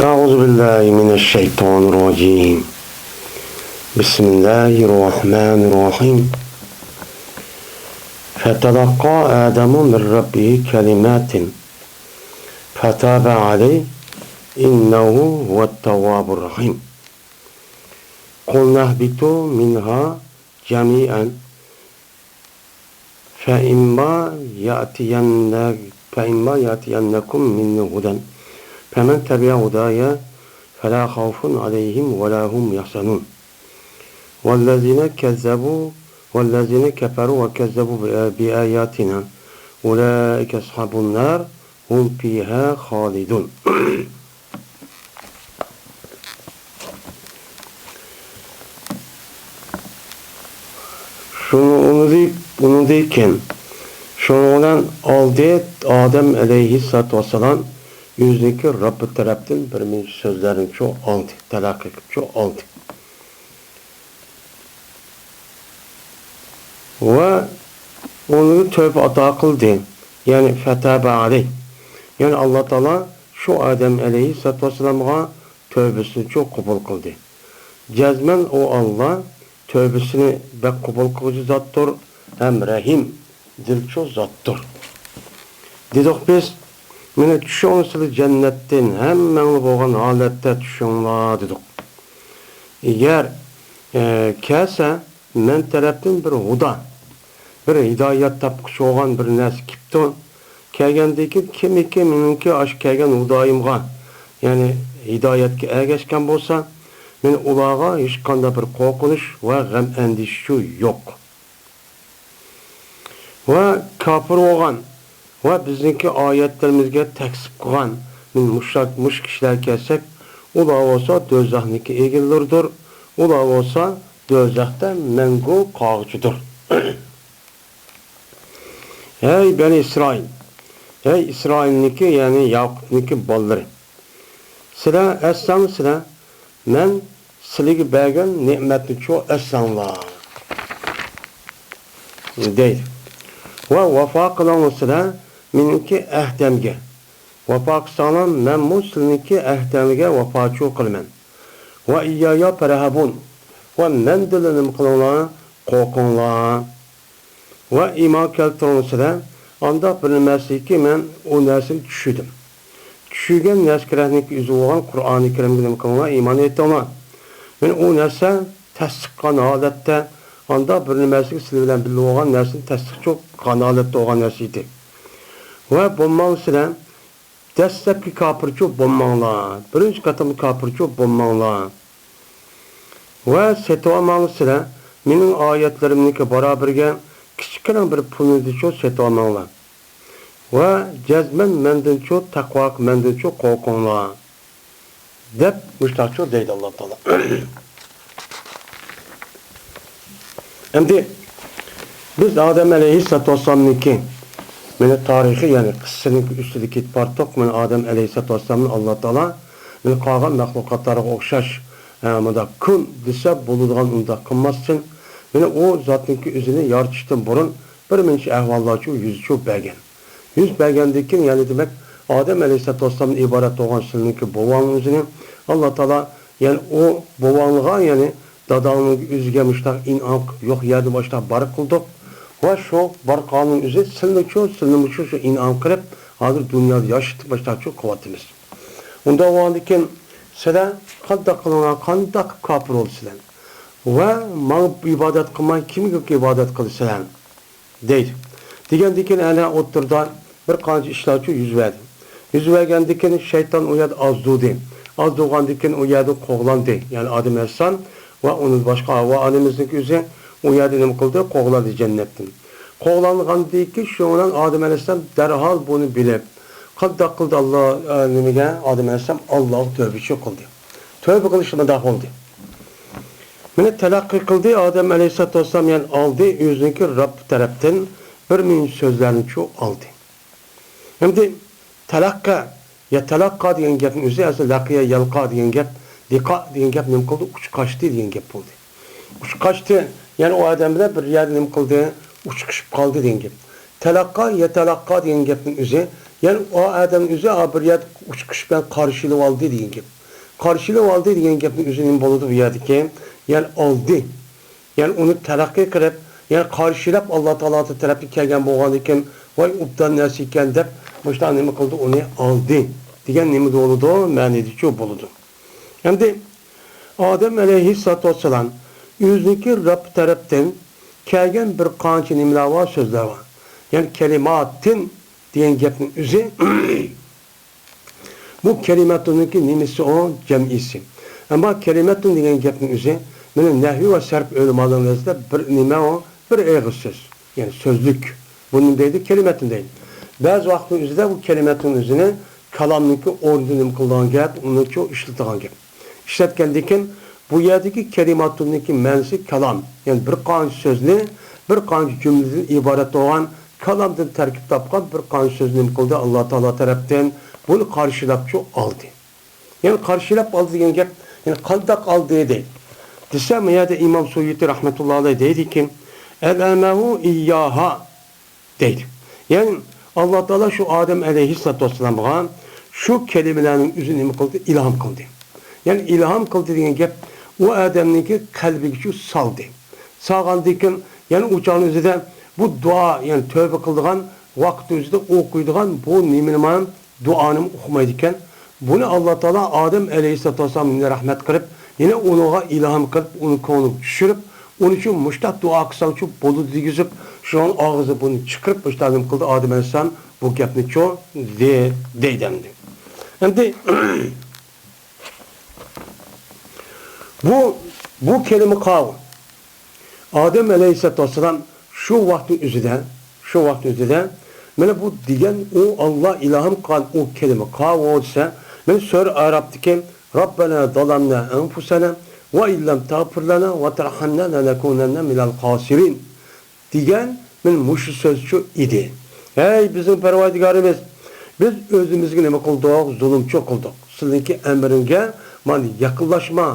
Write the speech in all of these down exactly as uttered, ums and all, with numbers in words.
أعوذ بالله من الشيطان الرجيم. بسم الله الرحمن الرحيم. فتلقى آدم من ربه كلمات فتاب عليه إنه هو التواب الرحيم. قلنا اهبطوا منها جميعا فإما يأتين، فإما يأتينكم مني هدى فمن تبع هداي فلا خوف عليهم ولا هم يحزنون. والذين كذبوا، والذين كفروا وكذبوا بآياتنا أولئك أصحاب النار هم فيها خالدون. شۇنىڭدىن، ئۇنىڭدىن كېيىن، شۇنىڭ بىلەن ئالدى ئادەم ئەلەيھىسسالاتۇ ۋەسسالام ئۆزىنىڭكى رەببى تەرەپتىن بىر نەچچە سۆزلەرنىچۇ ئالدى، تەلەققى قىلىپچۇ ئالدى. ۋە ئۇنىڭغا تۆھپە ئاتا قىلدى. يەنى فتاب عليه. يەنى ئاللا تائالا شۇ ئادەم ئەلەيھىسسالاتۇ ۋەسسالامغا تۆھپىسىنىچۇ قوبۇل قىلدى. جەزمەن ئۇ ئاللا تۆھپىسىنى بەك قوبۇل قىلغۇچى زاتتۇر ھەم رەھىم، دىلچۇ زاتتۇر. دېدۇق بىز، مانا چۈشۈڭلار سىلەر جەننەتتىن، ھەممەڭلار بولغان ھالەتتە چۈشۈڭلار دېدۇق. ئەگەر، ئە، كەلسە، مەن تەرەپتىن بىر ھۇدا، بىر ھىدايەت تاپقۇچى بولغان بىر نەرسە كېلىپتۇ. كەلگەندىن كېيىن كىمكى مېنىڭكى ئاشۇ كەلگەن ھۇدايىمغا، يەنى ھىدايەتكە ئەگەشكەن بولسا، مەن ئۇلارغا ھېچقانداق بىر قورقۇنچ ۋە غەم ئەندىشىچۇ يوق. ۋە كاپىر بولغان ۋە بىزنىڭكى ئايەتلىرىمىزگە تەكزىپ قىلغان مۇشۇ، مۇشۇ كىشىلەر كەلسەك، ئۇلار بولسا دوزاخنىڭكى ئىگىلىرىدۇر، ئۇلار بولسا دوزاختا مەڭگۈ قالغۇچىدۇر. ھەي بەنى ئىسرائىل! ھەي ئىسرائىلنىڭكى، يەنى ياقۇپنىڭكى بالىلىرى! سىلەر ئەسلەڭلار سىلەر، مەن سىلىگە بەرگەن نېمەتنىچۇ ئەسلەڭلار، دەيدۇ. ۋە ۋاپا قىلىڭلار سىلەر مېنىڭكى ئەھدەمگە. ۋاپا قىلساڭلار، مەنمۇ سىلىنىڭكى ئەھدىڭلارگە ۋاپاچۇ قىلىمەن. ۋە ئىييايا فەرھەبۇن. ۋە مەندىنلا نېمە قىلىڭلار؟ قورقۇڭلار. ۋە ئىمان كەلتۈرۈڭلار سىلەر، ئانداق بىر نەرسىگىكى مەن ئۇ نەرسىنى چۈشىدىم. چۈشىگەن نەرسىگە رەھنىكى ئۆزى بولغان قۇرئانى كەرىمگە نېمە قىلىڭلار؟ ئىمان ئېيتىڭلار. مەن ئۇ نەرسە تەستىققان ھالەتتە، ئانداق بىر نەرسىگە سىلەر بىلەن بىللە بولغان نەرسىنى تەستىقچۇ قىلغان ھالەتتە بولغان نەرسە ئىدى. ۋە بولماڭ سىلەر، دەسلەپكى كاپىرچۇ بولماڭلار. بىرىنچى قېتىم كاپىرچۇ بولماڭلار. ۋە سېتىۋالماڭلار سىلەر مېنىڭ ئايەتلىرىمنىڭكى بارابىرىگە كىچىككىنە بىر پۇلنىچۇ سېتىۋالماڭلار. ۋە جەزمەن مەندىنچۇ تەقۋا، مەندىنچۇ قورقۇڭلار، دەپ مۇشۇنداقچۇ دەيدۇ ئاللا تائالا. ئەمدى بىز ئادەم ئەلەيھىسسالاتۇ ۋەسسالامنىڭكى، مانا، تارىخى، يەنى قىسسىنىڭ ئۈستىدە كېتىپ بارتۇق. مانا، ئادەم ئەلەيھىسسالاتۇ ۋەسسالامنى ئاللا تائالا، مانا، قالغان مەخلۇقاتلارغا ئوخشاش، ھە، مۇنداق كۇن دېسە بولىدىغان ئۇنداق قىلماستىن، مانا، ئۇ زاتنىڭكى ئۆزىنى يارىتىشتىن بۇرۇن بىر مۇنچە ئەھۋاللارچۇ يۈزچۇ بەرگەن. يۈز بەرگەندىن كېيىن، يەنى دېمەك، ئادەم ئەلەيھىسسالاتۇ ۋەسسالامدىن ئىبارەت بولغان سىلىنىڭكى بوۋاڭنىڭ ئۆزىنى ئاللا تائالا، يەنى ئۇ بوۋاڭلىغا، يەنى داداڭنىڭ ئۆزىگە مۇشۇنداق ئىنئام قىلىپ، يوق يەردىن مۇشۇنداق بار قىلدۇق. ۋە شۇ بار قىلغاننىڭ ئۆزى سىلنىچۇ، سىلنىمۇ شۇ، شۇ ئىنئام قىلىپ، ھازىر دۇنيادا ياشىتىپ مۇشۇنداقچۇ قىلىۋاتىمىز. ئۇنداق بولغاندىن كېيىن سىلەر قانداق قىلىڭلار، قانداق قىلىپ كاپىر بولىسىلەر؟ ۋە ماڭا ئىبادەت قىلماي كىمگە ئىبادەت قىلىسىلەر؟ دەيدۇ. دېگەندىن كېيىن ئەنە ئوتتۇرىدا بىر قانچە ئىشلارچۇ يۈز بەردى. يۈز بەرگەندىن كېيىن شەيتان ئۇ يەردە ئازدۇردى. ئازدۇرغاندىن كېيىن ئۇ يەردىن قوغلاندى. يەنى ئادەم ئەلەيھىسسالام ۋە ئۇنىڭ باشقا ھاۋا ئانىمىزنىڭكى ئۆزى ئۇ يەردە نېمە قىلدى؟ قوغلاندى جەننەتتىن. قوغلانغاندىن كېيىن شۇنىڭ بىلەن ئادەم ئەلەيھىسسالام دەرھال بۇنى بىلىپ، قانداق قىلدى؟ ئاللا، ئە، نېمىگە؟ ئادەم ئەلەيھىسسالام ئاللاغا تۆبىچۇ قىلدى. تۆبە قىلىشى مۇنداق بولدى. مېنى تەلەققى قىلدى، ئادەم ئەلەيھىسسالاتۇ ۋەسسالام يەنە ئالدى، ئۆزىنىڭكى رەببى تەرەپتىن بىر مۇنچە سۆزلەرنىچۇ ئالدى. ئەمدى تەلەققە، يا تەلەققا دېگەن گەپنىڭ ئۆزى ئەسلى لەقىيە يەلقا دېگەن گەپ، لىقا دېگەن گەپ نېمە قىلدى؟ ئۇچ قاچتى دېگەن گەپ بولدى. ئۇچ قاچتى، يەنى ئۇ ئادەم بىلەن بىر يەردە نېمە قىلدى؟ ئۇچۇشۇپ قالدى دېگەن گەپ. تەلەققا، يا تەلەققا دېگەن گەپنىڭ ئۆزى يەنى ئۇ ئادەم ئۆزى بىر يەردە ئۇچقۇچ بىلەن قارشى ئېلىۋالدى دېگەن گەپ. قارشى ئېلىۋالدى دېگەن گەپنىڭ ئۆزى نېمە بولىدۇ بۇ يەردىكى؟ يەنى ئالدى. يەنى ئۇنى تەلەققى قىلىپ، يەنى قارشىلاپ ئاللا تائالا تەرەپتىن كەلگەن بولغاندىكىن، ۋاي ئوبدان نەرسە ئىكەن دەپ، مۇشۇنداق نېمە قىلدى، ئۇنى ئالدى دېگەن نېمە بولىدۇ؟ مەنىدىچۇ بولىدۇ. ئەمدى ئادەم ئەلەيھىسسالاتۇ ۋەسسالام ئۆزىنىڭكى رەببى تەرەپتىن كەلگەن بىر قانچە نېمىلەر بار، سۆزلەر بار. يەنى كەلىماتىن دېگەن گەپنىڭ ئۆزى، بۇ كەلىماتۇننىڭكى نېمىسى ئۇ؟ جەمئىسى. ئەمما كەلىماتۇن دېگەن گەپنىڭ ئۆزى، مانا نەھۋى ۋە سەرپ ئۆلىمالىرىنىڭ نەزىرىدە بىر نېمە ئۇ؟ بىر ئېغىز سۆز. يەنى سۆزلۈك. بۇنى دەيدۇ، كەلىمەتنى دەيدۇ. بەزى ۋاقىتنىڭ ئۆزىدە بۇ كەلىمەتنىڭ ئۆزىنى كالامنىڭكى ئورنىدا نېمە قىلىدىغان گەپ، ئۇنىڭچۇ ئىشلىتىدىغان گەپ. ئىشلەتكەندىن كېيىن بۇ يەردىكى كەلىماتۇننىڭكى مەنىسى كالام. يەنى بىر قانچە سۆزنى، بىر قانچە جۈملىدىن ئىبارەت بولغان كالامدىن تەركىب تاپقان بىر قانچە سۆزنى نېمە قىلدى؟ ئاللا تائالا تەرەپتىن بۇنى قارشىلاپچۇ ئالدى. يەنى قارشىلاپ ئالدى دېگەن گەپ، يەنى قانداق ئالدى دەيدۇ. دېسە، بۇ يەردە ئىمام سۇيۇتى رەھمەتۇللا ئەلەيھ دەيدىكى، «ئەلھەمەھۇ ئىيياھا» دەيدۇ. يەنى ئاللا تائالا شۇ ئادەم ئەلەيھىسسالاتۇ ۋەسسالامغا شۇ كەلىمىلەرنىڭ ئۆزىنى نېمە قىلدى؟ ئىلھام قىلدى. يەنى ئىلھام قىلدى دېگەن گەپ، ئۇ ئادەمنىڭكى قەلبىگىچۇ سالدى. سالغاندىن كېيىن، يەنى ئۇ چاغنىڭ ئۆزىدە بۇ دۇئا، يەنى تۆبە قىلىدىغان ۋاقىتنىڭ ئۆزىدە ئوقۇيدىغان بۇ نېمىنىمۇ، دۇئانىمۇ ئۇقمايدىكەن. بۇنى ئاللا تائالا ئادەم ئەلەيھىسسالاتۇ ۋەسسالامغا رەھمەت قىلىپ، يەنە ئۇنىڭغا ئىلھام قىلىپ، ئۇنىڭ كۆڭلىگە چۈشۈرۈپ، ئۇنىڭ ئۈچۈن مۇشۇنداق دۇئا قىلساڭچۇ بولىدۇ دېگۈزۈپ، شۇنىڭ ئاغزى بۇنى چىقىرىپ، مۇشۇنداق نېمە قىلدى، ئادەم ئەلەيھىسسالام بۇ گەپنىچۇ دېدى دەيدۇ ئەمدى. ئەمدى بۇ، بۇ كەلىمە قاۋۇ. ئادەم ئەلەيھىسسالاتۇ ۋەسسالام شۇ ۋاقىتنىڭ ئۆزىدە، شۇ ۋاقىتنىڭ ئۆزىدە، مانا بۇ دېگەن ئۇ ئاللا ئىلھام قىلغان ئۇ كەلىمە قاۋۇ دېسە، مانا سۈرە ئەئرافتىكى، «رەببەنا زەلەمنا ئەنفۇسەنا ۋە ئىن لەم تەغفىر لەنا ۋە تەرھەمنا لەنەكۇنەننە مىنەل خاسىرىن» دېگەن مانا مۇشۇ سۆزچۇ ئىدى. «ھەي بىزنىڭ پەرۋەردىگارىمىز، بىز ئۆزىمىزگە نېمە قىلدۇق؟ زۇلۇمچۇ قىلدۇق. سېنىڭكى ئەمرىڭگە مانا يېقىنلاشما»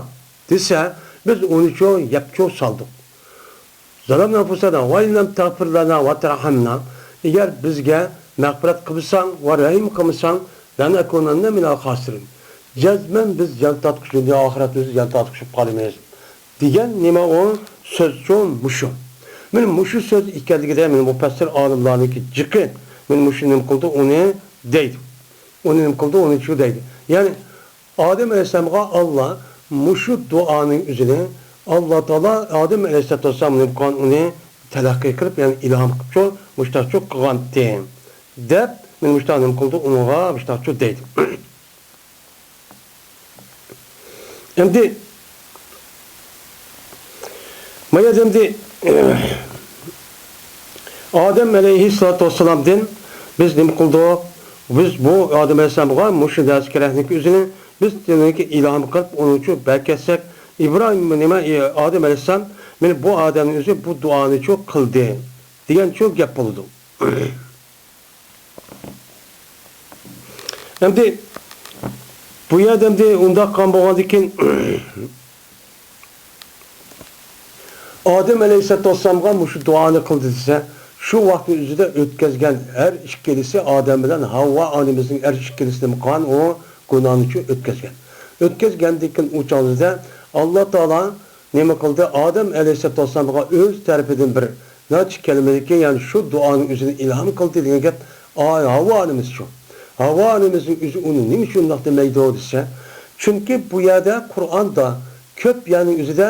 دېسە، بىز ئۇنىچۇ يەپچۇ سالدۇق. «زەلەمنا ئەنفۇسەنا ۋە ئىن لەم تەغفىر لەنا ۋە تەرھەمنا»، ئەگەر بىزگە مەغپىرەت قىلمىساڭ ۋە رەھىم قىلمىساڭ، «لەنەكۇنەننە مىنەل خاسىرىن»، جەزمەن بىز زىيان تارتقۇچى، دۇنيا ئاخىرەتتە زىيان تارتقۇچى بولۇپ قالىمىز دېگەن نېمە ئۇ؟ سۆزچۇ مۇشۇ. مانا مۇشۇ سۆز ئىكەنلىكىدە، مانا مۇپەسسىر ئالىملارنىڭكى جىقى مانا مۇشۇ نېمە قىلدى، ئۇنى دەيدۇ. ئۇنى نېمە قىلدى، ئۇنى شۇ دەيدۇ. يەنى ئادەم ئەلەيھىسسالامغا ئاللا مۇشۇ دۇئانىڭ ئۆزىنى، ئاللا تائالا ئادەم ئەلەيھىسسالاتۇ ۋەسسالام نېمە قىلغان، ئۇنى تەلەققى قىلىپ، يەنى ئىلھام قىلىپچۇ، مۇشۇنداقچۇ قىلغانتى دەپ، مانا مۇشۇنداق نېمە قىلدى، ئۇنىڭغا مۇشۇنداقچۇ دەيدۇ. ئەمدى، ما يەردە ئەمدى، ئادەم ئەلەيھىسسالاتۇ ۋەسسالامدىن بىز نېمە قىلدۇق؟ بىز بۇ ئادەم ئەلەيھىسسالامغا مۇشۇ نەرسە كېرەكلىك ئۆزىنى بىز دېمەك ئىلھام قىلىپ، ئۇنىڭچۇ بەركەتسەك، ئىبراھىم نېمە، ئادەم ئەلەيھىسسالام مانا بۇ ئادەمنىڭ ئۆزى بۇ دۇئانىچۇ قىلدى دېگەنچۇ گەپ بولىدۇ. ئەمدى بۇ يەردە ئەمدى ئۇنداق قىلغان بولغاندىن كېيىن، ئادەم ئەلەيھىسسالاتۇ ۋەسسالامغا مۇشۇ دۇئانى قىلدى دېسە، شۇ ۋاقىتنىڭ ئۆزىدە ئۆتكەزگەن ھەر ئىككىلىسى، ئادەم بىلەن ھاۋۋا ئانىمىزنىڭ ھەر ئىككىلىسى نېمە قىلغان؟ ئۇ گۇناھنىچۇ ئۆتكەزگەن. ئۆتكەزگەندىن كېيىن ئۇ چاغدا ئاللا تائالا نېمە قىلدى؟ ئادەم ئەلەيھىسسالاتۇ ۋەسسالامغا ئۆز تەرىپىدىن بىر نەچچە كەلىمىدىكى، يەنى شۇ دۇئانىڭ ئۆزىنى ئىلھام قىلدى دېگەن گەپ، ئا-، ھاۋا ئانىمىز شۇ. ھاۋا ئانىمىزنىڭ ئۆزى ئۇنى نېمە ئۈچۈن ئۇنداق دېمەيدۇ دېسە، چۈنكى بۇ يەردە قۇرئاندا كۆپ يەرنىڭ ئۆزىدە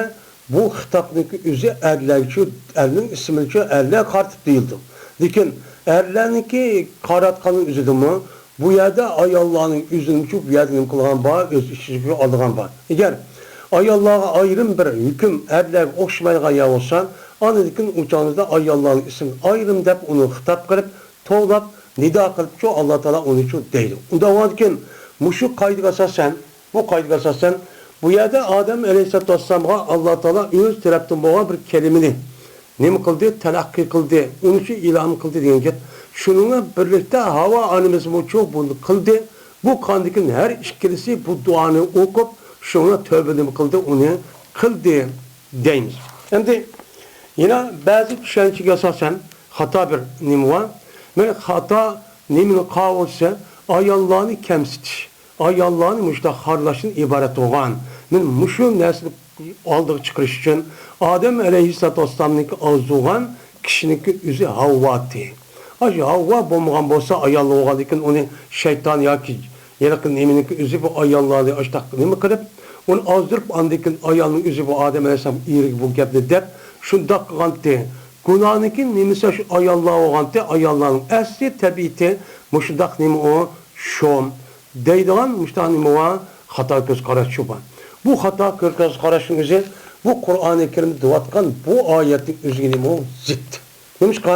بۇ خىتابنىڭكى ئۆزى ئەرلەرگىچۇ، ئەرنىڭ ئىسمىچۇ ئەرلەر قارىتىپ دېيىلىدۇ. لېكىن ئەرلەرنىڭكى قاراتقاننىڭ ئۆزىدىمۇ بۇ يەردە ئاياللارنىڭ ئۆزىنىچۇ بۇ يەردە نېمە قىلغان بار، ئۆز ئىچىگە ئالىدىغان بار. ئەگەر ئاياللارغا ئايرىم بىر ھۆكۈم، ئەرلەرگە ئوخشىمايدىغان يەر بولسا، ئاندىن كېيىن ئۇ چاغدا ئاياللارنىڭ ئىسمىنى ئايرىم دەپ ئۇنى خىتاب قىلىپ، توۋلاپ، نىدا قىلىپچۇ ئاللا تائالا ئۇنىچۇ دەيدۇ. ئۇنداق بولغاندىكىن مۇشۇ قائىدىگە ئاساسەن، بۇ قائىدىگە ئاساسەن، بۇ يەردە ئادەم ئەلەيھىسسالاتۇ ۋەسسالامغا ئاللا تائالا ئۆز تەرەپتىن بولغان بىر كەلىمىنى نېمە قىلدى؟ تەلەققى قىلدى، ئۇنىچۇ ئىلھام قىلدى دېگەن گەپ. شۇنىڭ بىلەن بىرلىكتە ھاۋا ئانىمىزمۇچۇ بۇنى قىلدى. بۇ قاندىكىن ھەر ئىككىلىسى بۇ دۇئانى ئوقۇپ، شۇڭا تۆۋە نېمە قىلدى؟ ئۇنى قىلدى دەيمىز. ئەمدى يەنە بەزى چۈشەنچىگە ئاساسەن خاتا بىر نېمە بار. مانا خاتا نېمىنى قاۋۇرسا، ئاياللارنى كەمسىتىش، ئاياللارنى مۇشۇنداق خارلاشتىن ئىبارەت بولغان. مانا مۇشۇ نەرسىنى ئالدىغا چىقىرىش ئۈچۈن ئادەم ئەلەيھىسسالاتۇ ۋەسسالامنىڭكى ئازدۇرغان كىشىنىڭكى ئۆزى ھاۋۋا ئىدى. ئاشۇ ھاۋۋا بولمىغان بولسا، ئايال بولغاندىكىن ئۇنى شەيتان ياكى ھېلىقى نېمىنىڭكى ئۆزى بۇ ئاياللارنى ئاشتاق نېمە قىلىپ، ئۇنى ئازدۇرۇپ، ئاندىن كېيىن ئايالنىڭ ئۆزى بۇ ئادەم ئەلەيھىسسالام ئېرىگە بۇ گەپنى دەپ، شۇنداق قىلغانتى. گۇناھنىڭكى نېمىسى شۇ ئاياللار بولغانتى، ئاياللارنىڭ ئەسلى تەبىئىتى مۇشۇنداق نېمە ئۇ، شۇم دەيدىغان مۇشۇنداق نېمە بار، خاتا كۆز قاراش شۇ بار. بۇ خاتا كۆز قاراشنىڭ ئۆزى بۇ قۇرئانى كەرىمدە دەۋاتقان بۇ ئايەتنىڭ ئۆزىگە نېمە ئۇ، زىت. نېمىشقا؟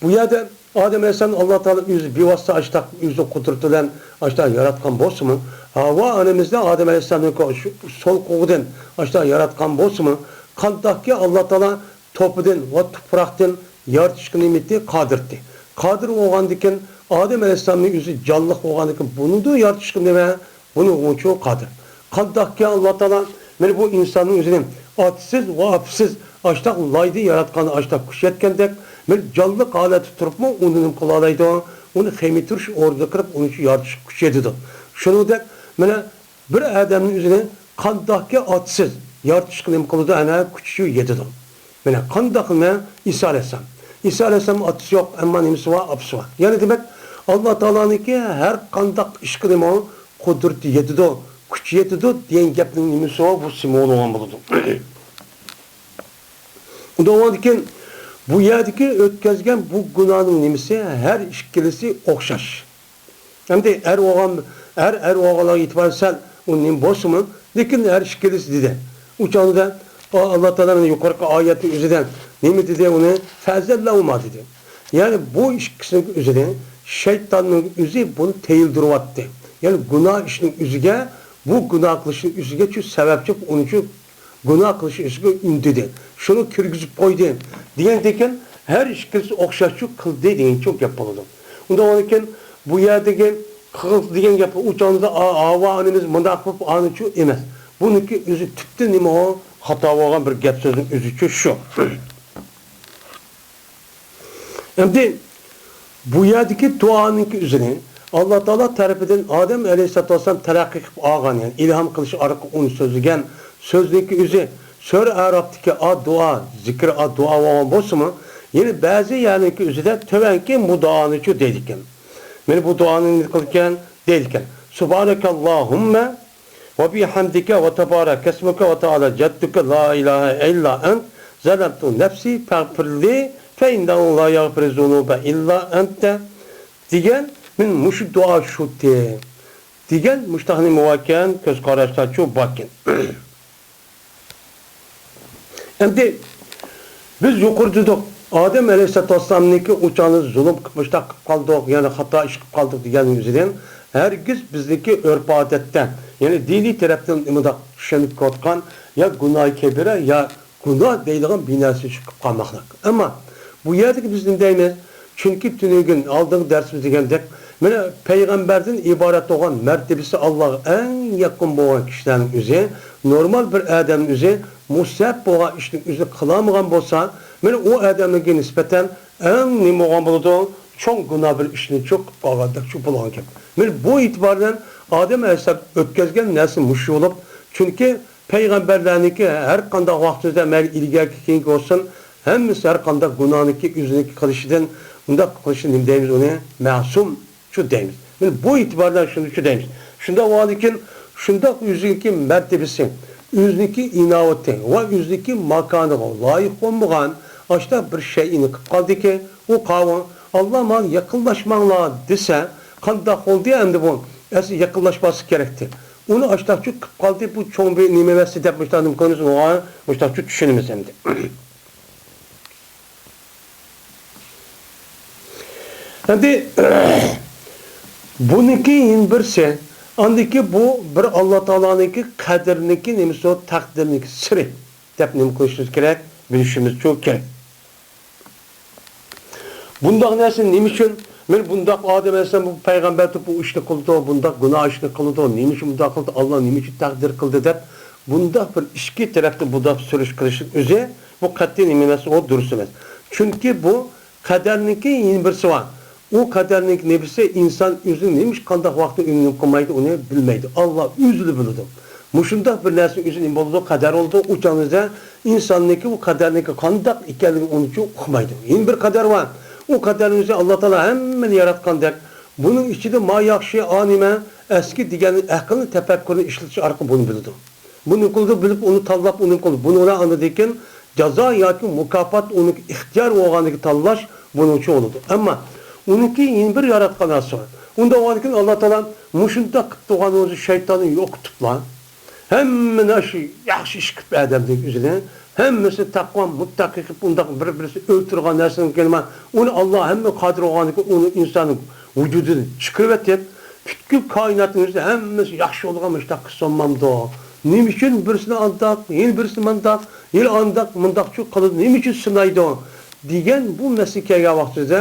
بۇ يەردە ئادەم ئەلەيھىسسالامنى ئاللا تائالا ئۆزى بىۋاسىتە ئاشتاق ئۆزىنىڭ قۇدرىتى بىلەن ئاشتاق ياراتقان بولسىمۇ، ھاۋا ئانىمىزنى ئادەم ئەلەيھىسسالامنىڭ شۇ سول قولىدىن ئاشتاق ياراتقان بولسىمۇ، قانداقكى ئاللا تائالا توپىدىن ۋە تۇپراقتىن يارىتىشقا نېمىتى قادىرتى. قادىر بولغاندىكىن ئادەم ئەلەيھىسسالامنى ئۆزى جانلىق بولغاندىكىن بۇنىدۇ يارىتىشقا نېمە؟ بۇنىڭغىچۇ قادىر. قانداقكى ئاللا تائالا مانا بۇ ئىنساننىڭ ئۆزىنى ئاتىسىز ۋە ئاپىسىز ئاشتاق لايدا ياراتقان ئاشتاق كۈچ يەتكەندەك، مانا جانلىق ھالەتتە تۇرۇپمۇ ئۇنى نېمە قىلالايدۇ؟ ئۇنى خېمىي تۇرۇش ئورنىدا كىرىپ ئۇنى يارىتىشقا كۈچ يېتىدۇ. شۇنىڭدەك مانا بىر ئادەمنىڭ ئۆزىنى قانداقكى ئاتىسىز يارىتىشقا نېمە قىلىدۇ؟ ئەنە كۈچى يېتىدۇ. مانا قانداق نېمە؟ ئىسا ئەلەيھىسسالام. ئىسا ئەلەيھىسسالام ئاتىسى يوق، ئەمما نېمىسى بار؟ ئاپىسى بار. يەنى دېمەك، ئاللا تائالانىڭكى ھەر قانداق ئىشقا نېمە قۇدرىتى يېتىدۇ، كۈچى يېتىدۇ دېگەن گەپنىڭ نېمىسى بار؟ بۇ سىمۋول بولغان بولىدۇ. ئۇنداق بولغاندىكىن بۇ يەردىكى ئۆتكەزگەن بۇ گۇناھنىڭ نېمىسى؟ ھەر ئىككىلىسى ئوخشاش. ئەمدى ئەر بولغان، ئەر، ئەر بولغانلارغا ئېتىبار سەل ئۇ نېمە بولسىمۇ، لېكىن ھەر ئىككىلىسى دېدى. ئۇ چاغدا ئاللا تائالا مانا يۇقىرىقى ئايەتنىڭ ئۆزىدە نېمە دېدى ئۇنى؟ فەزەللەھۇما دېدى. يەنى بۇ ئىككىسىنىڭ ئۆزىنى شەيتاننىڭ ئۆزى بۇنى تىيىلدۈرۈۋەتتى. يەنى گۇناھ ئىشنىڭ ئۆزىگە، بۇ گۇناھ قىلىشنىڭ ئۆزىگە شۇ سەۋەبچى ئۇنى شۇ گۇناھ قىلىش ئىشىغا ئۈندىدى. شۇنى كىرگۈزۈپ قويدى دېگەندىكىن، ھەر ئىككىلىسى ئوخشاشچۇ قىلدى دېگەنچۇ گەپ بولىدۇ. ئۇنداق بولغاندىكىن، بۇ يەردىكى قىلدى دېگەن گەپ ئۇ چاغدا ھاۋا ئانىمىز مۇنداق قىلىپ ئانىچۇ ئەمەس. بۇنىڭكى ئۆزى تۈپتىن نېمە ئۇ؟ خاتا بولغان بىر گەپ سۆزنىڭ ئۆزىچۇ شۇ. ئەمدى بۇ يەردىكى دۇئانىڭكى ئۆزىنى ئاللا تائالا تەرىپىدىن ئادەم ئەلەيھىسسالاتۇ ۋەسسالام تەلەققى قىلىپ ئالغان، يەنى ئىلھام قىلىش ئارقىلىق ئۇنى سۆزلىگەن سۆزنىڭكى ئۆزى سۈرە ئەرافتىكى ئا دۇئا، زىكىر ئا دۇئا بولغان بولسىمۇ، يەنى بەزى يەرنىڭكى ئۆزىدە تۆۋەنكى مۇدائانىچۇ دەيدىكەن. مانا بۇ دۇئانى نېمە قىلىدىكەن؟ دەيدىكەن. سۇبھانەكەللاھۇممە ۋە بىھەمدىكە ۋە تەبارەكەسمۇكە ۋە تەئالا جەددۇكە لا ئىلاھە ئىللا ئەنت زەلەمتۇ نەفسى فەغفىرلى فەئىننەھۇ لا يەغفىرۇززۇنۇبە ئىللا ئەنتە دېگەن، مانا مۇشۇ دۇئا شۇتى دېگەن مۇشتاق نېمە باركەن، كۆز قاراشلارچۇ باركەن. ئەمدى بىز يۇقىرىدا دېدۇق، ئادەم ئەلەيھىسسالاتۇ ۋەسسالامنىڭكى ئۇ چاغدا زۇلۇم قىلىپ، مۇشۇنداق قىلىپ قالدۇق، يەنى خاتا ئىش قىلىپ قالدۇق دېگەن يۈزىدىن ھەرگىز بىزنىڭكى ئۆرپ-ئادەتتە، يەنى دىنىي تەرەپتىن مۇنداق چۈشەنىپ كېلىۋاتقان يا گۇناھى كەبىرە، يا گۇناھ دەيدىغان بىر نەرسە چىقىپ قالماقلىق. ئەمما بۇ يەردىكى بىز نېمە دەيمىز؟ چۈنكى تۈنۈگۈن ئالدىنقى دەرسىمىزدە دېگەندەك، مانا پەيغەمبەردىن ئىبارەت بولغان مەرتىۋىسى ئاللاغا ئەڭ يېقىن بولغان كىشىلەرنىڭ ئۆزى، نورمال بىر ئادەمنىڭ ئۆزى مۇستەھەپ بولغان ئىشنى ئۆزى قىلالمىغان بولسا، مانا ئۇ ئادەمگە نىسبەتەن ئەڭ نېمە بولغان بولىدۇ؟ چوڭ گۇناھ بىر ئىشنى چوق قىلىپ قالغاندەك شۇ بولغان گەپ. مانا بۇ ئېتىبار بىلەن ئادەم ئەلەيھىسسالام ئۆتكەزگەن نەرسە مۇشۇ بولۇپ، چۈنكى پەيغەمبەرلەرنىڭكى ھەر قانداق ۋاقتىمىزدا مەيلى ئىلگەركى كېيىنكى بولسۇن، ھەممىسى ھەر قانداق گۇناھنىڭكى ئۆزىنىڭكى قىلىشىدىن، ئۇنداق قىلىشىنى نېمە دەيمىز ئۇنى؟ مەسۇم شۇ دەيمىز. مانا بۇ ئېتىبار بىلەن شۇنى شۇ دەيمىز. شۇنداق بولغاندىكىن، شۇنداق ئۆزىنىڭكى مەرتىۋىسى، ئۆزىنىڭكى ئىناۋىتى ۋە ئۆزىنىڭكى ماكانىغا لايىق بولمىغان ئاشۇنداق بىر شەيئىنى قىلىپ قالدىكى، ئۇ قاۋۇل، ئاللا ماڭا يېقىنلاشماڭلار دېسە، قانداق بولدى ئەمدى بۇ؟ ئەسلى يېقىنلاشماسلىق كېرەكتى. ئۇنى ئاشۇنداقچۇ قىلىپ قالدى، بۇ چوڭ بىر نېمە ئەمەستى دەپ مۇشۇنداق نېمە قىلىمىز، ئۇنى مۇشۇنداقچۇ چۈشىنىمىز ئەمدى. ئەمدى بۇنىڭكى يەنە بىرسى، ئاندىكى بۇ بىر ئاللا تائالانىڭكى قەدرىنىڭكى نېمىسى، تەقدىرنىڭكى سىرى دەپ نېمە قىلىشىمىز كېرەك، بىلىشىمىزچۇ كېرەك. بۇنداق نەرسە نېمە ئۈچۈن؟ مانا بۇنداق ئادەم ئەلەيھىسسالام بۇ پەيغەمبەر تۇرۇپ بۇ ئىشنى قىلىدۇ، بۇنداق گۇناھ ئىشنى قىلىدۇ، نېمە ئۈچۈن بۇنداق قىلدى، ئاللا نېمە ئۈچۈن تەقدىر قىلدى دەپ، بۇنداق بىر ئىچكى تەرەپتىن بۇنداق سۈرۈشتە قىلىشنىڭ ئۆزى بۇ قەتئىي نېمە ئەمەس، ئۇ دۇرۇس ئەمەس. چۈنكى بۇ قەدەرنىڭكى يەنە بىرسى بار. ئۇ قەدەرنىڭ نېمىسى ئىنسان ئۆزىنى نېمە ئىش قانداق ۋاقىتتا ئۆزىنى نېمە قىلمايدۇ، ئۇنى بىلمەيدۇ. ئاللا ئۆزىلا بىلىدۇ. مۇشۇنداق بىر نەرسە ئۆزى نېمە بولىدۇ، قەدەر بولىدۇ. ئۇ چاغدا ئىنساننىڭكى ئۇ قەدەرنىڭكى قانداق ئىكەنلىكى ئۇنىڭچۇ ئۇقمايدۇ. يەنە بىر قەدەر بار. ئۇ قەدەرنىڭ ئۆزى ئاللا تائالا ھەممىنى ياراتقاندەك، بۇنىڭ ئىچىدە ما ياخشى، ئا نېمە، ئەسكى دېگەن ئەقىلنى، تەپەككۇرنى ئىشلىتىش ئارقىلىق بۇنى بىلىدۇ. بۇنى قىلدى، بىلىپ ئۇنى تاللاپ، ئۇنى قىلدى. بۇنى ئۇلار ئاندىن كېيىن جازا ياكى مۇكاپات ئۇنىڭ ئىختىيار بولغاندىكى تاللاش بۇنىڭچۇ بولىدۇ. ئەمما ئۇنىڭكى يەنە بىر ياراتقان نەرسە بار. ئۇنداق بولغاندىن كېيىن ئاللا تائالا مۇشۇنداق قىلىپ تۇرغان بولسا شەيتاننى يوقىتىپلا، ھەممىنى شۇ ياخشى ئىش قىلىپ ئادەمدىن ئۆزىنى، ھەممىسى تەقۋا، مۇتتەقى قىلىپ ئۇنداق بىر-، بىرسى ئۆلتۈرىدىغان نەرسىنىڭ كېلىمە، ئۇنى ئاللا ھەممە قادىر بولغاندىن كېيىن ئۇنى ئىنساننىڭ ۋۇجۇدىدىن چىقىرىۋېتىپ، پۈتكۈل كائىناتنىڭ ئۆزى ھەممىسى ياخشى يولغا مۇشۇنداق قىلسا بولمامدۇ؟ نېمە ئۈچۈن بىرسىنى ئانداق، يەنە بىرسىنى مانداق، يەنە ئانداق، مۇنداقچۇ قىلىدۇ، نېمە ئۈچۈن سىنايدۇ؟ دېگەن بۇ مەسىلىگە كەلگەن ۋاقتىدا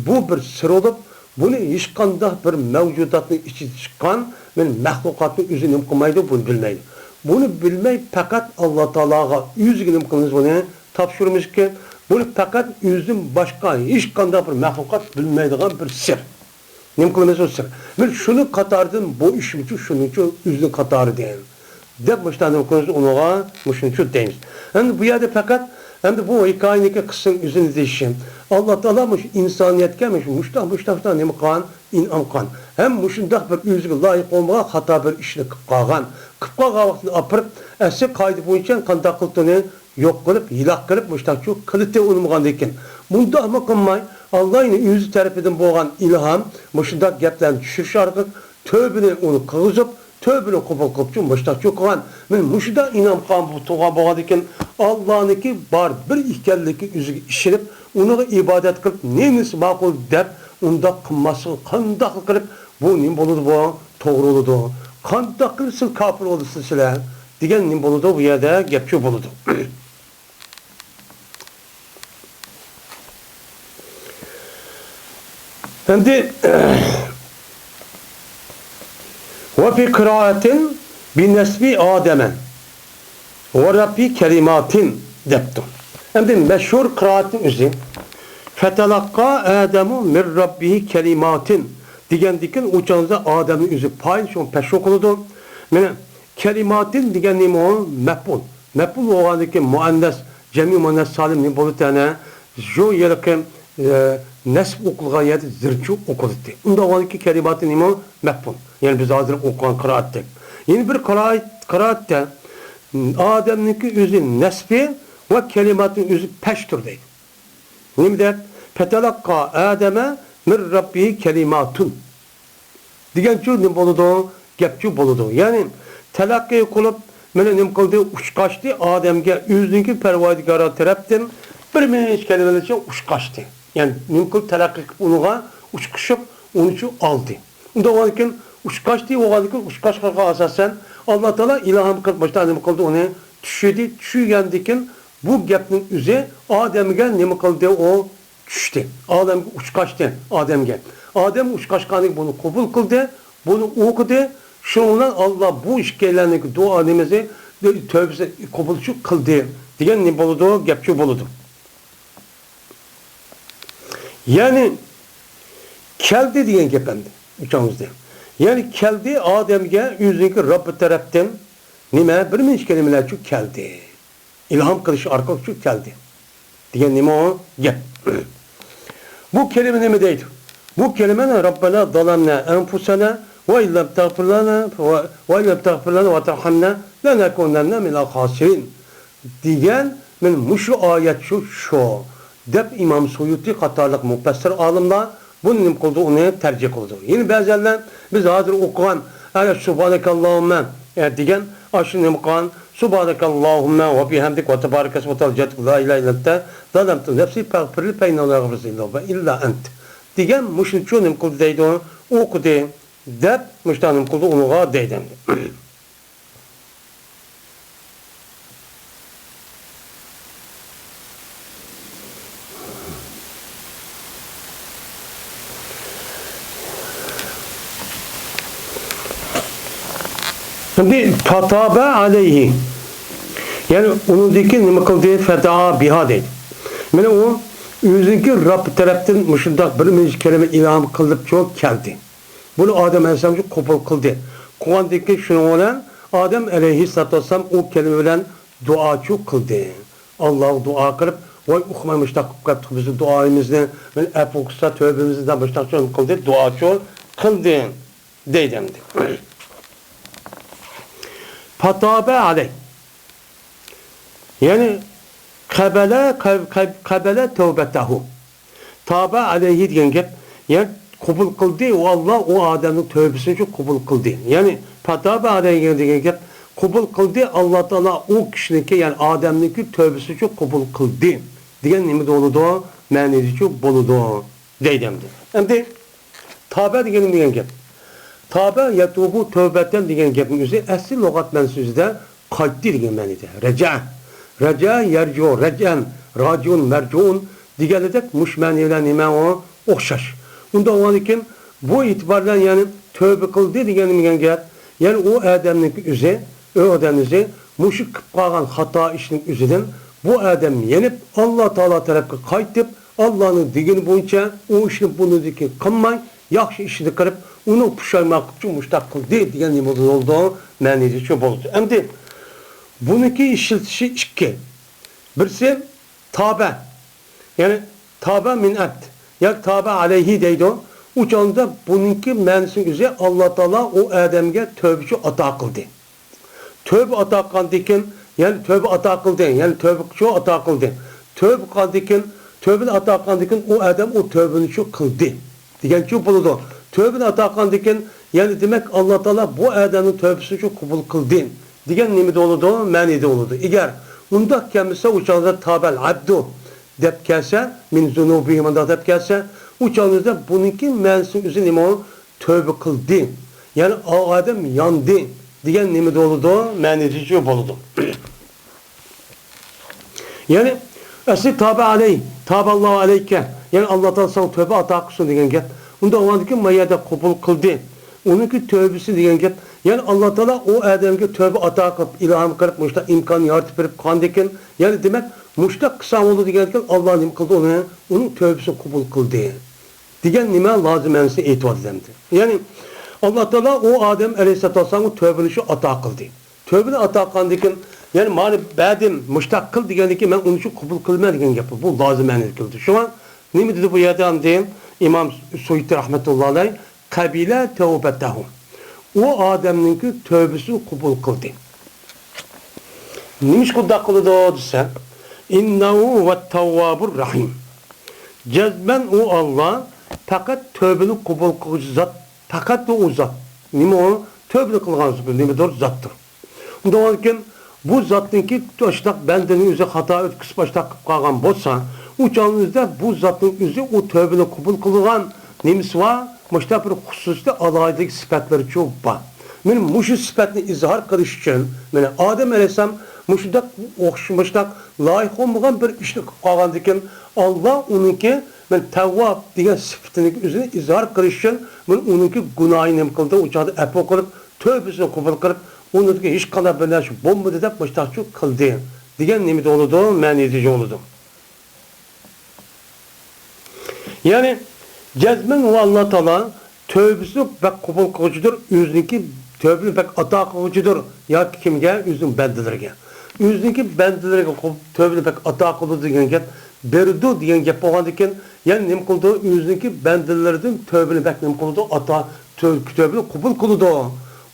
بۇ بىر سىر بولۇپ، بۇنى ھېچقانداق بىر مەۋجۇداتنىڭ ئىچىدە چىققان بىر مەخلۇقاتنىڭ ئۆزى نېمە قىلمايدۇ، بۇنى بىلمەيدۇ. بۇنى بىلمەي پەقەت ئاللا تائالاغا ئۆزىگە نېمە قىلىمىز، بۇنى تاپشۇرىمىزكى، بۇنى پەقەت ئۆزىدىن باشقا ھېچقانداق بىر مەخلۇقات بىلمەيدىغان بىر سىر. نېمە قىلىمىز ئۇ سىر؟ مەن شۇنىڭ قاتارىدىن بۇ ئىشمۇچۇ، شۇنىڭچۇ ئۆزىنىڭ قاتارىدىن دەپ مۇشۇنداق نېمە قىلىمىز ئۇنىڭغا، مۇشۇنىچۇ دەيمىز. ئەمدى بۇ يەردە پەقەت، ئەمدى بۇ ھېكايىنىڭكى قىسسىنىڭ ئۆزىنى دېيىشى، ئاللا تائالا مۇشۇ ئىنسانىيەتكە مۇشۇ، مۇشۇنداق، مۇشۇنداق، مۇشۇنداق نېمە قىلغان، ئىنئام قىلغان. ھەم مۇشۇنداق بىر ئۆزىگە لايىق بولمىغان خاتا بىر ئىشنى قىلىپ قالغان. قىلىپ قالغان ۋاقتىدا ئاپىرىپ، ئەسلى قائىدە بويىچە قانداق قىلىپ ئۇنى يوق قىلىپ، ھېلاك قىلىپ، مۇشۇنداقچۇ قىلىتى ئۇنىمىغاندىكىن. مۇنداقمۇ قىلماي، ئاللانىڭ ئۆزى تەرىپىدىن بولغان ئىلھام، مۇشۇنداق گەپلەرنى چۈشۈرۈش ئارقىلىق تۆبىنى ئۇنى قىلغۇزۇپ، تۆبىنى قوبۇل قىلىپچۇ، مۇشۇنداقچۇ قىلغان. مەن مۇشۇنداق ئىنئام قىلغان بولغاندىكىن، ئاللانىڭكى بار بىر ئىكەنلىكى ئۆزىگە ئىشىنىپ، ئۇنىڭغا ئىبادەت قىلىپ، نېمىسى ماقۇل دەپ، ئۇنداق قىلماسلىقى قانداق قىلىپ، بۇ نېمە بولىدۇ بۇ؟ توغرا بولىدۇ. قانداق قىلىپ سىز كاپىر بولىسىز سىلەر؟ دېگەن نېمە بولىدۇ؟ بۇ يەردە گەپچۇ بولىدۇ. ئەمدى، ۋە فى قىرائەتىن بى نەسبى ئادەمە ۋە رەببى كەلىماتىن دەپتۇ. ئەمدى مەشھۇر قىرائەتنىڭ ئۆزى، فەتەلەققا ئادەمۇ مىن رەببىھى كەلىماتىن دېگەندىكىن ئۇ چاغدا ئادەمنىڭ ئۆزى پايىل، شۇڭا پەشۇ قىلىدۇ. مانا، كەلىماتىن دېگەن نېمە ئۇ؟ مەپئۇل. مەپئۇل بولغاندىكىن مۇئەننەس، جەمئىي مۇئەننەس سالىم نېمە بولىدۇ تەنە؟ شۇ ھېلىقى، ئە، نەسب ئوقۇلغان يەردە زىرچۇ ئوقۇلىدۇ. ئۇنداق بولغاندىكىن كەلىماتى نېمە ئۇ؟ مەپئۇل. يەنى بىز ھازىر ئوقۇغان قىرائەتتەك. يەنە بىر قىرائەت، قىرائەتتە ئادەمنىڭكى ئۆزى نەسبى ۋە كەلىماتنىڭ ئۆزى پەشتۇر دەيدۇ. نېمە دەپ؟ فەتەلەققا ئادەمە مىن رەببىھى كەلىماتۇن دېگەنچۇ نېمە بولىدۇ؟ گەپچۇ بولىدۇ. يەنى تەلەققى قىلىپ، مانا نېمە قىلدى؟ ئۇچقاچتى ئادەمگە، ئۆزىنىڭكى پەرۋەردىگارى تەرەپتىن بىر مىنچە كەلىمىلەرچە ئۇچقاچتى. يەنى نېمە قىلىپ؟ تەلەققى قىلىپ ئۇنىڭغا ئۇچقۇچۇپ، ئۇنىچۇ ئالدى. ئۇنداق بولغاندىكىن، ئۇچقاچتى بولغاندىكىن، ئۇچقاچقانغا ئاساسەن، ئاللا تائالا ئىلھام قىلىپ، مۇشۇنداق نېمە قىلدى ئۇنى؟ چۈشۈردى. چۈشۈرگەندىكىن، بۇ گەپنىڭ ئۆزى ئادەمگە نېمە قىلدى ئۇ؟ چۈشتى. ئادەمگە ئۇچقاچتى، ئادەمگە. ئادەم ئۇچقاچقاننى بۇنى قوبۇل قىلدى، بۇنى ئوقۇدى. شۇنىڭ بىلەن ئاللا بۇ ئىككىيلەننىڭ دۇئا نېمىسى، تۆبىسى قوبۇلچۇ قىلدى دېگەن نېمە بولىدۇ؟ گەپچۇ بولىدۇ. يەنى كەلدى دېگەن گەپ ئەمدى ئۇچاڭىزدا. يەنى كەلدى ئادەمگە ئۆزىنىڭكى رەببى تەرەپتىن نېمە؟ بىر مىنچە كەلىمىلەرچۇ كەلدى. ئىلھام قىلىش ئارقىلىقچۇ كەلدى دېگەن نېمە ئۇ گەپ؟ بۇ كەلىمە نېمە دەيدۇ؟ بۇ كەلىمە رەببەنا زەلەمنا ئەنفۇسەنا ۋە ئىللەم تەغفىر لەنا ۋە، ۋە ئىللەم تەغفىر لەنا ۋە تەرھەمنا لەنەكۇنەننە مىنەل خاسىرىن دېگەن، مانا مۇشۇ ئايەت شۇ، شۇ دەپ ئىمام سۇيۇتى قاتارلىق مۇپەسسىر ئالىملار بۇنى نېمە قىلىدۇ؟ ئۇنى تەرجىھ قىلىدۇ. يەنە بەزەنلەر بىز ھازىر ئوقۇغان، ئەنە، سۇبھانەكەللاھۇممە، ئە، دېگەن، ئاشۇ نېمە قىلغان؟ سۇبھانەكەللاھۇممە ۋە بىھەمدىك ۋە تەبارەكەسمۇكە ۋە تەئالە جەددۇكە ۋە لا ئىلاھە ئىللا ئەنتە زەلەمتۇ نەفسى فەغفىرلى فەئىننەھۇ لا يەغفىرۇز زۇنۇبە ئىللا ئەنت دېگەن مۇشۇنچۇ نېمە قىلدى دەيدۇ، ئوقۇدى دەپ، مۇشۇنداق نېمە قىلدى ئۇنىڭغا دەيدۇ. ئەمدى فتاب عليه. يەنى ئۇنىڭدىن كېيىن نېمە قىلدى؟ فدعا بها دەيدۇ. مانا ئۇ ئۆزىنىڭكى رەببى تەرەپتىن مۇشۇنداق بىر مۇنچە كەلىمە ئىلھام قىلىپچۇ كەلدى. بۇنى ئادەم ئەلەيھىسسالام قوبۇل قىلدى. قىلغاندىن كېيىن شۇنىڭ بىلەن ئادەم ئەلەيھىسسالاتۇ ۋەسسالام ئۇ كەلىمە بىلەن دۇئاچۇ قىلدى. ئاللاغا دۇئا قىلىپ، ۋاي ئۇقماي مۇشۇنداق قىلىپ قاپتۇ، بىزنى دۇئايىمىزنى، مېنى ئەپۇ قىلسا تۆبىمىزنى دەپ مۇشۇنداق قىلدى، دۇئاچۇ قىلدى. دەيدۇ ئەمدى. پاتابە ئەلەي. يەنى قەبەلە، قەب-، قەب-، قەبەلە تەۋبەتەھۇ. تابە ئەلەيھى دېگەن گەپ، يەنى قوبۇل قىلدى، ئۇ ئاللا ئۇ ئادەمنىڭ تۆبىسىنى قوبۇل قىلدى. يەنى پاتابە ئەلەيھى دېگەن گەپ، قوبۇل قىلدى، ئاللا تائالا ئۇ كىشىنىڭكى، يەنى ئادەمنىڭكى تۆبىسىنى قوبۇل قىلدى دېگەن نېمە بولىدۇ؟ مەنىدىچۇ بولىدۇ. دەيدۇ ئەمدى. ئەمدى تابە دېگەن نېمە دېگەن گەپ؟ تابە يەتۇبۇ تەۋبەتەن دېگەن گەپنىڭ ئۆزى ئەسلى لۇغەت مەنىسى ئۆزىدە قايتتى دېگەن مەنىدە. رەجە. رەجە يەرجۇ، رەجئەن، راجىئۇن، مەرجۇئۇن دېگەنلىدەك مۇشۇ مەنە بىلەن نېمە ئۇ؟ ئوخشاش. ئۇنداق بولغاندىكىن بۇ ئېتىبار بىلەن يەنى تەۋبە قىلدى دېگەن نېمە دېگەن گەپ؟ يەنى ئۇ ئادەمنىڭكى ئۆزى، ئۇ ئادەم ئۆزى مۇشۇ قىلىپ قالغان خاتا ئىشنىڭ ئۆزىدىن بۇ ئادەم يېنىپ، ئاللا تائالا تەرەپكە قايتىپ، ئاللانىڭ دېگىنى بويىچە ئۇ ئىشنى بۇنىڭدىن كېيىن قىلماي، ياخشى ئىشنى قىلىپ، ئۇنىڭ پۇشايمان قىلىپچۇ مۇشۇنداق قىلدى دېگەن نېمە بولىدۇ؟ مەنىدىچۇ بولىدۇ. ئەمدى بۇنىڭكى ئىشلىتىشى ئىككى. بىرسى تابە، يەنى تابە مىن ئەبد ياكى تابە ئەلەيھى دەيدۇ. ئۇ چاغدا بۇنىڭكى مەنىسىنىڭ ئۆزى ئاللا تائالا ئۇ ئادەمگە تۆبىچۇ ئاتا قىلدى. تۆبە ئاتا قىلغاندىن كېيىن، يەنى تۆبە ئاتا قىلدى، يەنى تۆبىچۇ ئاتا قىلدى. تۆبە قىلغاندىن كېيىن، تۆبىنى ئاتا قىلغاندىن كېيىن ئۇ ئادەم ئۇ تۆبىنىچۇ قىلدى دېگەنچۇ بولىدۇ. تۆبىنى ئاتا قىلغاندىن كېيىن، يەنى دېمەك، ئاللا تائالا بۇ ئادەمنىڭ تۆبىسىنىچۇ قوبۇل قىلدى دېگەن نېمىدە بولىدۇ؟ مەنىدە بولىدۇ. ئەگەر ئۇنداق كەلمىسە، ئۇ چاغدا تابەل ئەبدۇ دەپ كەلسە، مىن زۇنۇبىھى مۇنداق دەپ كەلسە، ئۇ چاغدا بۇنىڭكى مەنىسى ئۆزى نېمە؟ تۆبە قىلدى. يەنى ئۇ ئادەم ياندى دېگەن نېمىدە بولىدۇ؟ مەنىدىچۇ بولىدۇ. يەنى ئەسلى تابە ئەلەي، تابەللاھۇ ئەلەيكە. يەنى ئاللا تائالا ساڭا تۆبە ئاتا قىلسۇن دېگەن گەپ. ئۇنداق بولغاندىكىن ما يەردە قوبۇل قىلدى. ئۇنىڭكى تۆبىسى دېگەن گەپ. يەنى ئاللا تائالا ئۇ ئادەمگە تۆبە ئاتا قىلىپ، ئىلھام قىلىپ، مۇشۇنداق ئىمكان يارىتىپ بېرىپ قالغاندىكىن، يەنى دېمەك، مۇشۇنداق قىلساڭ بولىدۇ دېگەندىكىن، ئاللا نېمە قىلدى ئۇنى؟ ئۇنىڭ تۆبىسىنى قوبۇل قىلدى دېگەن نېمە لازىم مەنىسىنى ئېيتىۋاتىدۇ ئەمدى. يەنى ئاللا تائالا ئۇ ئادەم ئەلەيھىسسالاتۇ ۋەسسالامغا تۆبىنى شۇ ئاتا قىلدى. تۆبىنى ئاتا قىلغاندىن كېيىن، يەنى مانا بەردىم، مۇشتاق قىل دېگەندىن كېيىن، مەن ئۇنى شۇ قوبۇل قىلىمەن دېگەن گەپ. بۇ لازىم مەنىدە كېلىدۇ. شۇڭا نېمە دېدى بۇ يەردە ئاندىن ئىمام سۇيۇتى رەھمەتۇللا ئەلەيھ؟ قەبىلە تەۋبەتەھۇ. ئۇ ئادەمنىڭكى تۆبىسىنى قوبۇل قىلدى. نېمىشقا ئۇنداق قىلىدۇ دېسە، ئىننەھۇ ھۇۋەت تەۋۋابۇر رەھىم. جەزمەن ئۇ ئاللا پەقەت تۆبىنى قوبۇل قىلغۇچى زات، پەقەتلا ئۇ زات. نېمە ئۇ؟ تۆبىنى قىلغان نېمىدۇر؟ زاتتۇر. ئۇنداق بولغاندىكىن، بۇ زاتنىڭكى ئاشۇنداق بەندىنىڭ ئۆزى خاتا ئۆتكۈزۈپ ئاشۇنداق قىلىپ قالغان بولسا، ئۇ چاغنىڭ ئۆزىدە بۇ زاتنىڭ ئۆزى ئۇ تۆبىنى قوبۇل قىلىدىغان نېمىسى بار؟ مۇشۇنداق بىر خۇسۇسىيىتى، ئالاھىدىلىك سۈپەتلىرىچۇ بار. مانا مۇشۇ سۈپەتنى ئىزھار قىلىش ئۈچۈن، مانا ئادەم ئەلەيھىسسالام مۇشۇنداق ئوخش-، مۇشۇنداق لايىق بولمىغان بىر ئىشنى قىلىپ قالغاندىكىن، ئاللا ئۇنىڭكى مانا تەۋۋاب دېگەن سۈپىتىنىڭ ئۆزىنى ئىزھار قىلىش ئۈچۈن، مانا ئۇنىڭكى گۇناھىنى نېمە قىلدى؟ ئۇ چاغدا ئەپۇ قىلىپ، تۆبىسىنى قوبۇل قىلىپ، ئۇنىڭدىكى ھېچقانداق بىر نەرسە بولمىدى دەپ مۇشۇنداقچۇ قىلدى دېگەن نېمىدە بولىدۇ؟ مەنىدە بولىدۇ. يەنى جەزمەن ئۇ ئاللا تائالا تۆبىسىنى بەك قوبۇل قىلغۇچىدۇر، ئۆزىنىڭكى تۆبىنى بەك ئاتا قىلغۇچىدۇر. ياكى كىمگە؟ ئۆزىنىڭ بەندىلىرىگە. ئۆزىنىڭكى بەندىلىرىگە قوب-، تۆبىنى بەك ئاتا قىلىدۇ دېگەن گەپ، بېرىدۇ دېگەن گەپ بولغاندىكىن، يەنى نېمە قىلىدۇ؟ ئۆزىنىڭكى بەندىلىرىدىن تۆبىنى بەك نېمە قىلىدۇ؟ ئاتا، تۆ-، تۆبىنى قوبۇل قىلىدۇ.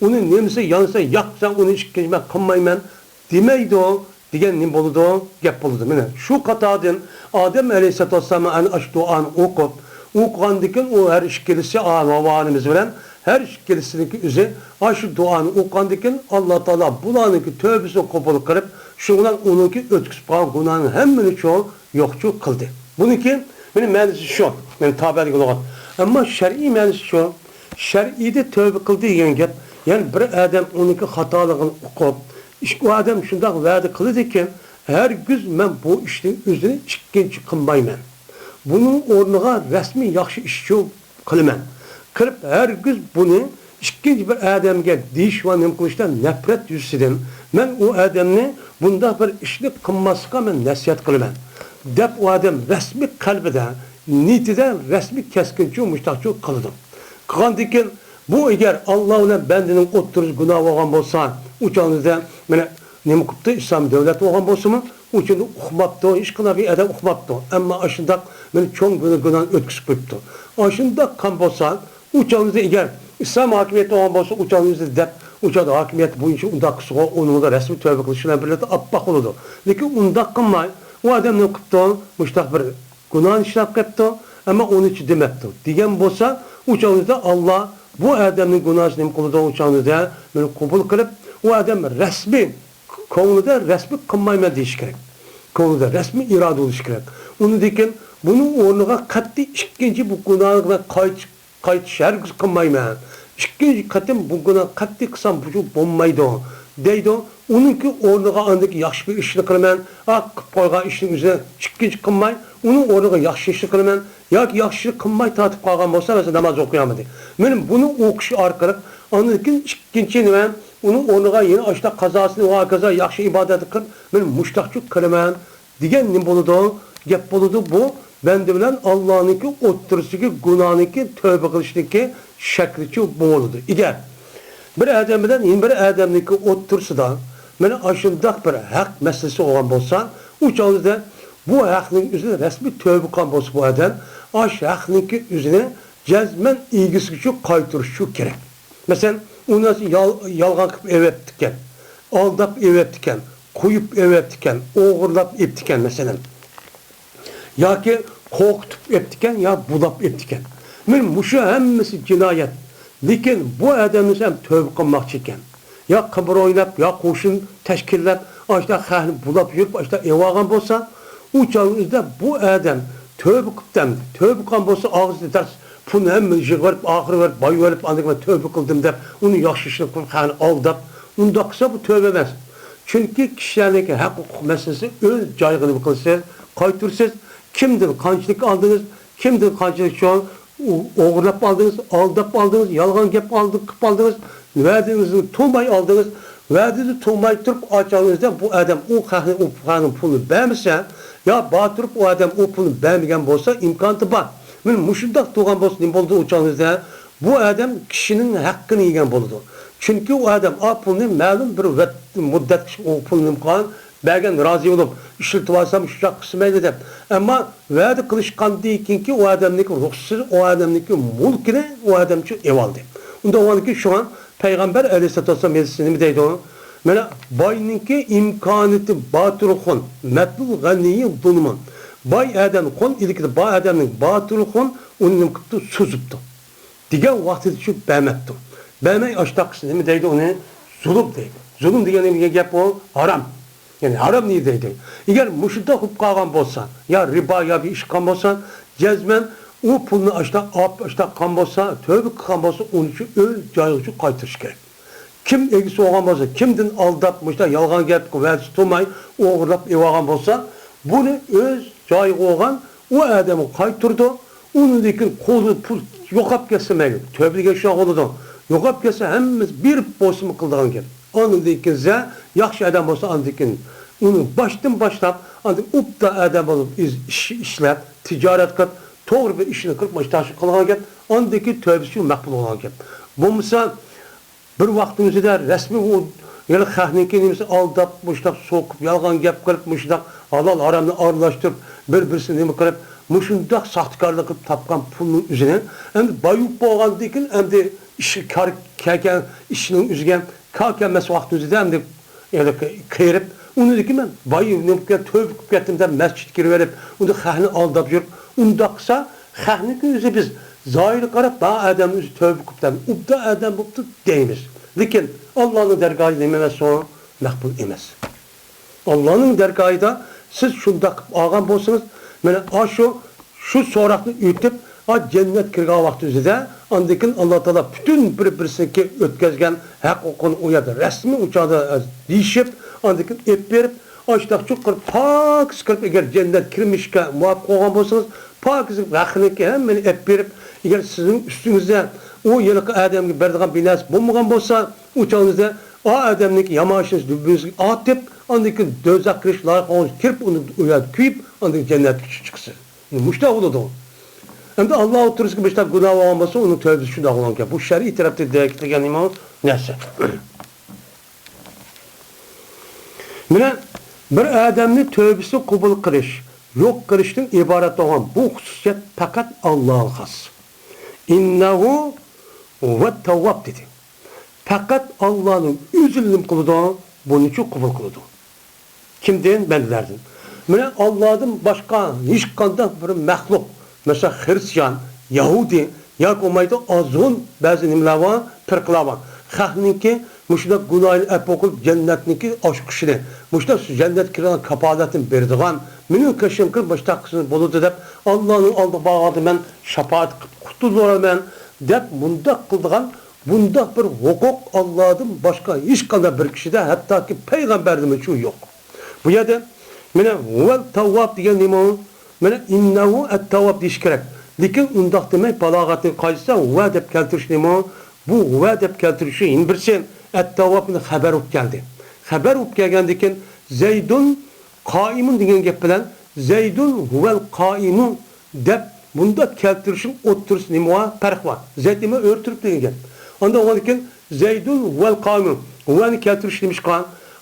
ئۇنى نېمىسى يانسا ياق، سەن ئۇنى ئىككىنچى مەن قىلمايمەن دېمەيدۇ دېگەن نېمە بولىدۇ؟ گەپ بولىدۇ. مانا شۇ قاتاردىن ئادەم ئەلەيھىسسالاتۇ ۋەسسالام ئەنە ئاشۇ دۇئانى ئوقۇپ، ئوقۇغاندىكىن ئۇ ھەر ئىككىلىسى، ھاۋا ئانىمىز بىلەن ھەر ئىككىلىسىنىڭكى ئۆزى ئاشۇ دۇئانى ئوقۇغاندىكىن، ئاللا تائالا بۇلارنىڭكى تۆبىسىنى قوبۇل قىلىپ، شۇنىڭ بىلەن ئۇنىڭكى ئۆتكۈزۈپ قالغان گۇناھىنى ھەممىنى چۇ-، يوقچۇ قىلدى. بۇنىڭكى مانا مەنىسى شۇ. مانا تابە دېگەن لۇغەت. ئەمما شەرئىي مەنىسى شۇ. شەرئىيدە تۆبە قىلدى دېگەن گەپ، يەنى بىر ئادەم ئۇنىڭكى خاتالىقىنى ئۇقۇپ، ئىش-، ئۇ ئادەم شۇنداق ۋەدە قىلىدىكى، ھەرگىز مەن بۇ ئىشنىڭ ئۆزىنى ئىككىنچى قىلمايمەن. بۇنىڭ ئورنىغا رەسمىي ياخشى ئىشچۇ قىلىمەن. قىلىپ، ھەرگىز بۇنى ئىككىنچى بىر ئادەمگە دېيىش ۋە نېمە قىلىشتا نەپرەت يۈزىسىدىن، مەن ئۇ ئادەمنى بۇنداق بىر ئىشنى قىلماسلىققا مەن نەسىھەت قىلىمەن، دەپ ئۇ ئادەم رەسمىي قەلبىدە، نىيىتىدە رەسمىي كەسكىنچۇ مۇشتاقچۇ قىلىدۇ. قىلغاندىن كېيىن، بۇ ئەگەر ئاللا بىلەن بەندىنىڭ ئوتتۇرىسىدا گۇناھ بولغان بولسا، ئۇ چاغدا مانا نېمە قىپتۇ، ئىسلام دۆلەت بولغان بولسىمۇ، ئۇ چاغدا ئۇقماپتۇ، ھېچقانداق بىر ئادەم ئۇقماپتۇ. ئەمما ئاشۇنداق مانا چوڭ بىر گۇناھنى ئۆتكۈزۈپ قويۇپتۇ. ئاشۇنداق قىلغان بولسا، ئۇ چاغدا ئەگەر ئىسلام ھاكىمىيىتى بولغان بولسا، ئۇ چاغدا دەپ، ئۇ چاغدا ھاكىمىيەت بويىچە ئۇنداق قىلسىغۇ، ئۇنىڭغا رەسمىي تەۋبە قىلىش بىلەن بىرلىكتە ئاپئاق بولىدۇ. لېكىن ئۇنداق قىلماي، ئۇ ئادەم نېمە قىپتۇ؟ مۇشتاق بىر گۇناھنى ئىشلەپ قېپتۇ، ئەمما ئۇنى چىدىمەپتۇ دېگەن بولسا، ئۇ چاغدا ئاللا بۇ ئادەمنىڭ گۇناھىنى نېمە قىلىدۇ؟ ئۇ چاغدا مېنى قوبۇل قىلىپ، ئۇ ئادەم رەسمىي، كۆڭلىدە رەسمىي قىلمايمەن دېيىشى كېرەك. كۆڭلىدە رەسمىي ئىرادە بولۇشى كېرەك. ئۇنىڭدىن كېيىن بۇنىڭ ئورنىغا قەتئىي ئىككىنچى بۇ گۇناھقا قايتىش قايتىش ھەرگىز قىلمايمەن. ئىككىنچى قېتىم بۇ گۇناھ قەتئىي قىلسام بۇ بولمايدۇ، دەيدۇ. ئۇنىڭكى ئورنىغا ئاندىكى ياخشى بىر ئىشنى قىلىمەن. ئا، قىلىپ قويغان ئىشنىڭ ئۆزىنى ئىككىنچى قىلماي، ئۇنىڭ ئورنىغا ياخشى ئىشنى قىلىمەن. ياكى ياخشى ئىشنى قىلماي تارتىپ قالغان بولسا، مەسىلەن، ناماز ئوقۇيالمىدى. مانا بۇنى ئوقۇش ئارقىلىق ئاندىن كېيىن ئىككىنچى نېمە، ئۇنىڭ ئورنىغا يەنە ئاشۇنداق قازاسىنى ۋە ھاكازا ياخشى ئىبادەتنى قىلىپ، مانا مۇشتاقچۇ قىلىمەن. دېگەن نېمە بولىدۇ؟ گەپ بولىدۇ، بۇ بەندە بىلەن ئاللانىڭكى ئوتتۇرىسىدىكى گۇناھنىڭكى تەۋبە قىلىشنىڭكى شەكلىچۇ بولىدۇ. ئەگەر بىر ئادەم بىلەن يەنە بىر ئادەمنىڭكى ئوتتۇرىسىدا مانا ئاشۇنداق بىر ھەق مەسىلىسى بولغان بولسا، ئۇ چاغدا بۇ ھەقنىڭ ئۆزىنى رەسمىي تەۋبە قىلغان بولسا بۇ ئادەم، ئاشۇ ھەقنىڭكى ئۆزىنى جەزمەن ئىگىسىگىچە قايتۇرۇشى كېرەك. مەسىلەن، ئۇ نەرسە يال-، يالغان قىلىپ ئېلىۋەپتىكەن، ئالداپ ئېلىۋەپتىكەن، قويۇپ ئېلىۋەپتىكەن، ئوغرىلاپ ئېلىپتىكەن، مەسىلەن. ياكى قورقۇتۇپ ئېلىپتىكەن، يا بۇلاپ ئېلىپتىكەن. مانا مۇشۇ ھەممىسى جىنايەت. لېكىن بۇ ئادەمنى ھەم تەۋبە قىلماقچى ئىكەن. يا قىمار ئويناپ، يا قوشۇن تەشكىللەپ، ئاشۇنداق خەقنى بۇلاپ يۈرۈپ، ئاشۇنداق ئېلىۋالغان بولسا، ئۇ چاغنىڭ ئۆزىدە بۇ ئادەم تەۋبە قىپتۇ ئەمدى. تەۋبە قىلغان بولسا، ئاغزىدا تەس پۇلنى ھەممىنى يىغىۋېلىپ، ئاخىرى بېرىپ بايىۋېلىپ، ئاندىن كېيىن مەن تەۋبە قىلدىم دەپ، ئۇنى ياخشى ئىشنى قىلىپ، خەقنى ئالداپ، ئۇنداق قىلسا، بۇ تەۋبە ئەمەس. چۈنكى كىشىلەرنىڭكى ھەق-ھوقۇق مەسىلىسى ئۆز جايىغا نېمە قىلىسىز، قايتۇرىسىز. كىمدىن قانچىلىك ئالدىڭىز، كىمدىن قانچىلىك شۇ ئو-، ئوغرىلاپ ئالدىڭىز، ئالداپ ئالدىڭىز، يالغان گەپ ئالدىڭ-، قىلىپ ئالدىڭىز، ۋەدىڭىزنى تۇرماي ئالدىڭىز، ۋەدىنى تۇرماي تۇرۇپ، ئاچاڭىزدا بۇ ئادەم ئۇ خەقنى، ئۇ خەقنىڭ پۇلىنى بەرمىسە، يا بار تۇرۇپ ئۇ ئادەم ئۇ پۇلنى بەرمىگەن بولسا، ئىمكانىيىتى بار. مانا مۇشۇنداق تۇرغان بولسا، نېمە بولىدۇ ئۇ چاغىڭىزدا؟ بۇ ئادەم كىشىنىڭ ھەققىنى يېگەن بولىدۇ. چۈنكى ئۇ ئادەم ئا پۇلنى مەلۇم بىر ۋەت-، مۇددەتكىچە ئۇ پۇلنى نېمە قىلغان، بەرگەن، رازى بولۇپ، ئىشلىتىۋالسام شۇنداق قىلسا مەيلى دەپ. ئەمما ۋەدە قىلىشقاندىن كېيىنكى ئۇ ئادەمنىڭكى رۇخسىتىسىز ئۇ ئادەمنىڭكى مۇلكىنى ئۇ ئادەمچۇ ئېلىۋالدى. ئۇنداق بولغاندىكىن شۇڭا پەيغەمبەر ئەلەيھىسسالاتۇ ۋەسسالام ھەدىسىدە نېمە دەيدۇ؟ مانا، باينىڭكى ئىمكانىيىتى باتۇر خۇن، مەتلۇل غەنىيي زۇلمۇن. باي ئادەم خۇن، ئىلكىدە بار ئادەمنىڭ باتۇر خۇن، ئۇنى نېمە قىپتۇ؟ سوزۇپتۇ. دېگەن ۋاقتىدا چۈشۈپ بەرمەپتۇ. بەرمەي ئاشتاققىسى نېمە دەيدۇ ئۇنى؟ زۇلۇم دەيدۇ. زۇلۇم دېگەن نېمە گەپ ئۇ؟ ھارام. يەنى ھارام نېمە دەيدۇ؟ ئەگەر مۇشۇنداق بولۇپ قالغان بولسا، يا رىبا يا بىر ئىش قىلغان بولسا، جەزمەن ئۇ پۇلنى ئاشتاق ئاپ، ئاشتاق قىلغان بولسا، تەۋبە قىلغان بولسا، ئۇنى شۇ ئۆز جايىغا شۇ قايتۇرۇش كېرەك. كىم ئىگىسى بولغان بولسا، كىمدىن ئالداپ، مۇشۇنداق يالغان گەپ، ۋەدىسى تۇرماي، ئوغرىلاپ ئېلىۋالغان بولسا، بۇنى ئۆز جايىغا بولغان ئۇ ئادەمگە قايتۇرىدۇ. ئۇنىڭدىن كېيىن قولىدا پۇل يوقاپ كەتسە مەيلى، تۆبىلىگەن شۇ بولىدۇ. يوقاپ كەتسە ھەممىسى بېرىپ بولسىمۇ قىلىدىغان گەپ. ئاندىن كېيىن ياخشى ئادەم بولسا، ئاندىن كېيىن ئۇنى باشتىن باشلاپ، ئاندىن ئوبدان ئادەم بولۇپ ئىز-، ئىش ئىشلەپ، تىجارەت قىلىپ، توغرا بىر ئىشنى قىلىپ، مۇشۇنداق قىلغان گەپ. ئاندىن كېيىن تۆبىسى شۇ مەقبۇل بولغان گەپ. بولمىسا، بىر ۋاقىتنىڭ ئۆزىدە رەسمىي ئۇ يەنە خەقنىڭكى نېمىسى ئالداپ، مۇشۇنداق سوقۇپ، يالغان گەپ قىلىپ، مۇشۇنداق ھالال ھارامنى ئارىلاشتۇرۇپ، بىر-بىرسىنى نېمە قىلىپ، مۇشۇنداق ساختىكارلىق قىلىپ تاپقان پۇلنىڭ ئۆزىنى ئەمدى باي بولۇپ بولغاندىن كېيىن ئەمدى ئىشقا كار كەلگەن ئىشنىڭ ئۆزىگە كار كەلمەس ۋاقىتنىڭ ئۆزىدە ئەمدى يەنە قېرىپ، ئۇنىڭدىن كېيىن مەن باي نېمە قىلىپ تۆبە قىلىپ كەتتىم دەپ مەسچىتكە كىرىۋېلىپ، ئۇندا خەقنى ئالداپ يۈرۈپ، ئۇنداق قىلسا، خەقنىڭكى ئۆزى بىز زاھىرىغا قاراپ، بۇ ئادەمنىڭ ئۆزى تۆبە قىپتۇ، ئوبدان ئادەم بوپتۇ دەيمىز. لېكىن ئاللانىڭ دەرگاھىدا نېمە ئەمەس ئۇ؟ مەقبۇل ئەمەس. ئاللانىڭ دەرگاھىدا سىز شۇنداق قىلىپ ئالغان بولسىڭىز، مانا ئاشۇ، شۇ سوراقنى ئۆتۈپ، ئا، جەننەت كىرگەن ۋاقتىڭىزدا، ئاندىن كېيىن ئاللا تائالا پۈتۈن بىر-بىرسىنىڭكى ئۆتكەزگەن ھەق ھوقۇقىنى ئۇ يەردە رەسمىي ئۇ چاغدا دېيىشىپ، ئاندىن كېيىن ئېلىپ بېرىپ، ئاشتاقچۇ قىلىپ، پاكىز قىلىپ، ئەگەر جەننەت كىرمىشكە مۇۋاپىق بولغان بولسىڭىز، پاكىز قىلىپ ھەققىنىڭكى ھەممىنى ئېلىپ بېرىپ، ئەگەر سىزنىڭ ئۈستىڭىزدە ئۇ ھېلىقى ئادەمگە بەرىدىغان بىر نەرسە بولمىغان بولسا، ئۇ چاغىڭىزدا ئا ئادەمنىڭكى يامان ئىشىنى دۈبىسىگە ئاتىپ، ئاندىن كېيىن دوزاخ كىرىش لايىقىغا كىرىپ، ئۇنى ئۇ يەردە كۆيۈپ، ئاندىن كېيىن جەننەتكە چىقسا. مۇشۇنداق بولىدۇ. ئەمدى ئاللا ئوتتۇرىسىغا مۇشۇنداق گۇناھ بولغان بولسا، ئۇنىڭ تۆبىسى شۇنداق بولغان گەپ. بۇ شەرئىي تەرەپتە دەيدىغان نېمە نەرسە. مانا بىر ئادەمنى تۆبىسىنى قوبۇل قىلىش، يوق قىلىشتىن ئىبارەت بولغان بۇ خۇسۇسىيەت پەقەت ئاللاغا خاس. ئىننەھۇ ھۇۋەت تەۋۋاب دېدى. پەقەت ئاللانىڭ ئۆزىلا نېمە قىلىدۇ؟ بۇنىچۇ قوبۇل قىلىدۇ. كىمدىن؟ بەندىلەردىن. مانا ئاللادىن باشقا ھېچقانداق بىر مەخلۇق، مەسىلەن، خرىستىيان، يەھۇدىي ياكى بولمايدۇ، ئازغۇن بەزى نېمىلەر بار، پىرقىلار بار. خەقنىڭكى مۇشۇنداق گۇناھىنى ئەپۇ قىلىپ، جەننەتنىڭكى ئاچقۇچىنى، مۇشۇنداق جەننەتكە كىرىدىغان كاپالەتنى بېرىدىغان، مېنىڭ قېشىمغا كىرىپ مۇشۇنداق قىلسىڭىز بولىدۇ دەپ، ئاللانىڭ ئالدىغا بارغاندا مەن شاپائەت قىلىپ قۇتۇلدۇرىمەن دەپ مۇنداق قىلىدىغان، بۇنداق بىر ھوقۇق ئاللادىن باشقا ھېچقانداق بىر كىشىدە، ھەتتاكى پەيغەمبەردىمۇ شۇ يوق. بۇ يەردە مانا ھۇۋەل تەۋۋاب دېگەن نېمە ئۇ؟ مانا ئىننەھۇ ئەت-تەۋۋاب دېيىش كېرەك. لېكىن ئۇنداق دېمەي، بالاغەتنىڭ قايسىسى ھۇۋە دەپ كەلتۈرۈش نېمە ئۇ؟ بۇ ھۇۋە دەپ كەلتۈرۈشى يەنە بىرسى ئەت-تەۋۋاب خەۋەر بولۇپ كەلدى. خەۋەر بولۇپ كەلگەندىن كېيىن زەيدۇن قائىمۇن دېگەن گەپ بىلەن زەيدۇن ھۇۋەل قائىمۇ دەپ بۇنداق كەلتۈرۈشنىڭ ئوتتۇرىسىدا نېمە بار؟ پەرق بار. زەيد نېمە ئۆرە تۇرۇپتۇ دېگەن گەپ. ئاندىن ئۇنىڭدىن كېيىن زەيدۇن ھۇۋەل قائىمۇ. ھۇۋەنى كەلتۈرۈش نېمىشقا؟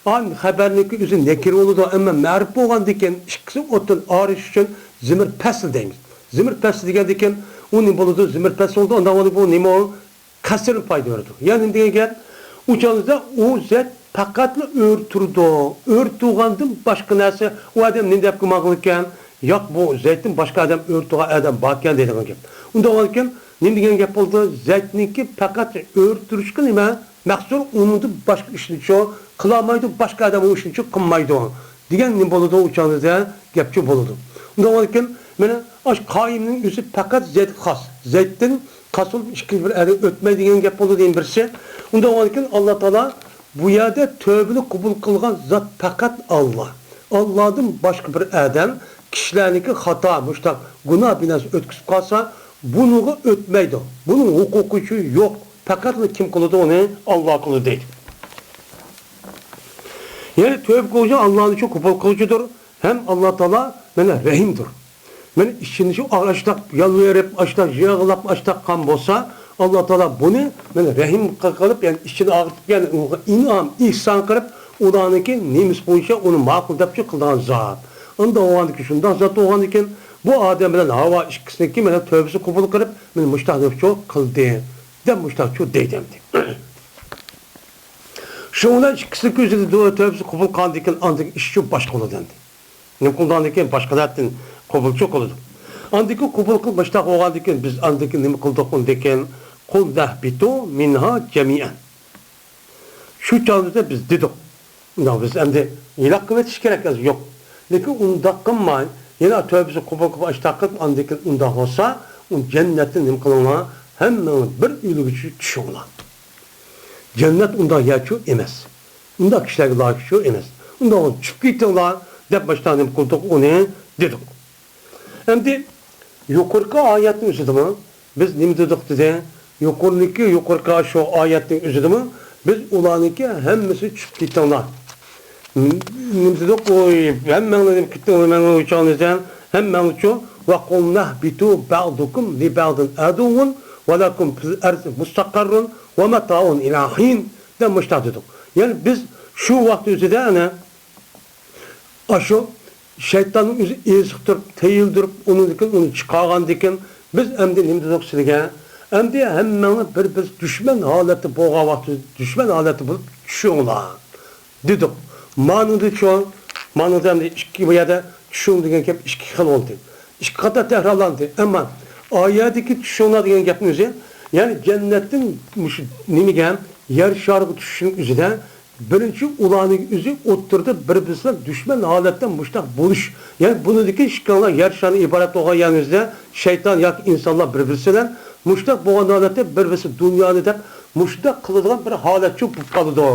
ئان خەبەرنىڭكى ئۆزى نەكىر بولىدۇ، ئەمما مەرۇپ بولغاندىن كېيىن ئىككىسى ئوتتىن ئايرىش ئۈچۈن زىمىر پەسل دەيمىز. زىمىر پەسل دېگەندىن كېيىن ئۇ نېمە بولىدۇ؟ زىمىر پەسل بولىدۇ. ئاندىن بۇ نېمە ئۇ؟ قەسرىن پايدا بېرىدۇ. يەنى نېمە دېگەن گەپ؟ ئۇ چاغدا ئۇ زەيد پەقەتلا ئۆرە تۇرىدۇ. ئۆرە تۇرغاندىن باشقا نەرسە ئۇ ئادەم نېمە دەپ گۇمان قىلىدىكەن؟ ياق، بۇ زەيدتىن باشقا ئادەم ئۆرە تۇرغان ئادەم باركەن دەيدىغان گەپ. ئۇنداق بولغاندىكىن نېمە دېگەن گەپ بولىدۇ؟ زەيدنىڭكى پەقەت ئۆرە تۇرۇشقا نېمە مەخسۇس، ئۇنىڭدىن باشقا ئىشنىچۇ قىلالمايدۇ، باشقا ئادەم ئۇ ئىشنىچۇ قىلمايدۇ دېگەن نېمە بولىدۇ؟ ئۇ چاغدا گەپچۇ بولىدۇ. ئۇنداق بولغاندىكىن مانا ئاشۇ قائىمنىڭ ئۆزى پەقەت زەيدكە خاس. زەيدتىن قاسىل ئىككىنچى بىر ئەرگە ئۆتمەي دېگەن گەپ بولىدۇ دېگەن بىرسى. ئۇنداق بولغاندىكىن ئاللا تائالا بۇ يەردە تۆبىنى قوبۇل قىلغان زات پەقەت ئاللا. ئاللادىن باشقا بىر ئادەم كىشىلەرنىڭكى خاتا، مۇشتاق گۇناھ بىناسى ئۆتكۈزۈپ قالسا، بۇنىڭغا ئۆتمەيدۇ. بۇنىڭ ھوقۇقى يوق. پەقەتلا كىم قىلىدۇ ئۇنى؟ ئاللا قىلىدۇ دەيدۇ. يەنى تۆبە قىلغۇچى ئاللانىڭچۇ قوبۇل قىلغۇچىدۇر. ھەم ئاللا تائالا مانا رەھىمدۇر. مانا ئىچىنى شۇ ئاشتاق يالۋۇرۇپ، ئاشتاق يىغلاپ، ئاشتاق قان بولسا، ئاللا تائالا بۇنى مانا رەھىم قىلىپ، يەنى ئىچىنى ئاغرىتىپ، يەنى ئۇنىڭغا ئىنئام، ئېھسان قىلىپ، ئۇلارنىڭكى نېمىسى بويىچە ئۇنى ماقۇل دەپ شۇ قىلىدىغان زات. ئۇنداق بولغاندىكىن، شۇنداق زات بولغاندىكىن، بۇ ئادەم بىلەن ھاۋا ئىككىسىنىڭكى مانا تۆبىسى قوبۇل قىلىپ، مانا مۇشتاق نېمىچۇ قىلدى دەپ مۇشتاقچۇ دەيدۇ ئەمدى. شۇنىڭ بىلەن ئىككىسىنىڭكى ئۆزىنىڭ تۆبىسى قوبۇل قىلغاندىن كېيىن ئاندىن ئىشچۇ باشقا بولىدۇ ئەمدى. نېمە قىلغاندىن كېيىن باشقىلارنىڭ قوبۇلچۇ قىلىدۇ. ئاندىن كېيىن قوبۇل قىلىپ مۇشتاق بولغاندىن كېيىن بىز ئاندىن كېيىن نېمە قىلدۇق ئۇندىن كېيىن؟ قۇلنەھبىتۇ مىنھا جەمىئەن. شۇ چاغدا بىز دېدۇق. ئۇنداق بىز ئەمدى ھېلاك قىلىۋېتىش كېرەك ئەمەس، يوق. لېكىن ئۇنداق قىلماي، يەنە تۆبىسىنى قوبۇل قىلىپ ئاشتاق قىلىپ، ئاندىن كېيىن ئۇنداق بولسا، ئۇ جەننەتتىن نېمە قىلىڭلار؟ ھەممىڭلار بىر ئۆيلۈككە چۈشۈڭلار. جەننەت ئۇنداق يەرچۇ ئەمەس. ئۇنداق كىشىلەرگە لايىقچۇ ئەمەس. ئۇنداق بولسا چۈشۈپ كېتىڭلار دەپ مۇشۇنداق نېمە قىلدۇق، ئۇنى دېدۇق. ئەمدى يۇقىرىقى ئايەتنىڭ ئۆزىدىمۇ بىز نېمە دېدۇق دېدى؟ يۇقىرىدىكى، يۇقىرىقى شۇ ئايەتنىڭ ئۆزىدىمۇ بىز ئۇلارنىڭكى ھەممىسى چۈشۈپ كېتىڭلار. نېمە دېدۇق؟ ئۇ ھەممەڭلار نېمە كېتىڭلار، مەڭلار ئۇچاڭلار دېسەم، ھەممەڭلارچۇ، ۋەقۇلنەھبىتۇ بەئزۇكۇم لىبەئزىن ئەدۇۋۋۇن ۋەلەكۇم فىل ئەرزى مۇستەقەررۇن ۋەمەتائۇن ئىلا ھىن دەپ مۇشۇنداق دېدۇق. يەنى بىز شۇ ۋاقىت ئۆزىدە ئەنە ئاشۇ شەيتاننىڭ ئۆزى ئېزىقتۇرۇپ، تىيىلدۈرۈپ، ئۇنىڭدىن كېيىن ئۇنى چىقارغاندىن كېيىن، بىز ئەمدى نېمە دېدۇق سىلىگە؟ ئەمدى ھەممەڭلار بىر-بىرسى دۈشمەن ھالەتتە بولغان ۋاقتىدا دۈشمەن ھالەتتە بولۇپ چۈشۈڭلار دېدۇق. مانىدا چوڭ، مانىدا ئەمدى ئىككى بۇ يەردە چۈشۈڭ دېگەن گەپ ئىككى خىل بولدى. ئىككى قاتار تەكرارلاندى. ئەمما ئايەتتىكى چۈشۈڭلار دېگەن گەپنىڭ ئۆزى، يەنى جەننەتتىن مۇشۇ نېمىگە، يەر شارىغا چۈشۈشنىڭ ئۆزىدە بىرىنچى ئۇلارنىڭ ئۆزى ئوتتۇرىدا بىر-بىرسى بىلەن دۈشمەن ھالەتتە مۇشۇنداق بولۇش. يەنى بۇنىڭدىكى ئىككىڭلار يەر شارىدىن ئىبارەت بولغان يەرنىڭ ئۆزىدە شەيتان ياكى ئىنسانلار بىر-بىرسى بىلەن مۇشۇنداق بولغان ھالەتتە بىر-بىرسى دۇنيانى دەپ مۇشۇنداق قىلىدىغان بىر ھالەتچۇ بولۇپ قالىدۇ.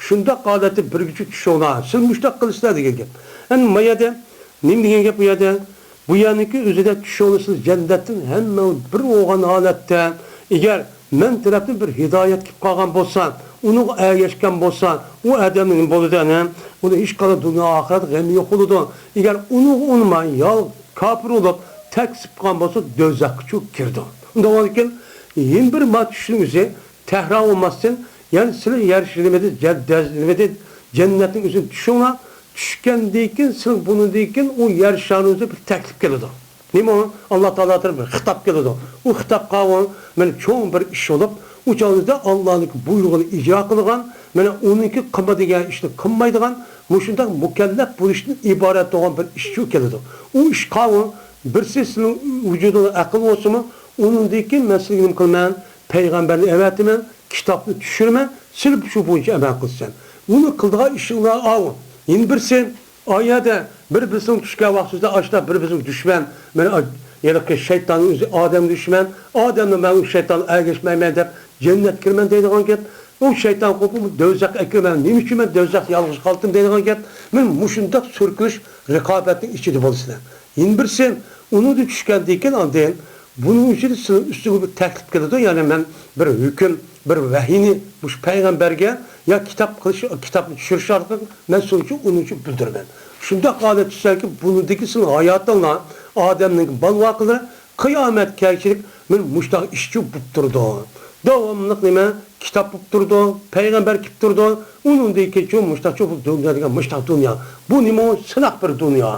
شۇنداق ھالەتتە بىرگىچە چۈشۈڭلار. سىز مۇشۇنداق قىلىسىلەر دېگەن گەپ. ئەمما ما يەردە نېمە دېگەن گەپ بۇ يەردە؟ بۇ يەرنىڭكى ئۆزىدە چۈشۈڭلار سىز جەننەتتىن ھەممىڭ بىر بولغان ھالەتتە، ئەگەر مەن تەرەپتىن بىر ھىدايەت كېلىپ قالغان بولسا، ئۇنىڭغا ئەگەشكەن بولسا، ئۇ ئادەمنىڭ نېمە بولىدۇ، ئەنە؟ ئۇنىڭ ھېچقانداق دۇنيا ئاخىرەت غېمى يوق بولىدۇ. ئەگەر ئۇنىڭغا ئۇنىماي، يا كاپىر بولۇپ، تەكلىپ قىلغان بولسا، دوزاخقا چۈشۈپ كىرىدۇ. ئۇنداق بولغاندىكىن، يەنە بىر ما چۈشنىڭ ئۆزى تەھرا بولماستىن، يەنى سىلەر يەر نېمىدە، جەد-، دەز-، نېمىدە، جەننەتنىڭ ئۆزىنى چۈشۈڭلار. چۈشكەندىن كېيىن، سىلەر بۇنىڭدىن كېيىن ئۇ يەر شارىمىزدا بىر تەكلىپ كېلىدۇ. نېمە ئۇ؟ ئاللا تائالا تەرىپىدىن خىتاب كېلىدۇ. ئۇ خىتابقا ئۇ، مانا، چوڭ بىر ئىش بولۇپ، ئۇ چاغدا ئاللانىڭ بۇيرۇغىنى ئىجرا قىلغان، مانا، ئۇنىڭكى قىلما دېگەن ئىشنى قىلمايدىغان، مۇشۇنداق مۇكەللەپ بولۇشتىن ئىبارەت بولغان بىر ئىش شۇ كېلىدۇ. ئۇ ئىشقا ئۇ، بىرسى سىزنىڭ ۋۇجۇدىڭىزدا ئەقىل بولسىمۇ، ئۇنىڭدىن كېيىن مەن سىزگە نېمە قىلىمەن؟ پەيغەمبەرنى ئەۋەتىمەن، كىتابنى چۈشۈرىمەن، سىلەر شۇ بويىچە ئەمەل قىلىسەن. ئۇنى قىلىدىغان ئىشىڭلار ئاۋۇ. يەنە بىرسى، ئايەدە بىر-بىرسىنىڭ چۈشكەن ۋاقتىسىدا ئاشتا بىر-بىرسىنىڭ دۈشمەن، مانا، ھېلىقى شەيتاننىڭ ئۆزى ئادەمگە دۈشمەن، ئادەمنى مەن ئۇ شەيتانغا ئەگەشمەيمەن دەپ جەننەتكە كىرىمەن دەيدىغان گەپ. ئۇ شەيتان قوپۇپ، دوزاخقا ئەكىرىمەن، نېمە ئۈچۈن مەن دوزاختا يالغۇز قالدىم دەيدىغان گەپ. مانا مۇشۇنداق سۈركىلىش رىقابەتنىڭ ئىچىدە بولىسىلەر. يەنە بىرسى، ئۇنىڭدىن چۈشكەندىن كېيىن ئاندىن بۇنىڭ ئۈچۈن سىلەر ئۈستىگە بىر تەكلىپ كېلىدۇ، يەنى مەن بىر ھۆكۈم، بىر ۋەھىينى مۇشۇ پەيغەمبەرگە يا كىتاب قىلىش، كىتابنى چۈشۈرۈش ئارقىلىق مەن سىلەر ئۈچۈن ئۇنىڭ ئۈچۈن بىلدۈرىمەن. شۇنداق ھالەت چۈشسەكى، بۇنىڭدىكى سىلەرنىڭ ھاياتىڭلار، ئادەمنىڭ بالۋاقلىرى قىيامەت كەچلىك مانا مۇشۇنداق ئىشچى بولۇپ تۇرىدۇ. داۋاملىق نېمە؟ كىتاب بولۇپ تۇرىدۇ، پەيغەمبەر كېلىپ تۇرىدۇ. ئۇنىڭدىن كېيىن مۇشۇنداق چوڭ دۇنيا دېگەن مۇشۇنداق دۇنيا. بۇ نېمە؟ سىناق بىر دۇنيا.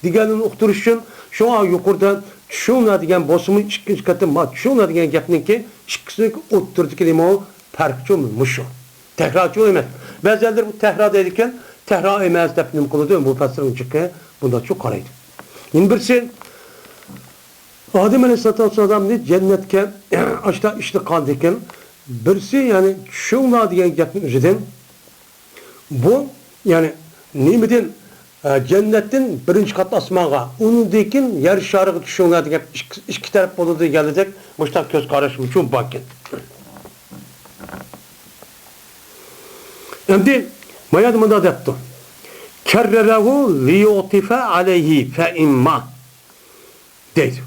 دېگەننى ئۇقتۇرۇش ئۈچۈن، شۇڭا يۇقىرىدا چۈشۈڭلار دېگەن بولسىمۇ، ئىككىنچى قېتىم ما چۈشۈڭلار دېگەن گەپنىڭكى ئىككىسىنىڭكى ئوتتۇرىدىكى نېمە ئۇ؟ پەرق شۇ، مۇشۇ. تەكرارچۇ ئېمەس. بەزىلەر بۇ تەھرا دەيدىكەن، تەھرا ئەمەس دەپ نېمە قىلىدۇ؟ مۇپەسسىرنىڭ جىقى بۇنداقچۇ قارايدۇ. يەنە بىرسى، ئادەم ئەلەيھىسسالاتۇ ۋەسسالامنى جەننەتكە ئاشتا ئىشلىقاندىكىن، بىرسى، يەنى چۈشۈڭلار دېگەن گەپنىڭ ئۆزىدىن، بۇ، يەنى نېمىدىن، ئە، جەننەتتىن بىرىنچى قات ئاسمانغا، ئۇنىڭدىن كېيىن يەر شارىغا چۈشۈڭلار دېگەپ ئىككى، ئىككى تەرەپ بولىدۇ دېگەنلىدەك مۇشۇنداق كۆز قاراش ئۈچۈن باركەن. ئەمدى ما يەردە مۇنداق دەپتۇ. كەررەرەھۇ لىيۇئتىفە ئەلەيھى فەئىمما. دەيدۇ.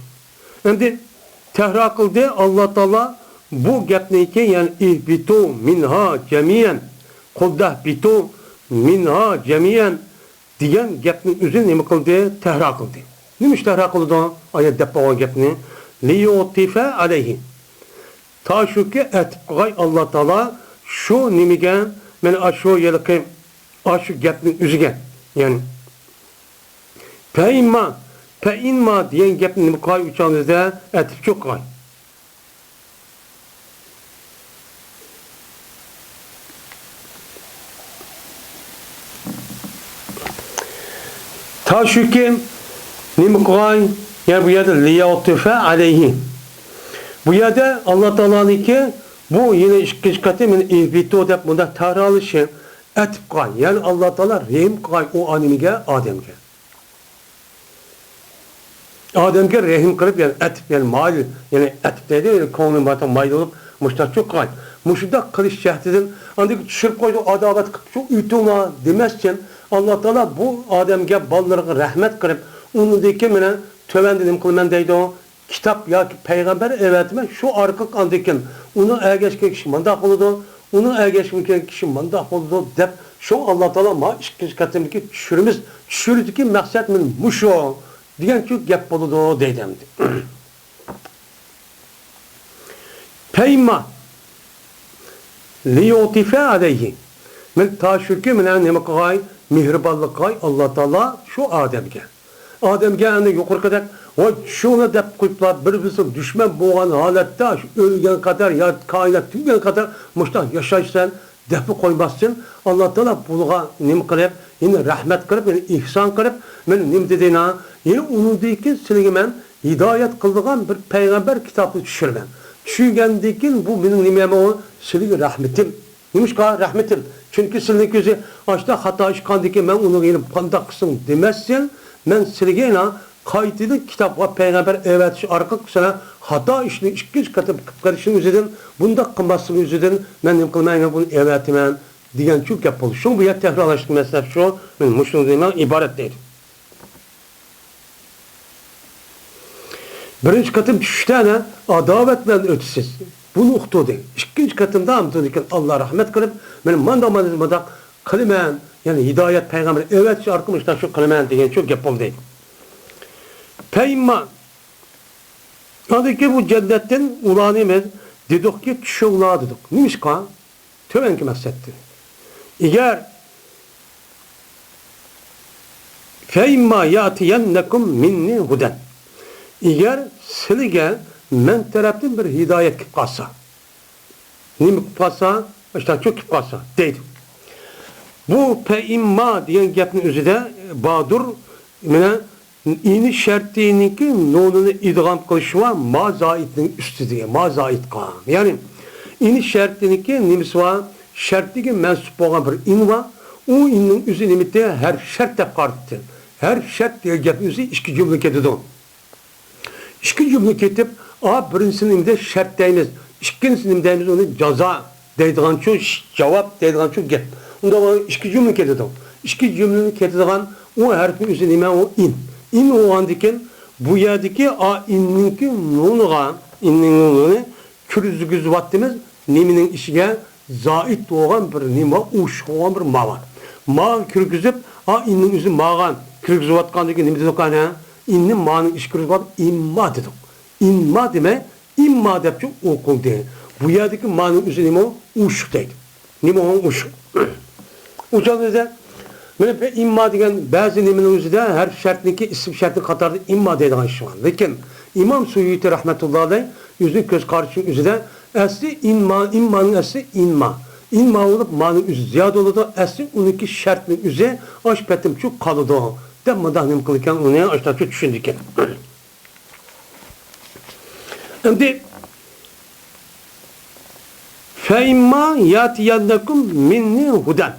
ئەمدى تەھرا قىلدى ئاللا تائالا بۇ گەپنىكى، يەنى ئىھبىتۇ مىنھا جەمىئەن، قۇلدەھبىتۇ مىنھا جەمىئەن دېگەن گەپنىڭ ئۆزىنى نېمە قىلدى؟ تەھرا قىلدى. نېمە ئۈچۈن تەھرا قىلىدۇ؟ ئايەت دەپ بولغان گەپنى. لىيۇئتىفە ئەلەيھى. تا شۇكى ئەتىپ قىلغاي ئاللا تائالا شۇ نېمىگە، مانا ئاشۇ ھېلىقى، ئاشۇ گەپنىڭ ئۆزىگە. يەنى پەئىمما، پەئىنما دېگەن گەپنى نېمە قىلاي ئۇ چاغدا ئەتىپچۇ قىلاي. تا شۇكى نېمە قىلاي؟ يەنى بۇ يەردە لىيەتۇفە ئەلەيھى. بۇ يەردە ئاللا تائالانىڭكى بۇ يەنە ئىككىنچى قېتىم يەنە ئىھبىتۇ دەپ مۇنداق تەكرارلىشى. ئەتىپ قىلاي، يەنى ئاللا تائالا رەھىم قىلاي ئۇ ئانىمىگە، ئادەمگە. ئادەمگە رەھىم قىلىپ، يەنى ئەتىپ، يەنى مايىل، يەنى ئەتىپ دەيدۇ، يەنى كۆڭلى ماتا مايىل بولۇپ، مۇشۇنداقچۇ قىلاي. مۇشۇنداق قىلىش جەھىتىدىن، ئاندىن چۈشۈرۈپ قويدۇ، ئاداۋەت قىلىپ شۇ ئۆتۈڭلار دېمەستىن، ئاللا تائالا بۇ ئادەمگە، بالىلىرىغا رەھمەت قىلىپ، ئۇنىڭدىن كېيىن مانا تۆۋەندە نېمە قىلىمەن دەيدۇ. كىتاب ياكى پەيغەمبەر ئەۋەتىمەن، شۇ ئارقىلىق ئاندىن كېيىن ئۇنىڭ ئەگەشكەن كىشى مانداق بولىدۇ، ئۇنىڭ ئەگەشمىگەن كىشى مانداق بولىدۇ دەپ، شۇ ئاللا تائالا ما ئىككىنچى قېتىمدىكى چۈشۈرىمىز، چۈشۈرىدىكى مەقسەت مانا مۇشۇ دېگەنچۇ گەپ بولىدۇ دەيدۇ ئەمدى. پەيما لىيۇتىفە ئەلەيھى. مەن تا شۇكى مانا نېمە قىلغاي، مېھرىبانلىق قىلغاي ئاللا تائالا شۇ ئادەمگە. ئادەمگە ئەنە يۇقىرىقىدەك، ۋاي چۈشۈڭلار دەپ قويۇپلا، بىر-بىرسىگە دۈشمەن بولغان ھالەتتە، شۇ ئۆلگەن قەدەر يا كائىنات تۈگىگەن قەدەر مۇشۇنداق ياشايسەن دەپلا قويماستىن، ئاللا تائالا بۇلارغا نېمە قىلىپ، يەنە رەھمەت قىلىپ، يەنە ئېھسان قىلىپ، مانا نېمە دېدى، يەنە ئۇنىڭدىن كېيىن سىلىگە مەن ھىدايەت قىلىدىغان بىر پەيغەمبەر كىتابنى چۈشۈرىمەن. چۈشۈرگەندىن كېيىن بۇ مېنىڭ نېمەم ئۇ؟ سىلىگە رەھمىتىم. نېمىشقا رەھمىتىم؟ چۈنكى سىلىنىڭ كۆزى ئاشتا خاتا ئىش قىلغاندىكىن مەن ئۇنىڭغا يېنىپ قانداق قىلسىڭ دېمەسسەن، مەن سىلىگە يەنە قايتىدىن كىتاب ۋە پەيغەمبەر ئەۋەتىش ئارقىلىق سىلەر خاتا ئىشنى ئىككىنچى قېتىم قىلىپ قېلىشنىڭ ئۆزىدىن، بۇنداق قىلماسلىقنىڭ ئۆزىدىن مەن نېمە قىلىمەن، يەنە بۇنى ئەۋەتىمەن دېگەن شۇ گەپ بولدى. شۇڭا بۇ يەر تەكرارلاشلىق مەسىلە شۇ، مەن مۇشۇنىڭدىن ئىبارەت دەيدۇ. بىرىنچى قېتىم چۈشۈشتە ئەنە ئاداۋەت بىلەن ئۆتىسىز. بۇنى ئۇقتۇردى. ئىككىنچى قېتىمدا ئۇنىڭدىن كېيىن ئاللا رەھمەت قىلىپ، مانا مانداق، مانداق، مانداق قىلىمەن، يەنى ھىدايەت پەيغەمبەر ئەۋەتىش ئارقىلىق مۇشۇنداق شۇ قىلىمەن دېگەن شۇ گەپ بولدى. پەيما. ئاندىن كېيىن بۇ جەننەتتىن ئۇلارنى بىز دېدۇقكى، چۈشۈڭلار دېدۇق. نېمىشقا؟ تۆۋەنكى مەقسەتتىن. ئەگەر فەئىمما يەئتىيەننەكۇم مىننى ھۇدەن. ئەگەر سىلىگە مەن تەرەپتىن بىر ھىدايەت كېلىپ قالسا، نېمە كېلىپ قالسا، ئاشتاچۇ كېلىپ قالسا دەيدۇ. بۇ پەئىمما دېگەن گەپنىڭ ئۆزىدە باردۇر، مانا، ئىنى شەرتىنىڭكى نۇنىنى ئىدغام قىلىشى بار، ما زائىدنىڭ ئۈستىدىكى، ما زائىدقا. يەنى، ئىنى شەرتىنىڭكى نېمىسى بار؟ شەرتىگە مەنسۇپ بولغان بىر ئىن بار. ئۇ ئىننىڭ ئۆزى نېمىتى؟ ھەرپ شەرت دەپ قارىتىپتۇ. ھەرپ شەرت دېگەن گەپنىڭ ئۆزى ئىككى جۈملە كېتىدۇ. ئىككى جۈملە كېتىپ، ئا، بىرىنچىسىنى نېمە دەپ شەرت دەيمىز، ئىككىنچىسىنى نېمە دەيمىز، ئۇنى جازا دەيدىغانچۇ، ش-، جاۋاب دەيدىغانچۇ گەپ. ئۇنداق بولغاندا ئىككى جۈملە كېتىدۇ. ئىككى جۈملىنى كېتىدىغان ئۇ ھەرپنىڭ ئۆزى نېمە؟ ئۇ ئىن. ئىن بولغاندىكىن، بۇ يەردىكى ئا ئىننىڭكى نۇنىغا، ئىننىڭ نۇنىنى كىرگۈزۈۋاتىمىز. نېمىنىڭ ئىچىگە؟ زائىد بولغان بىر نېمە بار، ئوشۇق بولغان بىر ما بار. ما كىرگۈزۈپ، ئا ئىننىڭ ئۆزى ماغا كىرگۈزۈۋاتقاندىكىن نېمە دېدۇق ئەنە؟ ئىننى مانىڭ ئىچىگە كىرگۈزۈۋاتىپ ئىمما دېدۇق. ئىمما دېمەي، ئىمما دەپچۇ ئوقۇلدى. بۇ يەردىكى مانىڭ ئۆزى نېمە؟ ئوشۇق دەيدۇ. نېمە ئۇ ئوشۇق؟ ئۇ چاغدا بىزدە مانا بۇ ئىمما دېگەن بەزى نېمىنىڭ ئۆزىدە ھەرپ شەرتنىڭكى ئىسىم شەرتنىڭ قاتارىدا ئىمما دەيدىغان ئىش بار. لېكىن ئىمام سۇيۇتى رەھمەتۇللا ئەلەيھ ئۆزىنىڭ كۆز قارىشىنىڭ ئۆزىدە ئەسلى ئىنما، ئىممانىڭ ئەسلى ئىنما. ئىنما بولۇپ، مانىڭ ئۆزى زىيادە بولىدۇ. ئەسلى ئۇنىڭكى شەرتنىڭ ئۆزى ئاش پېتىمچۇ قالىدۇ، دەپ مۇنداق نېمە قىلىدىكەن، ئۇنى ئاشتاچۇ چۈشىنىدىكەن. ئەمدى فەئىمما يەئتىيەننەكۇم مىننى ھۇدەن.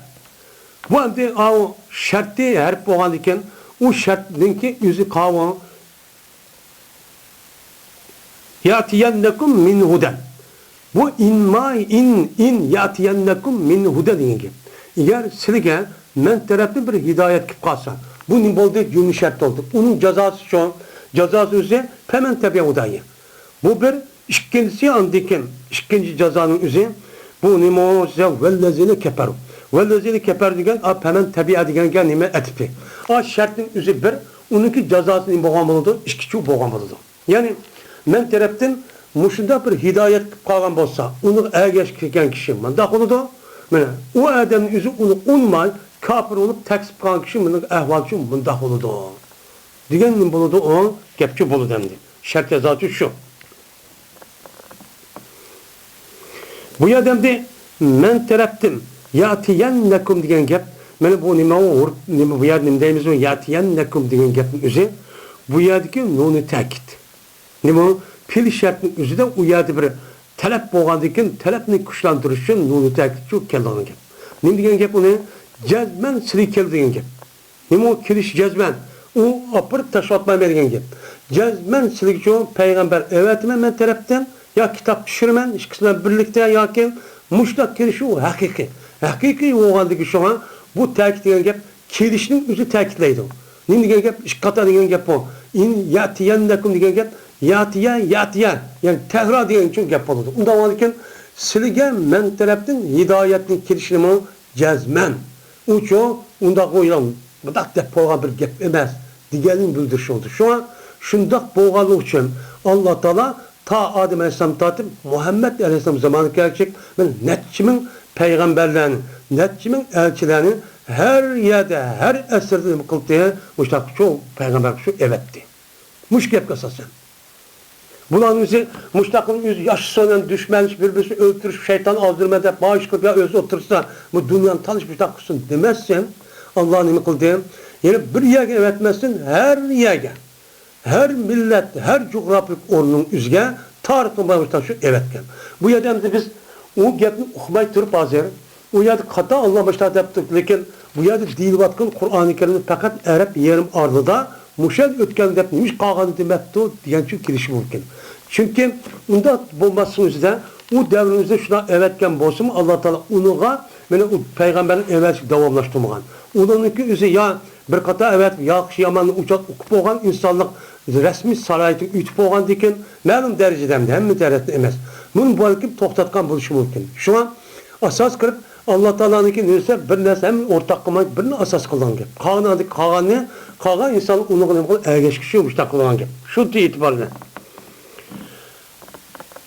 بۇ ئەمدى ئاۋۇ شەرتى ھەرپ بولغاندىكىن، ئۇ شەرتنىڭكى ئۆزى قاۋۇ يەئتىيەننەكۇم مىن ھۇدەن. بۇ ئىنما، ئىن، ئىن يەئتىيەننەكۇم مىن ھۇدەن دېگەن گەپ. ئەگەر سىلىگە مەن تەرەپتىن بىر ھىدايەت كېلىپ قالسا، بۇ نېمە بولدى؟ جۈملە شەرت بولدى. ئۇنىڭ جازاسى شۇ. جازاسى ئۆزى پەمەن تەبىئە ھۇدايە. بۇ بىر. ئىككىنچىسى، ئاندىن كېيىن ئىككىنچى جازانىڭ ئۆزى، بۇ نېمە بولسا، ۋەللەزىنە كەپەرۇ. ۋەللەزىنە كەپەرۇ دېگەن، ئا، پەمەن تەبىئە دېگەنگە نېمە ئەتىپى. ئا، شەرتنىڭ ئۆزى بىر، ئۇنىڭكى جازاسى نېمە بولغان بولىدۇ؟ ئىككىچۇ بولغان بولىدۇ. يەنى، مەن تەرەپتىن مۇشۇنداق بىر ھىدايەت كېلىپ قالغان بولسا، ئۇنىڭغا ئەگەشكەن كىشى مۇنداق بولىدۇ. مانا، ئۇ ئادەمنىڭ ئۆزى ئۇنى ئۇنىماي، كاپىر بولۇپ تەكسىپ قالغان كىشى مۇنىڭ ئەھۋالى شۇ مۇنداق بولىدۇ. دېگەن نېمە بولىدۇ؟ ئۇ گەپچۇ بولىدۇ ئەمدى. شەرت جازاچۇ شۇ. بۇ يەردە ئەمدى مەن تەرەپتىن ياتىيەننەكۇم دېگەن گەپ، مانا بۇ نېمە، ئۇ ھۇرۇپ، نېمە، بۇ يەردە نېمە دەيمىز، ئۇ ياتىيەننەكۇم دېگەن گەپنىڭ ئۆزى، بۇ يەردىكى نۇنى تەكىت. نېمە، پېئىل شەرتنىڭ ئۆزىدە ئۇ يەردە بىر تەلەپ بولغاندىن كېيىن، تەلەپنى كۈچلەندۈرۈش ئۈچۈن نۇنى تەكىت شۇ كەلگەن گەپ. نېمە دېگەن گەپ ئۇنى؟ جەزمەن سىلى كەل دېگەن گەپ. نېمە ئۇ كېلىش جەزمەن؟ ئۇ ئاپىرىپ تاشلاۋاتمايمەن دېگەن گەپ. جەزمەن سىلىگىچۇ پەيغەمبەر ئەۋەتىمەن مەن تەرەپتىن، يا كىتاب چۈشۈرىمەن، ئىككىسى بىلەن بىرلىكتە ياكى مۇشۇنداق كېلىشى ئۇ ھەقىقىي. ھەقىقىي بولغاندىكى شۇڭا بۇ تەكىت دېگەن گەپ كېلىشنىڭ ئۆزى تەكىتلەيدۇ. نېمە دېگەن گەپ؟ ئىككى قاتار دېگەن گەپ بۇ. ئىن ياتىيەننەكۇم دېگەن گەپ ياتىيە، ياتىيە، يەنى تەكرار دېگەن ئۈچۈن گەپ بولىدۇ. ئۇنداق بولغاندىكىن سىلىگە مەن تەرەپتىن ھىدايەتنىڭ كېلىشىنىمۇ جەزمەن. ئۇچۇ ئۇنداق ئويلاڭ، مۇنداق دەپ بولغان بىر گەپ ئەمەس، دېگەننى بىلدۈرۈشى بولىدۇ. شۇڭا شۇنداق بولغانلىقى ئۈچۈن ئاللا تائالا تا ئادەم ئەلەيھىسسالام تارتىپ مۇھەممەد ئەلەيھىسسالام زامانىغا كەلگۈچە مانا نەچچە مىڭ پەيغەمبەرلەرنى، نەچچە مىڭ ئەلچىلەرنى ھەر يەردە، ھەر ئەسىردە نېمە قىلدى؟ مۇشۇنداق شۇ پەيغەمبەرگە شۇ ئەۋەتتى. مۇشۇ گەپكە ئاساسەن. بۇلارنىڭ ئۆزى مۇشۇنداق قىلىپ ئۆزى ياشىسۇن، دۈشمەن بىر-بىرسىنى ئۆلتۈرۈش، شەيتان ئازدۇرىمەن دەپ مائىش قىلىپ يا ئۆزى ئولتۇرسا، بۇ دۇنيانى تالىشىپ مۇشۇنداق قىلسۇن دېمەسسەن. ئاللا نېمە قىلدى؟ يەنە بىر يەرگە ئەۋەتمەستىن، ھەر يەرگە، ھەر مىللەت، ھەر جۇغراپىيىلىك ئورۇننىڭ ئۆزىگە تارىختىن بۇيان مۇشۇنداق شۇ ئەۋەتكەن. بۇ يەردە ئەمدى بىز ئۇ گەپنى ئۇقماي تۇرۇپ ھازىر، ئۇ يەردە خاتا ئاللا مۇشۇنداق دەپتۇ، لېكىن بۇ يەردە دېيىلىۋاتقان قۇرئانى كەرىمدە پەقەت ئەرەب يېرىم ئارىلىدا مۇشۇ يەردە ئۆتكەن دەپ نېمىش قالغان دېمەپتۇ دېگەنچۇ كېلىشى مۇمكىن. چۈنكى ئۇنداق بولماسلىقنىڭ ئۆزىدە ئۇ دەۋرىمىزدە شۇنداق ئەۋەتكەن بولسىمۇ، ئاللا تائالا ئۇنىڭغا مانا ئۇ پەيغەمبەرنى ئەۋەتىشكە داۋاملاشتۇرمىغان. ئۇنىڭكى ئۆزى يا بىر قاتار ئەۋەتىپ، ياخشى ياماننى ئۇچات ئۇقۇپ بولغان ئىنسانلىق رەسمىي سارايىدىن ئۆتۈپ بولغاندىن كېيىن، مەلۇم دەرىجىدە ئەمدى ھەممە تەرەپتىن ئەمەس، بۇنى بەلكىم توختاتقان بولۇشى مۇمكىن. شۇڭا ئاساس قىلىپ، ئاللا تائالانىڭكى نېمىسى بىر نەرسە ھەم ئورتاق قىلماي، بىرنى ئاساس قىلغان گەپ. قالغان، قالغاننى، قالغان ئىنسان ئۇنىڭغا نېمە قىلىپ ئەگەشكۈچى مۇشۇنداق قىلغان گەپ. شۇ ئېتىبارى بىلەن.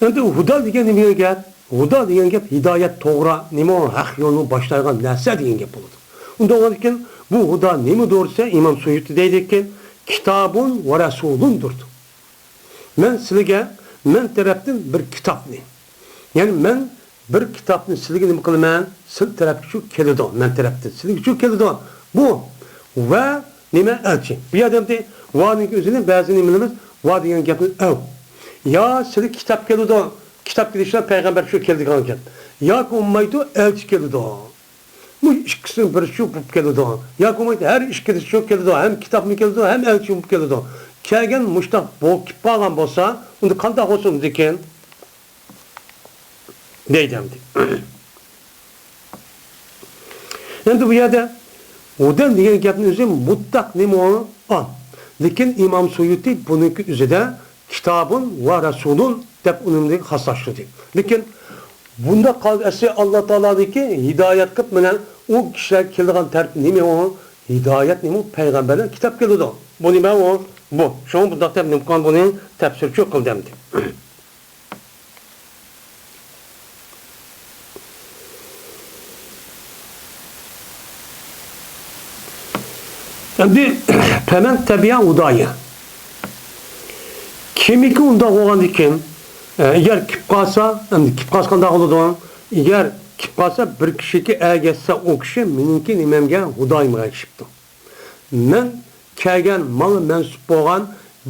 ئەمدى ھۇدا دېگەن نېمە دېگەن گەپ؟ ھۇدا دېگەن گەپ ھىدايەت، توغرا، نېمە، ھەق يولنى باشلايدىغان نەرسە دېگەن گەپ بولىدۇ. ئۇنداق بولغاندىكىن، بۇ ھۇدا نېمىدۇر دېسە، ئىمام سۇيۇتى دەيدىكەن، كىتابۇن ۋە رەسۇلۇندۇر. مەن سىلىگە مەن تەرەپتىن بىر كىتابنى، يەنى مەن بىر كىتابنى سىلىگە نېمە قىلىمەن؟ سىل تەرەپكىچۇ كېلىدۇ، مەن تەرەپتىن سىلىگىچۇ كېلىدۇ. بۇ ۋە نېمە؟ ئەلچى. بۇ يەردە ئەمدى ۋانىڭ ئۆزىنى بەزى نېمىلىرىمىز ۋا دېگەن گەپنى ئەۋ. يا سىلىگە كىتاب كېلىدۇ، كىتاب كېلىشى بىلەن پەيغەمبەر شۇ كېلىدىغان گەپ. ياكى بولمايدۇ، ئەلچى كېلىدۇ. بۇ ئىككىسىنىڭ بىرى شۇ بولۇپ كېلىدۇ. ياكى بولمايدۇ، ھەر ئىككىلىسى شۇ كېلىدۇ، ھەم كىتابمۇ كېلىدۇ، ھەم ئەلچىمۇ كېلىدۇ. كەلگەن مۇشتاق بولۇپ قالغان بولسا، ئۇندا قانداق بولسۇن ئۇندىكىن؟ دەيدۇ ئەمدى. ئەمدى بۇ يەردە ھۇدەن دېگەن گەپنىڭ ئۆزى مۇتلەق نېمە ئۇ؟ ئام. لېكىن ئىمام سۇيۇتى بۇنىڭكى ئۆزىدە كىتابۇن ۋە رەسۇلۇن دەپ ئۇنى خاسلاشتۇردى. لېكىن بۇنداق قالدى، ئەسلى ئاللا تائالادىكى ھىدايەت قىلىپ مانا ئۇ كىشىلەرگە كېلىدىغان تەرىپى نېمە ئۇ؟ ھىدايەت نېمە ئۇ؟ پەيغەمبەرلەر كىتاب كېلىدۇ. بۇ نېمە ئۇ؟ بۇ. شۇڭا بۇنداق دەپ نېمە قىلغان بۇنى تەپسىرچۇ قىلدى ئەمدى. ئەمدى، پەمەن تەبىئە ھۇدايە. كىمكى ئۇنداق بولغاندىكىن، ئە، ئەگەر كىپ قالسا، ئەمدى كىپ قالسا قانداق بولىدۇ؟ ئەگەر كىپ قالسا، بىر كىشىگە ئەگەشسە، ئۇ كىشى مېنىڭكى نېمەمگە، ھۇدايىمغا ئەگىشىپتۇ. مەن كەلگەن ماڭا مەنسۇپ بولغان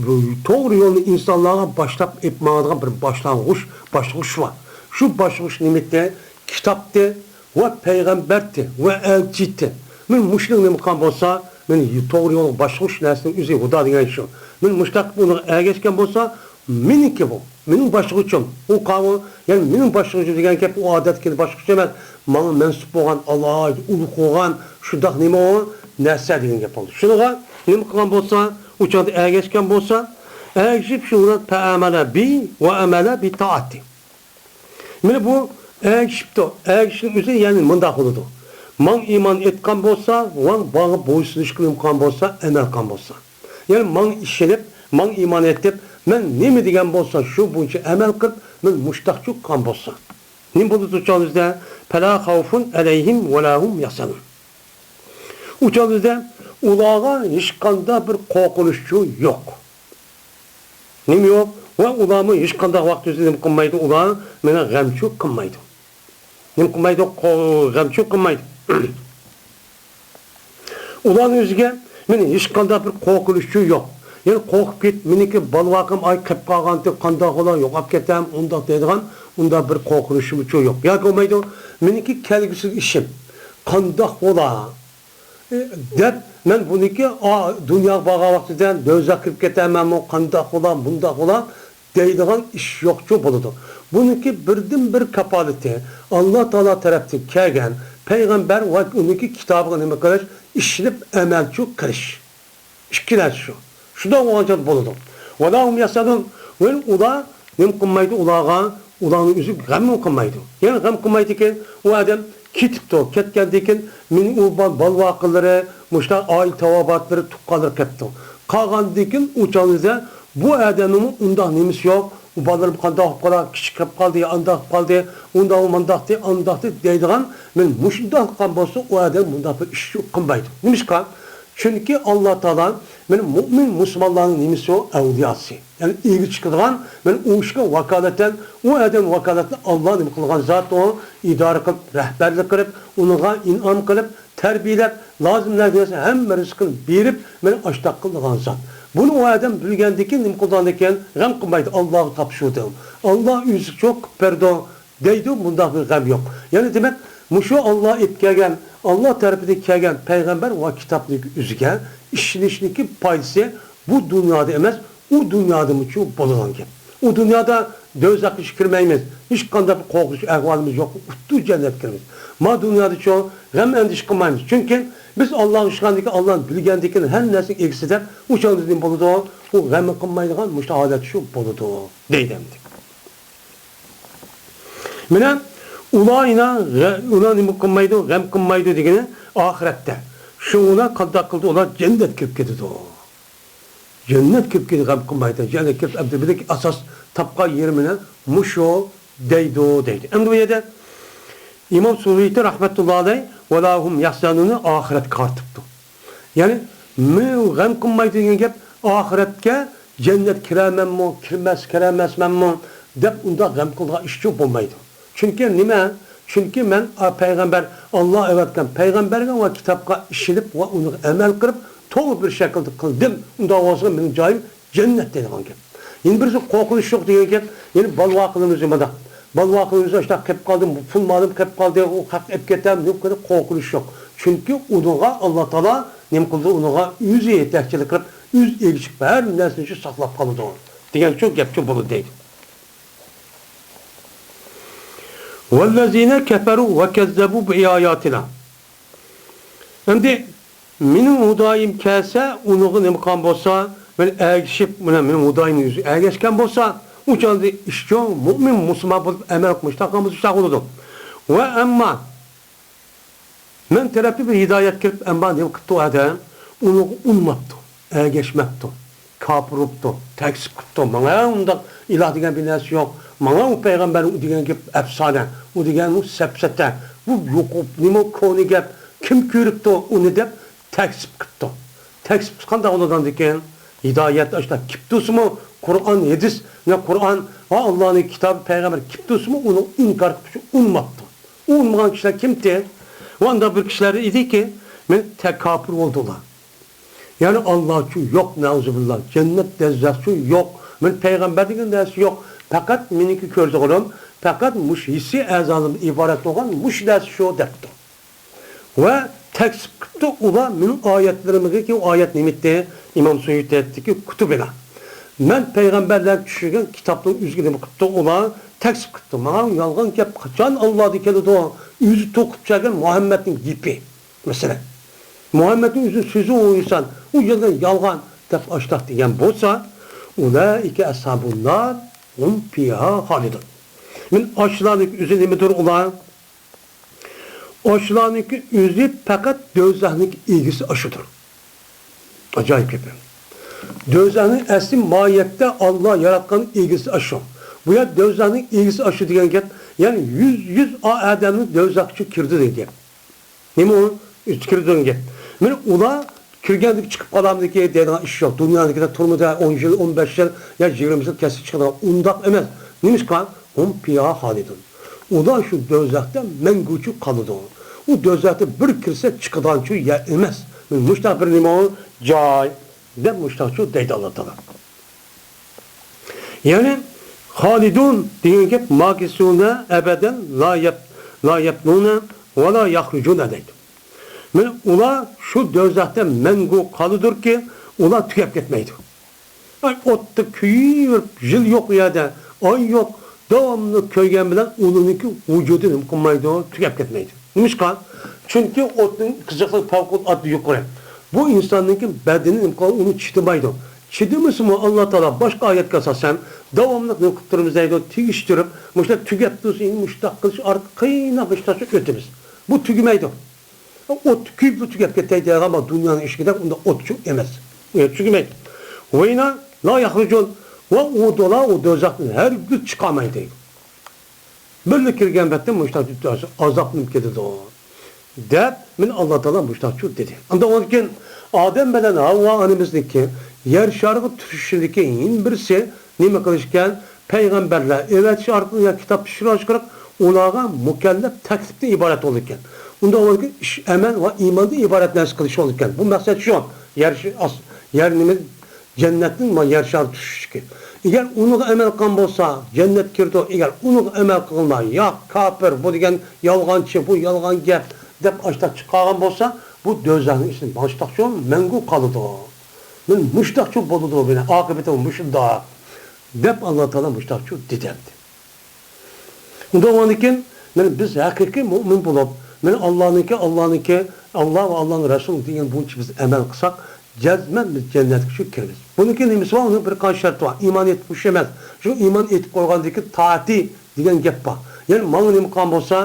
بۇ توغرا يولنى ئىنسانلارغا باشلاپ ئېلىپ ماڭىدىغان بىر باشلانغۇچ، باشلىغۇچ بار. شۇ باشلىغۇچ نېمىتى؟ كىتابتى ۋە پەيغەمبەرتى ۋە ئەلچىتى. مەن مۇشۇنى نېمە قىلغان بولسا، مەن توغرا يولغا باشلىغۇچ نەرسىنىڭ ئۆزى ھۇدا دېگەن شۇ. مەن مۇشۇنداق ئۇنىڭغا ئەگەشكەن بولسا، مېنىڭكى بۇ. مېنىڭ باشلىغۇچۇم. ئۇ قاۋۇ، يەنى مېنىڭ باشلىغۇچۇم دېگەن گەپ ئۇ ئادەتتىكى باشلىغۇچ ئەمەس. ماڭا مەنسۇپ بولغان، ئالاھىدە ئۇلۇغ قىلغان شۇنداق نېمە ئۇ؟ نەرسە دېگەن گەپ بولدى. شۇنىڭغا نېمە قىلغان بولسا، ئۇ چاغدا ئەگەشكەن بولسا، ئەگىشىپ شۇ بىلەن پەئەمەلە بى ۋە ئەمەلە بى تائەتى. مانا بۇ ئەگىشىپتۇ. ئەگىشىشنىڭ ئۆزى يەنى مۇنداق بولىدۇ. ماڭا ئىمان ئېيتقان بولسا، ۋە ماڭا بويسۇنۇشقا نېمە قىلغان بولسا، ئەمەل قىلغان بولسا. يەنى ماڭا ئىشىنىپ، ماڭا ئىمان ئېيتىپ، مەن نېمە دېگەن بولسا، شۇ بويىچە ئەمەل قىلىپ، مەن مۇشتاقچۇ قىلغان بولسا. نېمە بولىدۇ چاغىمىزدا؟ پەلا خاۋفۇن ئەلەيھىم ۋە لا ھۇم يەھزەنۇن. ئۇ چاغىمىزدا ئۇلارغا ھېچقانداق بىر قورقۇنۇشچۇ يوق. نېمە يوق؟ ۋە ئۇلارمۇ ھېچقانداق ۋاقىت ئۆزى نېمە قىلمايدۇ؟ ئۇلار مانا غەمچۇ قىلمايدۇ. نېمە قىلمايدۇ؟ قو-، غەمچۇ قىلمايدۇ. ئۇلارنىڭ ئۆزىگە مانا ھېچقانداق بىر قورقۇنۇشچۇ يوق. يەنى قورقۇپ كېتىپ، مېنىڭكى بالىۋاقىم ئاي قېلىپ قالغانتى، قانداق بولا، يوقاپ كېتەم، ئۇنداق دەيدىغان ئۇنداق بىر قورقۇنۇشمۇچۇ يوق. ياكى بولمايدۇ، مېنىڭكى كەلگۈسىدىكى ئىشىم قانداق بولا؟ دەپ، مەن بۇنىڭكى، ئا، دۇنياغا بارغان ۋاقتىدا دوزاخقا كىرىپ كېتەرمەنمۇ، قانداق بولا، مۇنداق بولا دەيدىغان ئىش يوقچۇ بولىدۇ. بۇنىڭكى بىردىنبىر كاپالىتى ئاللا تائالا تەرەپتىن كەلگەن پەيغەمبەر ۋە ئۇنىڭكى كىتابىغا نېمە قىلىش؟ ئىشىنىپ ئەمەلچۇ قىلىش. ئىككى نەرسە شۇ. شۇنداق بولغانچە بولىدۇ. ۋەلا ھۇم يەھزەنۇن. ۋە ئۇلار نېمە قىلمايدۇ ئۇلارغا؟ ئۇلارنىڭ ئۆزى غەممۇ قىلمايدۇ. يەنى غەم قىلمايدىكەن، ئۇ ئادەم كېتىپتۇ. كەتكەندىن كېيىن مېنىڭ ئۇ بال-، بالىۋاقىلىرى، مۇشۇنداق ئائىلە تاۋابىئاتلىرى، تۇغقانلىرى قېپتۇ. قالغاندىن كېيىن ئۇ چاغدا بۇ ئادەمنىڭمۇ ئۇنداق نېمىسى يوق. ئۇ بالىلىرىم قانداق بولۇپ قالا، كىچىك قېلىپ قالدى، ئانداق قىلىپ قالدى، ئۇنداق، مۇنداقتى، ئانداقتى دەيدىغان، مانا مۇشۇنداق قىلغان بولسا، ئۇ ئادەم مۇنداق بىر ئىش قىلمايدۇ. نېمىشقا؟ چۈنكى ئاللا تائالا مانا مۇئمىن مۇسۇلمانلارنىڭ نېمىسى ئۇ؟ ئەۋلىياسى. يەنى ئىگە چىقىدىغان، مانا ئۇ ئىشقا ۋاكالىتەن، ئۇ ئادەم ۋاكالىتەن ئاللا نېمە قىلغان زات ئۇ؟ ئىدارە قىلىپ، رەھبەرلىك قىلىپ، ئۇنىڭغا ئىنئام قىلىپ، تەربىيەلەپ، لازىم نەرسە ھەممە رىزقىنى بېرىپ، مانا ئاشتاق قىلىدىغان زات. بۇنى ئۇ ئادەم بىلگەندىن كېيىن نېمە قىلىدىغاندىن كېيىن غەم قىلمايدۇ، ئاللاغا تاپشۇردى. ئاللا ئۆزى چوق قىلىپ بېرىدۇ دەيدۇ، بۇنداق بىر غەم يوق. يەنى دېمەك، مۇشۇ ئاللا ئېلىپ كەلگەن، ئاللا تەرىپىدىن كەلگەن پەيغەمبەر ۋە كىتابنىڭ ئۆزىگە ئىشىنىشنىڭكى پايدىسى بۇ دۇنيادا ئەمەس، ئۇ دۇنيادىمۇچۇ بولىدىغان گەپ. ئۇ دۇنيادا دوزاخقا كىرمەيمىز، ھېچقانداق قورقۇش ئەھۋالىمىز يوق، ئۇتتۇرا جەننەتكە كىرىمىز. ما دۇنيادىچۇ غەم ئەندىشە قىلمايمىز. چۈنكى بىز ئاللاغا ئىشەنگەندىكىن، ئاللانى بىلگەندىكىن ھەممە نەرسىنىڭ ئىگىسى دەپ، ئۇ چاغدا نېمە بولىدۇ؟ ئۇ غەم قىلمايدىغان مۇشۇ ھالەت شۇ بولىدۇ، دەيدۇ ئەمدى. مانا ئۇلار يەنە غە-، ئۇلار نېمە قىلمايدۇ، غەم قىلمايدۇ دېگىنى ئاخىرەتتە. شۇڭا ئۇلار قانداق قىلدى؟ ئۇلار جەننەتكە كىرىپ كېتىدۇ. جەننەتكە كىرىپ كېتىدۇ، غەم قىلمايدۇ. جەننەتكە كىرىپ، ئەمدى بىلدى ئاساس تاپقان يېرى مانا مۇشۇ دەيدۇ، دەيدۇ. ئەمدى بۇ يەردە ئىمام سۇيۇتى رەھمەتۇللا ئەلەيھ، «ۋەلا ھۇم يەھزەنۇنى» ئاخىرەتكە قارىتىپتۇ. يەنى، مەن غەم قىلمايدۇ دېگەن گەپ، ئاخىرەتكە جەننەت كىرەرمەنمۇ، كىرمەس، كىرەرمەسمەنمۇ دەپ ئۇنداق غەم قىلىدىغان ئىشچۇ بولمايدۇ. چۈنكى نېمە؟ چۈنكى مەن، ئا، پەيغەمبەر، ئاللا ئەۋەتكەن پەيغەمبەرگە ۋە كىتابقا ئىشىنىپ ۋە ئۇنىڭغا ئەمەل قىلىپ، توغرا بىر شەكىلدە قىلدىم. ئۇنداق بولسا مېنىڭ جايىم جەننەت دەيدىغان گەپ. يەنە بىرسى قورقۇنچ يوق دېگەن گەپ، يەنە بالىۋاقلىرىمىز مانداق. بالىۋاقلىرىمىز ئاشۇنداق قېلىپ قالدى، پۇل مالىم قېلىپ قالدى، ئۇ خەق ئېلىپ كېتەر، يوق، قورقۇنچ يوق. چۈنكى ئۇنىڭغا ئاللا تائالا نېمە قىلىدۇ؟ ئۇنىڭغا ئۆزى يېتەكچىلىك قىلىپ، ئۆزى ئىگىچىلىك بىر نەرسىنى ساقلاپ قالىدۇ دېگەن شۇ گەپچۇ بولىدۇ دەيدۇ. «ۋەللەزىنە كەفەرۇ ۋە كەززەبۇ بىئاياتىنا.» ئەمدى مېنىڭ خۇدايىم كەلسە، ئۇنىڭغا نېمە قىلغان بولسا، مەن ئەگىشىپ، مانا مېنىڭ خۇدايىمنىڭ يۈزىگە ئەگەشكەن بولسا، ئۇ چاغدا ئىشچۇ مۇئمىن مۇسۇلمان بولۇپ ئەمەل قىلمىشتاق قىلمىسا شۇنداق بولىدۇ. ۋە ئەمما مەن تەرەپتىن بىر ھىدايەت كىرىپ، ئەمما نېمە قىپتۇ ئادەم؟ ئۇنىڭغا ئۇنماپتۇ، ئەگەشمەپتۇ، كاپىر بوپتۇ، تەكزىپ قىپتۇ. ماڭا ئۇنداق ئىلاھ دېگەن بىر نەرسە يوق. ماڭا ئۇ پەيغەمبەر دېگەن گەپ ئەپسانە، ئۇ دېگەن ئۇ سەپسەتە، بۇ يوق، نېمە كونا گەپ، كىم كۆرۈپتۇ ئۇنى دەپ تەكزىپ قىپتۇ. تەكزىپ قىلىش قانداق بولىدىغاندىكىن؟ ھىدايەت ئاشۇنداق كىپتۇسىمۇ، قۇرئان، ھەدىس، يا قۇرئان ۋە ئاللانىڭ كىتابى، پەيغەمبەر كىپتۇسىمۇ، ئۇنى ئىنكار قىلىپ ئۇنماپتۇ. ئۇ ئۇنمىغان كىشىلەر كىمتى؟ ۋە ئانداق بىر كىشىلەر ئىدىكى، مەن تەكاپپۇر بولدى ئۇلار. يەنى ئاللاچۇ يوق، نەئۇزۇبىللا، جەننەت، دەززەخچۇ يوق، مەن پەيغەمبەر دېگەن نەرسە يوق، پەقەت مېنىڭكى كۆرىدىغىنىم پەقەت مۇشۇ ھېسسىي ئەزالىرىمدىن ئىبارەت بولغان مۇشۇ نەرسە شۇ دەپتۇ. ۋە تەكزىپ قىپتۇ ئۇلار مېنىڭ ئايەتلىرىمگە. ئۇ ئايەت نېمىتى؟ ئىمام سۇيۇتىدىكى كۇتۇبىنا. مەن پەيغەمبەرلەر چۈشۈرگەن كىتابنىڭ ئۆزىگە نېمە قىپتۇ ئۇلار؟ تەكزىپ قىپتۇ. ماڭا يالغان گەپ قاچان ئاللادىن كېلىدۇ؟ ئۆزى توقۇپ چۈشۈرگەن مۇھەممەدنىڭ گېپى. مەسىلەن، مۇھەممەدنىڭ ئۆزىنىڭ سۆزى ئۇ ئىنسان، ئۇ يەنە يالغان دەپ ئاشتاق دېگەن بولسا، ئۇلائىكە ئەسھابۇن نار، ھۇم فىھا خالىدۇن. مەن ئاشۇلارنىڭ ئۆزى نېمىدۇر ئۇلار؟ ئاشۇلارنىڭكى ئۆزى پەقەت دوزاخنىڭكى ئىگىسى ئاشۇدۇر. ئاجايىپ گەپ. دوزاخنىڭ ئەسلى ماھىيەتتە ئاللا ياراتقان ئىگىسى ئاشۇ. بۇ يەر دوزاخنىڭ ئىگىسى ئاشۇ دېگەن گەپ، يەنى يۈز، يۈز ئا-، ئادەمنى دوزاخقا چۈشۈپ كىردى دېگەن گەپ. نېمە ئۇ؟ ئۆتۈپ كىردى دېگەن گەپ. مانا ئۇلار كىرگەندىكى چىقىپ قالامدىكى دەيدىغان ئىش يوق. دۇنيانىڭكىدە تۇرمىدە ئون يىل، ئون بەش يىل يا يىگىرمە يىل كەتسە چىقىدىغان ئۇنداق ئەمەس. نېمىشقا؟ ھۇم فىھا خالىدۇن. ئۇلار شۇ دوزاختا مەڭگۈچە قالىدۇ. ئۇ دوزاختا بىر كىرسە چىقىدىغانچۇ يەر ئەمەس. مۇشۇنداق بىر نېمە ئۇ؟ جاي. دەپ مۇشۇنداقچۇ دەيدۇ ئاللا تائالا. يەنى خالىدۇن دېگەن گەپ ماكىسۇنە ئەبەدەن لا يەپ-، لا يەپنۇنە ۋە لا يەخرۇجۇنە دەيدۇ. مانا ئۇلار شۇ دوزاختا مەڭگۈ قالىدۇركى، ئۇلار تۈگەپ كەتمەيدۇ. ئاي، ئوتتا كۆيۈۋېرىپ، يىل يوق ئۇ يەردە، ئاي يوق، داۋاملىق كۆيگەن بىلەن ئۇلارنىڭكى ۋۇجۇدى نېمە قىلمايدۇ، تۈگەپ كەتمەيدۇ. نېمىشقا؟ چۈنكى ئوتنىڭ قىزىقلىقى پەۋقۇلئاددە يۇقىرى. بۇ ئىنساننىڭكى بەدىنى نېمە قىلغان، ئۇنى چىدىمايدۇ. چىدىمىسىمۇ، ئاللا تائالا باشقا ئايەتكە ئاساسەن، داۋاملىق نېمە قىلىپ تۇرىمىز دەيدۇ، تېگىشتۈرۈپ، مۇشۇنداق تۈگەپ تۇرسا، ئەمدى مۇشۇنداق قىلىش ئارقىلىق قىيناق ئىشلارنى ئۆتىمىز. بۇ تۈگىمەيدۇ. ئوتتا كۆيۈپ تۈگەپ كېتەي دەيدىغان بار دۇنيانىڭ ئىشىكىدە، ئۇنداق ئوتچۇ ئەمەس. ئۇ يەر تۈگىمەيدۇ. ۋەينا لا يەخرۇجۇن. ۋە ئۇ دولا ئۇ دوزاختىن ھەرگىز چىقالمايدۇ دەيدۇ. بىرلا كىرگەن پەيتتە مۇشۇنداق ئازابلىنىپ كېتىدۇ، دەپ مانا ئاللا تائالا مۇشۇنداقچۇ دېدى. ئاندىن ئۇنىڭدىن كېيىن ئادەم بىلەن ھاۋا ئانىمىزنىڭكى يەر شارىغا تۇتىشىدىكى يەنە بىرسى نېمە قىلىش ئىكەن؟ پەيغەمبەرلەر ئەۋەتىش ئارقىلىق يا كىتاب چۈشۈرۈش ئارقىلىق ئۇلارغا مۇكەللەپ تەكلىپتىن ئىبارەت بولىدىكەن. ئۇنداق بولغاندىكىن ئىش، ئەمەل ۋە ئىماندىن ئىبارەت نەرسە قىلىش بولىدىكەن. بۇ مەقسەت شۇ. يەر شا-، ئاس-، يەر نېمە؟ جەننەتتىن ما-، يەر شارى چۈشۈشتىكى. ئەگەر ئۇنىڭغا ئەمەل قىلغان بولسا، جەننەت كىرىدۇ. ئەگەر ئۇنىڭغا ئەمەل قىلماي، يا كاپىر، بۇ دېگەن يالغانچى، بۇ يالغان گەپ، دەپ ئاشتاق چىقارغان بولسا، بۇ دوزاخنىڭ ئىچىدە ماشتاقچۇ مەڭگۈ قالىدۇ. مانا مۇشتاقچۇ بولىدۇ، مانا ئاقىۋىتى مۇشۇنداق، دەپ ئاللا تائالا مۇشتاقچۇ دېدى ئەمدى. ئۇنداق بولغاندىكىن، مانا بىز ھەقىقىي مۇئمىن بولۇپ، مانا ئاللانىڭكى، ئاللانىڭكى، ئاللا ۋە ئاللانىڭ رەسۇلى دېگەن بويىچە بىز ئەمەل قىلساق، جەزمەن بىز جەننەتكە چۈشۈپ كىرىمىز. بۇنىڭكى نېمىسى بار؟ ئۇنىڭ بىر قانچە شەرتى بار. ئىمان ئېيتىپ، خۇش ئەمەس. شۇ ئىمان ئېيتىپ قويغاندىكى تائەتى دېگەن گەپ بار. يەنى ماڭا نېمە قىلغان بولسا،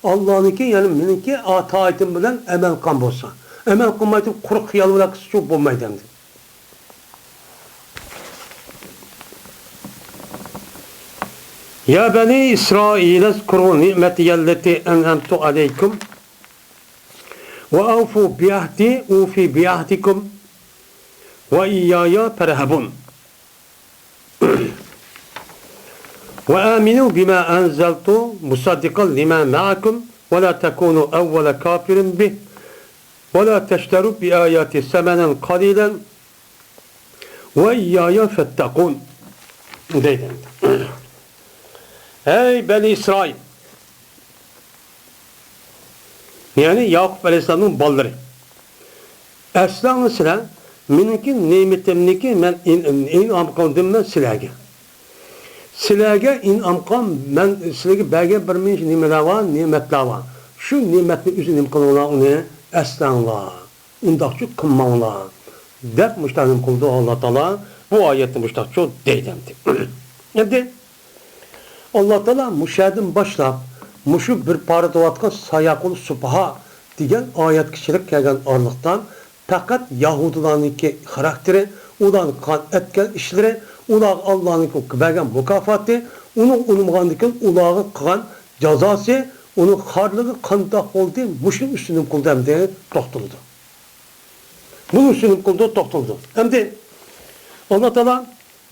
ئاللانىڭكى، يەنى مېنىڭكى ئاتائىتىم بىلەن ئەمەل قىلغان بولسا، ئەمەل قىلمايتىن قۇرۇق خىيال بىلەن قىلسىچۇ بولمايدۇ ئەمدى. يا بني إسرائيل اذكروا نعمتي التي أنعمت عليكم وأوفوا بعهدي أوف بعهدكم وإياي فارهبون. وآمنوا بما أنزلت مصدقا لما معكم ولا تكونوا أول كافر به ولا تشتروا بآياتي ثمنا قليلا وإياي فاتقون دەيدۇ. ھەي بەنى ئىسرائىل! يەنى ياقۇپ ئەلەيھىسسالامنىڭ بالىلىرى. ئەسلىڭلار سىلەر مېنىڭكى نېمىتىمنىكى مەن ئىن-، ئىنئام قىلدىم مەن سىلەرگە. سىلەرگە ئىنئام قىلغان، مەن سىلەرگە بەرگەن بىر مۇنچە نېمىلەر بار، نېمەتلەر بار. شۇ نېمەتنى ئۆزى نېمە قىلىڭلار، ئۇنى ئەسلەڭلار. ئۇنداقچۇ قىلماڭلار. دەپ مۇشۇنداق نېمە قىلىدۇ ئاللا تائالا. بۇ ئايەتتە مۇشۇنداقچۇ دەيدۇ ئەمدى. ئەمدى ئاللا تائالا مۇشۇ يەردىن باشلاپ، مۇشۇ بىر پارە دەۋاتقان ساياقۇل سۇپاھا دېگەن ئايەتكىچىلىك كەلگەن ئارىلىقتا پەقەت يەھۇدىيلارنىڭكى خاراكتېرى، ئۇلارنىڭ قىلغان ئەتكەن ئىشلىرى، ئۇلارغا ئاللانىڭكى بەرگەن مۇكاپاتى، ئۇنىڭ ئۇنىمىغاندىن كېيىن ئۇلارغا قىلغان جازاسى، ئۇنىڭ خارلىقى قانداق بولدى، مۇشۇنىڭ ئۈستىدىن قىلدى ئەمدى توختىلىدۇ. بۇنىڭ ئۈستىدىن قىلدى توختىلىدۇ. ئەمدى ئاللا تائالا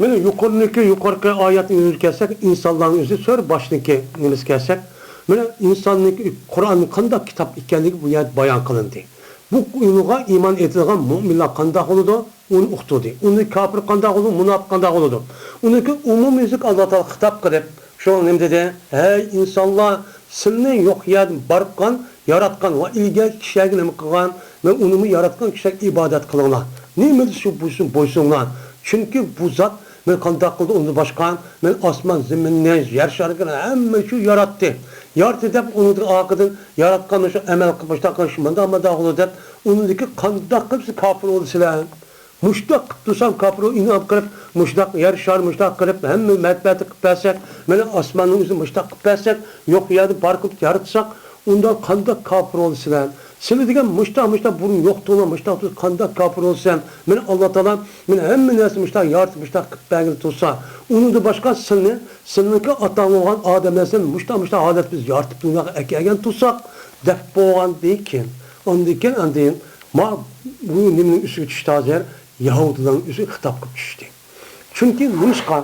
مانا يۇقىرىنىڭكى، يۇقىرىقى ئايەتنىڭ ئۆزىگە كەلسەك، ئىنسانلارنىڭ ئۆزى سۆرە باشنىڭكى نېمىسىگە كەلسەك، مانا ئىنساننىڭكى قۇرئان قانداق كىتاب ئىكەنلىكى بۇ يەردە بايان قىلىندى. بۇ ئۇنىڭغا ئىمان ئېيتىدىغان مۆمىنلەر قانداق بولىدۇ؟ ئۇنى ئۇقتۇردى. ئۇنى كاپىر قانداق بولىدۇ؟ مۇناپىق قانداق بولىدۇ؟ ئۇنىڭكى ئومۇميۈزلۈك ئاللا تائالا خىتاب قىلىپ، شۇڭا نېمە دېدى؟ ھەي ئىنسانلار، سىلىنى يوق يەردىن بارقان، ياراتقان ۋە ئىلگەركى كىشىلەرگە نېمە قىلغان؟ مەن ئۇنىمۇ ياراتقان كىشىلەرگە ئىبادەت قىلىڭلار. نېمە دېسە شۇ بويسۇن، بويسۇنۇڭلار. چۈنكى بۇ زات مەن قانداق قىلدى ئۇنى باشقا؟ مەن ئاسمان زېمىننى، يەر شارىنى ھەممە شۇ ياراتتى. ياراتتى دەپ ئۇنىڭدىن ئارقىدىن ياراتقان شۇ ئەمەل قىلىپ مۇشۇنداق قىلىش، مۇنداق، مۇنداق بولىدۇ دەپ، ئۇنىڭدىكى قانداق قىلىپ سىز كاپىر بولىسىلەر؟ مۇشتاق قىلىپ تۇرسام كاپىر ئىنئام قىلىپ، مۇشتاق يەر شار مۇشتاق قىلىپ، ھەممە مەنپەئەتنى قىلىپ بەرسەك، مانا ئاسماننىڭ ئۆزىنى مۇشتاق قىلىپ بەرسەك، يوق يەردىن بار قىلىپ ياراتساق، ئۇنداق قانداق كاپىر بولىسىلەر؟ سىلەر دېگەن مۇشتاق، مۇشتاق بۇرۇن يوقتۇڭلار، مۇشتاق تۇرسا قانداق كاپىر بولىسەن؟ مانا ئاللا تائالا مانا ھەممە نەرسىنى مۇشتاق يارىتىپ، مۇشتاق قىلىپ بەرگىلى تۇرسا، ئۇنىڭدىن باشقا سىلىنى، سىلىنىڭكى ئاتاڭ بولغان ئادەملەر سىلەرنى مۇشتاق، مۇشتاق ھالەتتە بىز يارىتىپ دۇنياغا ئەكەلگەن تۇرساق، دەپ بولغاندىن كېيىن، ئاندىن كېيىن، ئاندىن ما بۇ نېمىنىڭ ئۈستىگە چۈشتى ھازىر؟ يەھۇدىيلارنىڭ ئۆزى خىتاب قىلىپ چۈشتى. چۈنكى نېمىشقا؟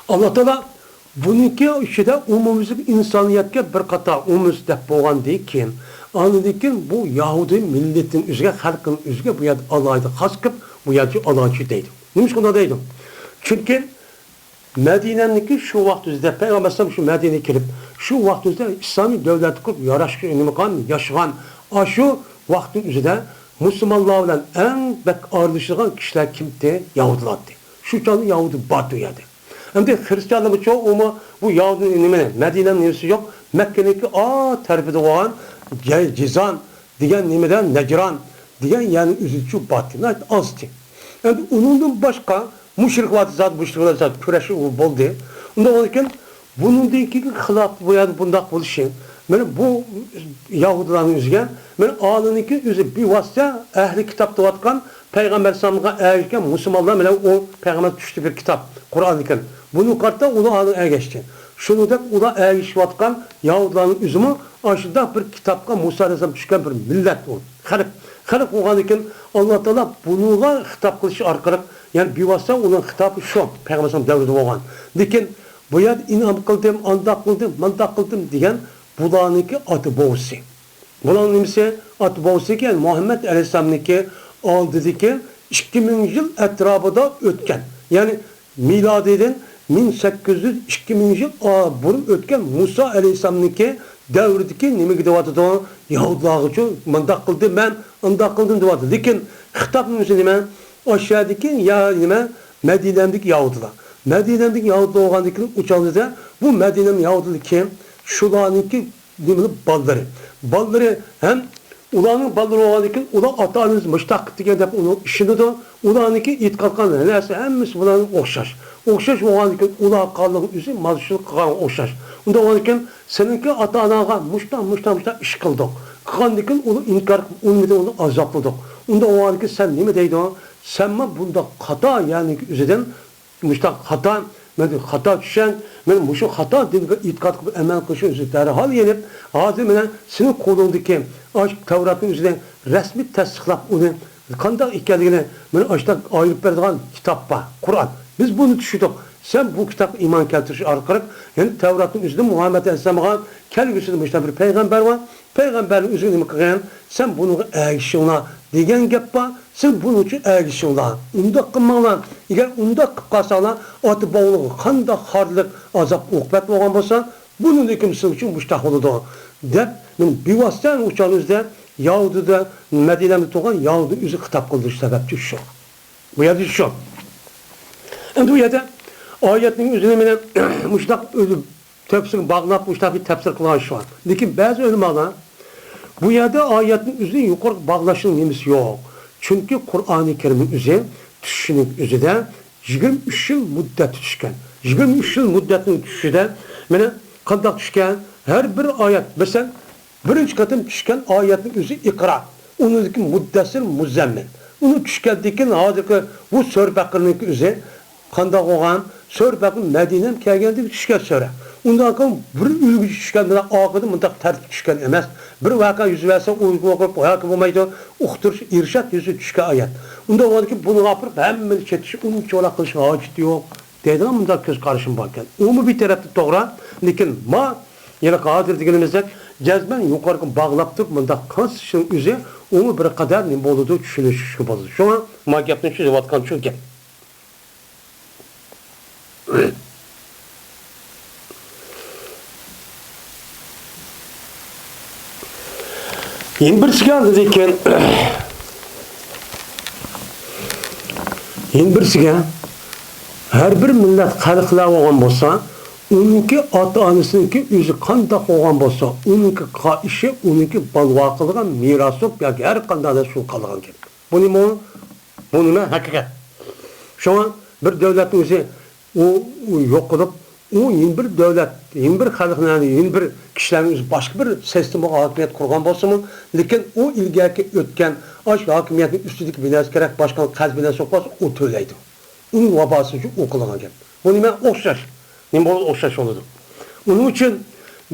ئاللا تائالا بۇنىڭكى ئىچىدە ئومۇميۈزلۈك ئىنسانىيەتكە بىر قاتار ئومۇميۈزلۈك دەپ بولغاندىن كېيىن، ئاندىن كېيىن بۇ يەھۇدىي مىللىتىنىڭ ئۆزىگە، خەلقىنىڭ ئۆزىگە بۇ يەردە ئالاھىدە خاس قىلىپ، بۇ يەردە ئالاھىدە دەيدۇ. نېمىشقا ئۇنداق دەيدۇ؟ چۈنكى مەدىنەنىڭكى شۇ ۋاقتىمىزدا، پەيغەمبەر ئەلەيھىسسالام شۇ مەدىنىگە كېلىپ، شۇ ۋاقتىمىزدا ئىسلامىي دۆلەت قۇرۇپ ياراشقا نېمە قىلغان، ياشىغان، ئاشۇ ۋاقىتنىڭ ئۆزىدە مۇسۇلمانلار بىلەن ئەڭ بەك ئارىلىشىدىغان كىشىلەر كىمتى؟ يەھۇدىيلاردى. شۇ چاغدا يەھۇدىي باردى ئۇ يەردە. ئەمدى خىرىستىيانلارمۇچۇ ئۇمۇ بۇ يەھۇدىي نېمىنى، مەدىنەنىڭ نېمىسى يوق، مەككىنىڭكى ئا تەرىپىدە بولغان جەي-، جىزان دېگەن نېمىدە، نەجران دېگەن يەرنىڭ ئۆزىچۇ باردى. ناھايىتى ئازدى. ئەمدى ئۇنىڭدىن باشقا مۇشرىك ۋاقتى زادى مۇشرىك بىلەن زادى كۈرەش بولدى. ئۇنداق بولغاندىكىن، بۇنىڭدىن كېيىنكى خىلاپەت بۇ يەردە بۇنداق بولۇشى، مانا بۇ يەھۇدىيلارنىڭ ئۆزىگە، مانا ئالىنىڭكى ئۆزى بىۋاسىتە ئەھلى كىتاب دەۋاتقان پەيغەمبەر ئەلەيھىسسالامغا ئەگەشكەن مۇسۇلمانلار بىلەن ئۇ پەيغەمبەر چۈشتى بىر كىتاب، قۇرئان ئىكەن. بۇنىڭغا قارىتا ئۇلار ئالىغا ئەگەشتى. شۇنىڭدەك ئۇلار ئەگىشىۋاتقان يەھۇدىيلارنىڭ ئۆزىمۇ ئاشۇنداق بىر كىتابقا مۇسا ئەلەيھىسسالام چۈشكەن بىر مىللەت ئۇ. خەلق. خەلق بولغاندىن كېيىن ئاللا تائالا بۇنىڭغا خىتاب قىلىش ئارقىلىق، يەنى بىۋاسىتە ئۇنىڭ خىتابى شۇ پەيغەمبەر ئەلەيھىسسالام دەۋرىدە بولغان. لېكىن بۇ يەردە ئىنئام قىلدىم، ئانداق قىلدىم، مانداق قىلدىم دېگەن بۇلارنىڭكى ئاتا بوۋىسى. بۇلارنىڭ نېمىسى؟ ئاتا بوۋىسىكى، يەنى مۇھەممەد ئەلەيھىسسالامنىڭكى ئالدىدىكى ئىككى مىڭ يىل ئەتراپىدا ئۆتكەن، يەنى مىلادىدىن مىڭ سەككىز يۈز، ئىككى مىڭ يىل، ئا، بۇرۇن ئۆتكەن مۇسا ئەلەيھىسسالامنىڭكى دەۋرىدىكى نېمىگە دەۋاتىدۇ؟ يەھۇدىيلارغىچۇ مۇنداق قىلدىم مەن، ئانداق قىلدىم دەۋاتىدۇ. لېكىن خىتاب نېمىسى نېمە؟ ئاشۇ يەردىكى يا نېمە؟ مەدىنەدىكى يەھۇدىيلار. مەدىنەدىكى يەھۇدىيلار بولغاندىن كېيىن ئۇ چاغدا بۇ مەدىنە يەھۇدىيلىرى كىم؟ شۇلارنىڭكى نېمىلىك بالىلىرى. بالىلىرى ھەم ئۇلارنىڭ بالىلىرى بولغاندىن كېيىن، ئۇلار ئاتا-ئانىسى مۇشۇنداق قىپتىكەن دەپ ئۇنىڭغا ئىشىنىدۇ. ئۇلارنىڭكى ئېتىقاد قىلغان نەرسە ھەممىسى بۇلارنىڭ ئوخشاش. ئوخشاش بولغاندىن كېيىن، ئۇلار قىلغانلىقى ئۆزى مانا شۇ قىلغانغا ئوخشاش. ئۇنداق بولغاندىن كېيىن، سېنىڭكى ئاتا-ئاناڭغا مۇشۇنداق، مۇشۇنداق، مۇشۇنداق ئىش قىلدۇق. قىلغاندىن كېيىن ئۇنى ئىنكار قىلىپ، ئۇنى ئۇنى ئازابلىدۇق. ئۇنداق بولغاندىن كېيىن سەن نېمە دەيدۇ؟ سەنمۇ بۇنداق خاتا يەرنىڭكى ئۆزىدىن مۇشۇنداق خاتا، مەن خاتا چۈشەن، مەن مۇشۇ خاتا دىنغا ئېتىقاد قىلىپ ئەمەل قىلىشنى ئۆزى دەرھال يېنىپ، ھازىر مەن سېنىڭ قولۇڭدىكى ئاشۇ تەۋراتنىڭ ئۆزىدە رەسمىي تەستىقلاپ ئۇنى قانداق ئىكەنلىكىنى مەن ئاشۇنداق ئايرىپ بېرىدىغان كىتاب بار، قۇرئان. بىز بۇنى چۈشىدۇق. سەن بۇ كىتابقا ئىمان كەلتۈرۈش ئارقىلىق، يەنى تەۋراتنىڭ ئۆزىدە مۇھەممەد ئەلەيھىسسالامغا كەلگۈسىدە مۇشۇنداق بىر پەيغەمبەر بار، پەيغەمبەرنىڭ ئۆزىگە نېمە قىلغان؟ سەن بۇنىڭغا ئەگىشىڭلار دېگەن گەپ بار. سىز بۇنىڭ ئۈچۈن ئەگىشىڭلار. ئۇنداق قىلماڭلار. ئەگەر ئۇنداق قىلىپ قالساڭلار، ئاتا-بوۋىڭلارغا قانداق خارلىق، ئازاب-ئوقۇبەت بولغان بولسا، بۇنىڭدىن كېيىن سىز ئۈچۈن مۇشۇنداق بولىدۇ، دەپ، مەن بىۋاسىتە ئۇ چاغنىڭ ئۆزىدە يەھۇدىيدا، مەدىنەدە تۇرغان يەھۇدىي ئۆزى خىتاب قىلدى، شۇ سەۋەبتىن شۇ. بۇ يەردە شۇ. ئەمدى بۇ يەردە ئايەتنىڭ ئۆزىنى مەن مۇشۇنداق تەپسىرگە باغلاپ، مۇشۇنداق بىر تەپسىر قىلغان ئىش بار. لېكىن بەزى ئۆلىمالار بۇ يەردە ئايەتنىڭ ئۆزىنى يۇقىرىغا باغلاشنىڭ نېمىسى يوق. چۈنكى قۇرئانى كەرىمنىڭ ئۆزى چۈشۈشنىڭ ئۆزىدە يىگىرمە ئۈچ يىل مۇددەت چۈشكەن. يىگىرمە ئۈچ يىل مۇددەتنىڭ چۈشۈشىدە مانا قانداق چۈشكەن؟ ھەر بىر ئايەت، مەسىلەن، بىرىنچى قېتىم چۈشكەن ئايەتنىڭ ئۆزى ئىقرا. ئۇنىڭدىن كېيىن مۇددەسسىر، مۇزەممىل. ئۇنى چۈشكەندىن كېيىن ھازىرقى بۇ سۈرە بەقىرىنىڭكى ئۆزى قانداق بولغان؟ سۈرە بەقىرە مەدىنەدىن كەلگەندىن چۈشكەن سۈرە. ئۇنداق بىر ئۈلگىچە چۈشكەن، بىر ئارقىدىن مۇنداق تەرتىپ چۈشكەن ئەمەس. بىر ۋەقە يۈز بەرسە، ئۇ ياكى بولمايدۇ، ئۇقتۇرۇش، ئىرشاد يۈزى چۈشكەن ئايەت. ئۇنداق بولغاندىكىن بۇنىڭغا ئاپىرىپ ھەممىنى چېتىش، ئۇنچىۋالا قىلىشقا ھاجىتى يوق دەيدىغان مۇنداق كۆز قارىشىم باركەن. ئۇمۇ بىر تەرەپتىن توغرا، لېكىن ما يەنە ھازىر دېگىنىمىزدەك جەزمەن يۇقىرىقى باغلاپ تۇرۇپ مۇنداق قىلسىشنىڭ ئۆزى ئۇمۇ بىر قەدەر نېمە بولىدۇ، چۈشىنىشكە بولىدۇ. شۇڭا ما گەپنى چۈشۈرۈۋاتقان شۇ گەپ. يەنە بىرسىگە دېدىكەن، يەنە بىرسىگە، ھەر بىر مىللەت خەلقلەر بولغان بولسا، ئۇنىڭكى ئاتا-ئانىسىنىڭكى ئۆزى قانداق بولغان بولسا، ئۇنىڭكى قىلغان ئىشى، ئۇنىڭكى بالىلارغا قالىدىغان مىراس بولۇپ ياكى ھەر قانداق نەرسە شۇ قالىدىغان گەپ. بۇ نېمە؟ بۇ نېمە؟ ھەقىقەت. شۇڭا بىر دۆلەتنىڭ ئۆزى ئۇ، ئۇ يوقىلىپ، ئۇ يەنە بىر دۆلەت، يەنە بىر خەلقنى، يەنە بىر كىشىلەرنىڭ ئۆزى باشقا بىر سىستېمىغا ھاكىمىيەت قۇرغان بولسىمۇ، لېكىن ئۇ ئىلگەرىكى ئۆتكەن ئاشۇ ھاكىمىيەتنىڭ ئۈستىدىكى بىناسى كېرەك، باشقا قەرز بىناسى يوق بولسا، ئۇ تۆلەيدۇ. ئۇنىڭ ۋاباسى ئۈچۈن ئۇ قىلغان گەپ. بۇ نېمە؟ ئوخشاش. نېمە بولىدۇ؟ ئوخشاش بولىدۇ. ئۇنىڭ ئۈچۈن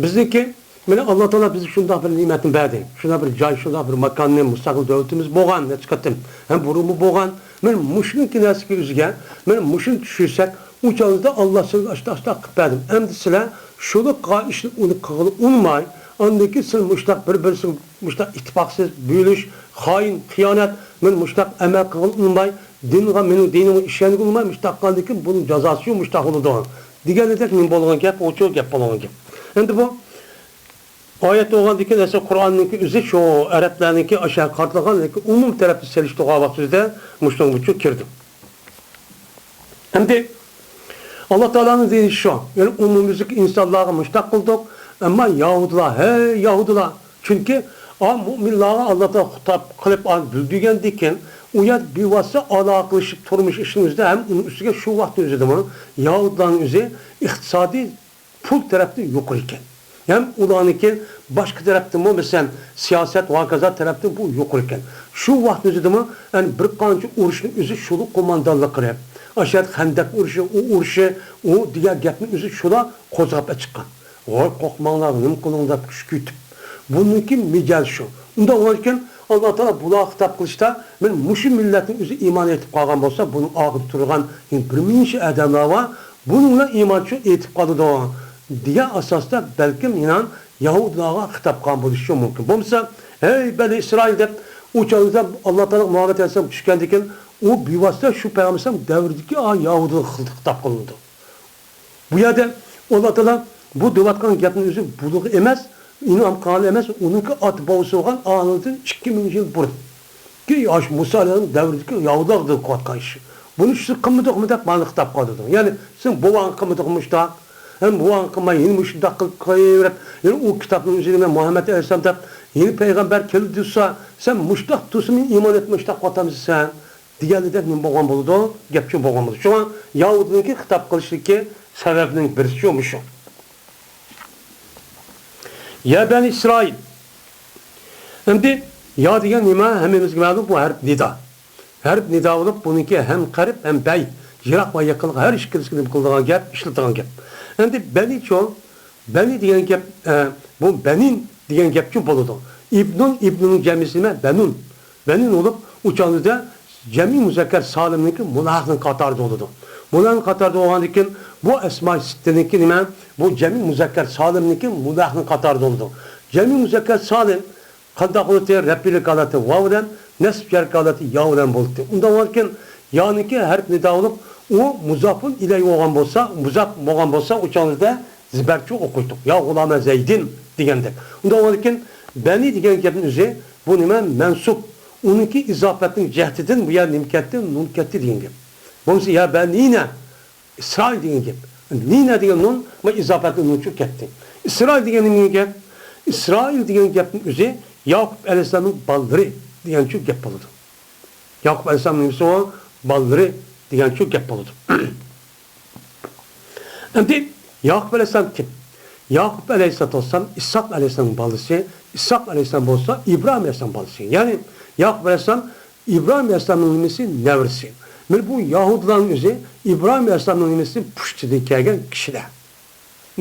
بىزنىڭكى، مانا، ئاللا تائالا بىزگە شۇنداق بىر نېمەتنى بەردى. شۇنداق بىر جاي، شۇنداق بىر ماكاننى، مۇستەقىل دۆلىتىمىز بولغان نەچچە قېتىم. ھەم بۇرۇنمۇ بولغان. مانا مۇشۇنىڭكى نەرسىگە ئۆزىگە، مانا مۇشۇنى چۈشۈرسەك، ئۇ چاغدا ئاللا سىلەرگە ئاشۇنداق، ئاشۇنداق قىلىپ بەردىم. ئەمدى سىلەر شۇنى قىلغان ئىشنى ئۇنى قىلغىلى ئۇنىماي، ئاندىن كېيىن سىلەر مۇشۇنداق بىر-بىرسىگە مۇشۇنداق ئىتتىپاقسىز، بۆلۈش، خائىن، خىيانەت، مانا مۇشۇنداق ئەمەل قىلغىلى ئۇنىماي، دىنغا، مېنىڭ دىنىمغا ئىشەنگىلى ئۇنىماي، مۇشۇنداق قىلغاندىن كېيىن بۇنىڭ جازاسى شۇ، مۇشۇنداق بولىدۇ. دېگەندەك نېمە بولغان گەپ، ئۇچۇ گەپ بولغان گەپ. ئەمدى بۇ ئايەت بولغاندىن كېيىن ئەسلى قۇرئاننىڭكى ئۆزى شۇ ئەرەبلەرنىڭكى ئاشۇ قارىتىلغان، لېكىن ئومۇمىي تەرەپتىن سېلىشتۇرغان ۋاقتىمىزدا مۇشۇنىڭ ئۈچۈن كىردى. ئەمدى ئاللا تائالانىڭ دېيىشى شۇ، يەنى ئومۇميۈزلۈك ئىنسانلارغا مۇشۇنداق قىلدۇق، ئەمما يەھۇدىيلار، ھەي يەھۇدىيلار، چۈنكى ئا مۇئمىنلارغا ئاللا تائالا خىتاب قىلىپ ئا بىلدۈرگەندىن كېيىن، ئۇ يەردە بىۋاسىتە ئالاقىلىشىپ تۇرمۇش ئىشنىڭ ئۆزىدە ھەم ئۇنىڭ ئۈستىگە شۇ ۋاقىتنىڭ ئۆزىدىمۇ يەھۇدىيلارنىڭ ئۆزى ئىقتىسادىي پۇل تەرەپتىن يۇقىرى ئىكەن. ھەم ئۇلارنىڭكى باشقا تەرەپتىنمۇ، مەسىلەن، سىياسەت، ھاكازا تەرەپتىن بۇ يۇقىرى ئىكەن. شۇ ۋاقىتنىڭ ئۆزىدىمۇ، يەنى بىر قانچە ئۇرۇشنىڭ ئۆزى شۇلا قوماندانلىق قىلىپ، ئاشۇ يەردە خەندەق ئۇرۇشى، ئۇ ئۇرۇشى، ئۇ دېگەن گەپنىڭ ئۆزى شۇلا قوزغاپ ئەچىققان. ۋاي قورقماڭلار، نېمە قىلىڭ دەپ كۈچكۈرتۈپ. بۇنىڭكى مىجەزى شۇ. ئۇنداق بولغاندىكىن، ئاللا تائالا بۇلارغا خىتاب قىلىشتا، مەن مۇشۇ مىللەتنىڭ ئۆزى ئىمان ئېيتىپ قالغان بولسا، بۇنىڭ ئارقىدا تۇرغان بىر مۇنچە ئادەملەر بار، بۇنىڭ بىلەن ئىمان شۇ ئېيتىپ قالىدۇ، دېگەن ئاساستا بەلكىم ئىنان يەھۇدىيلارغا خىتاب قىلغان بولۇشى مۇمكىن. بولمىسا، ھەي بەنى ئىسرائىل دەپ، ئۇ چاغدا ئاللا تائالا مۇھەممەد ئەلەيھىسسالام چۈشكەندىن كېيىن، ئۇ بىۋاسىتە شۇ پەيغەمبەر ئەلەيھىسسالام دەۋرىدىكى يەھۇدىيلارغا خىتاب قىلىنىدۇ. بۇ يەردە ئاللا تائالا بۇ دەۋاتقان گەپنىڭ ئۆزى بۇلۇغ ئەمەس، ئىنئام قىلغان ئەمەس، ئۇنىڭكى ئاتا بوۋىسى بولغان ئانىدىن ئىككى مىڭ يىل بۇرۇن. كى ئاشۇ مۇسا ئەلەيھىسسالام دەۋرىدىكى يەھۇدىيلار قىلىۋاتقان ئىش. بۇنى سىز قىلمىدىڭمۇ دەپ مانا خىتاب قىلىدۇ. يەنى سىز بوۋاڭ قىلمىدىڭمۇ شۇنداق؟ ھەم بوۋاڭ قىلماي يەنە مۇشۇنداق قىلىپ قويۇۋېرىپ، يەنە ئۇ كىتابنىڭ ئۆزىنى مەن مۇھەممەد ئەلەيھىسسالام دەپ يەنە پەيغەمبەر كەلدى دېسە، سەن مۇشتاق تۇرسا مەن ئىمان ئېيتماي مۇشتاق قاتامسەن دېگەنلىكتەك نېمە بولغان بولىدۇ؟ گەپ شۇ بولغان بولىدۇ. شۇڭا يەھۇدىينىڭكى خىتاب قىلىشتىكى سەۋەبنىڭ بىرسى شۇ، مۇشۇ. يا بەنى ئىسرائىل. ئەمدى يا دېگەن نېمە؟ ھەممىمىزگە مەلۇم، بۇ ھەرپ نىدا. ھەرپ نىدا بولۇپ، بۇنىڭكى ھەم قەرب، ھەم بەئىد، يىراق ۋە يېقىنلىق ھەر ئىككىلىسىگە نېمە قىلىدىغان گەپ، ئىشلىتىدىغان گەپ. ئەمدى بەنىچۇ، بەنى دېگەن گەپ، ئە، بۇ بەنىن دېگەن گەپچۇ بولىدۇ. ئىبنۇن، ئىبنۇننىڭ جەمئىسى نېمە؟ بەنۇن. بەنىن بولۇپ، ئۇ چاغدا جەمئىي مۇزەككەر سالىمنىڭكى مۇلاھىقنىڭ قاتارىدا بولىدۇ. مۇلاھىقنىڭ قاتارىدا بولغاندىن كېيىن، بۇ ئەسمائى سىتتىنىڭكى نېمە؟ بۇ جەمئىي مۇزەككەر سالىمنىڭكى مۇلاھىقنىڭ قاتارىدا بولىدۇ. جەمئىي مۇزەككەر سالىم قانداق بولاتتى؟ رەپئىلىك ھالەتتە ۋاۋ بىلەن، نەسب جەررىك ھالەتتە يا بىلەن بولاتتى. ئۇنداق بولغاندىكىن يانىكى ھەرپ نىدا بولۇپ، ئۇ مۇزاپۇن ئىلەيھى بولغان بولسا، مۇزاپ بولغان بولسا، ئۇ چاغدا زىبەرچۇ ئوقۇيتتۇق. يا غۇلامە زەيدىن دېگەندەك. ئۇنداق بولغاندىكىن بەنى دېگەن گەپنىڭ ئۆزى بۇ نېمە؟ مەنسۇب. ئۇنىڭكى ئىزاپەتنىڭ جەھىتىدىن بۇ يەر نېمە كەتتى؟ نۇن كەتتى دېگەن گەپ. بولمىسا يا بەنىنە ئىسرائىل دېگەن گەپ. نىنە دېگەن نۇن، ما ئىزاپەتنىڭ نۇنچۇ كەتتى. ئىسرائىل دېگەن نېمە گەپ؟ ئىسرائىل دېگەن گەپنىڭ ئۆزى ياقۇپ ئەلەيھىسسالامنىڭ بالىلىرى دېگەنچۇ گەپ بولىدۇ. ياقۇپ ئەلەيھىسسالام نېمىسى ئۇ؟ بالىلىرى دېگەنچۇ گەپ بولىدۇ. ئەمدى ياقۇپ ئەلەيھىسسالام كىم؟ ياقۇپ ئەلەيھىسسالام ئىسھاق ئەلەيھىسسالامنىڭ بالىسى، ئىسھاق ئەلەيھىسسالام بولسا ئىبراھىم ئەلەيھىسسالامنىڭ بالىسى. يەنى ياقۇپ ئەلەيھىسسالام ئىبراھىم ئەلەيھىسسالامنىڭ نېمىسى؟ نەۋرىسى. مانا بۇ يەھۇدىيلارنىڭ ئۆزى ئىبراھىم ئەلەيھىسسالامنىڭ نېمىسى؟ پۇشتىدىن كەلگەن كىشىلەر.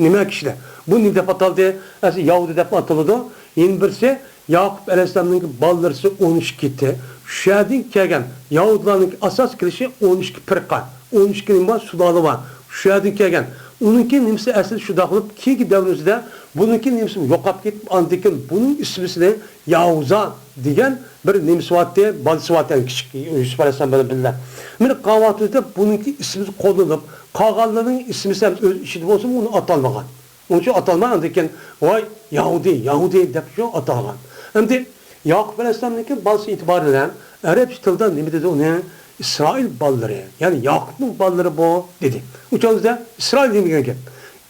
نېمە كىشىلەر؟ بۇ نېمە دەپ ئاتالدى؟ ئەسلى يەھۇدىي دەپ ئاتىلىدۇ. يەنە بىرسى، ياقۇپ ئەلەيھىسسالامنىڭكى بالىلىرى ئون ئىككى. شۇ يەردىن كەلگەن يەھۇدىيلارنىڭكى ئاساس كېلىشى ئون ئىككى پىرقە، ئون ئىككى نېمە بار؟ سۇلالە بار. شۇ يەردىن كەلگەن. ئۇنىڭكى نېمىسى ئەسلى شۇنداق بولۇپ، كېيىنكى دەۋرىمىزدە بۇنىڭكى نېمىسى يوقاپ كېتىپ، ئاندىن كېيىن بۇنىڭ ئىسمىسىنى ياھۇزا دېگەن بىر نېمىسى بارتتى، بالىسى بارتتى، يەنى كىچىك يۈسۈپ ئەلەيھىسسالام بىلەن بىللە. مانا قالغان ۋاقتىدا بۇنىڭكى ئىسمى قوللىنىپ، قالغانلىرىنىڭ ئىسمىسى ھەم ئۆز ئىچىدە بولسىمۇ ئۇنى ئاتالمىغان. ئۇنىڭ ئۈچۈن ئاتالماي، ئاندىن كېيىن، ۋاي، يەھۇدىي، يەھۇدىي دەپ شۇ ئاتالغان. ئەمدى ياقۇپ ئەلەيھىسسالامنىڭكى بالىسى ئېتىبارى بىلەن ئەرەبچە تىلدا نېمە دېدى ئۇنى؟ ئىسرائىل بالىلىرى، يەنى ياقۇپنىڭ بالىلىرى بۇ، دېدى. ئۇ چاغدا ئىسرائىل دېمىگەن گەپ.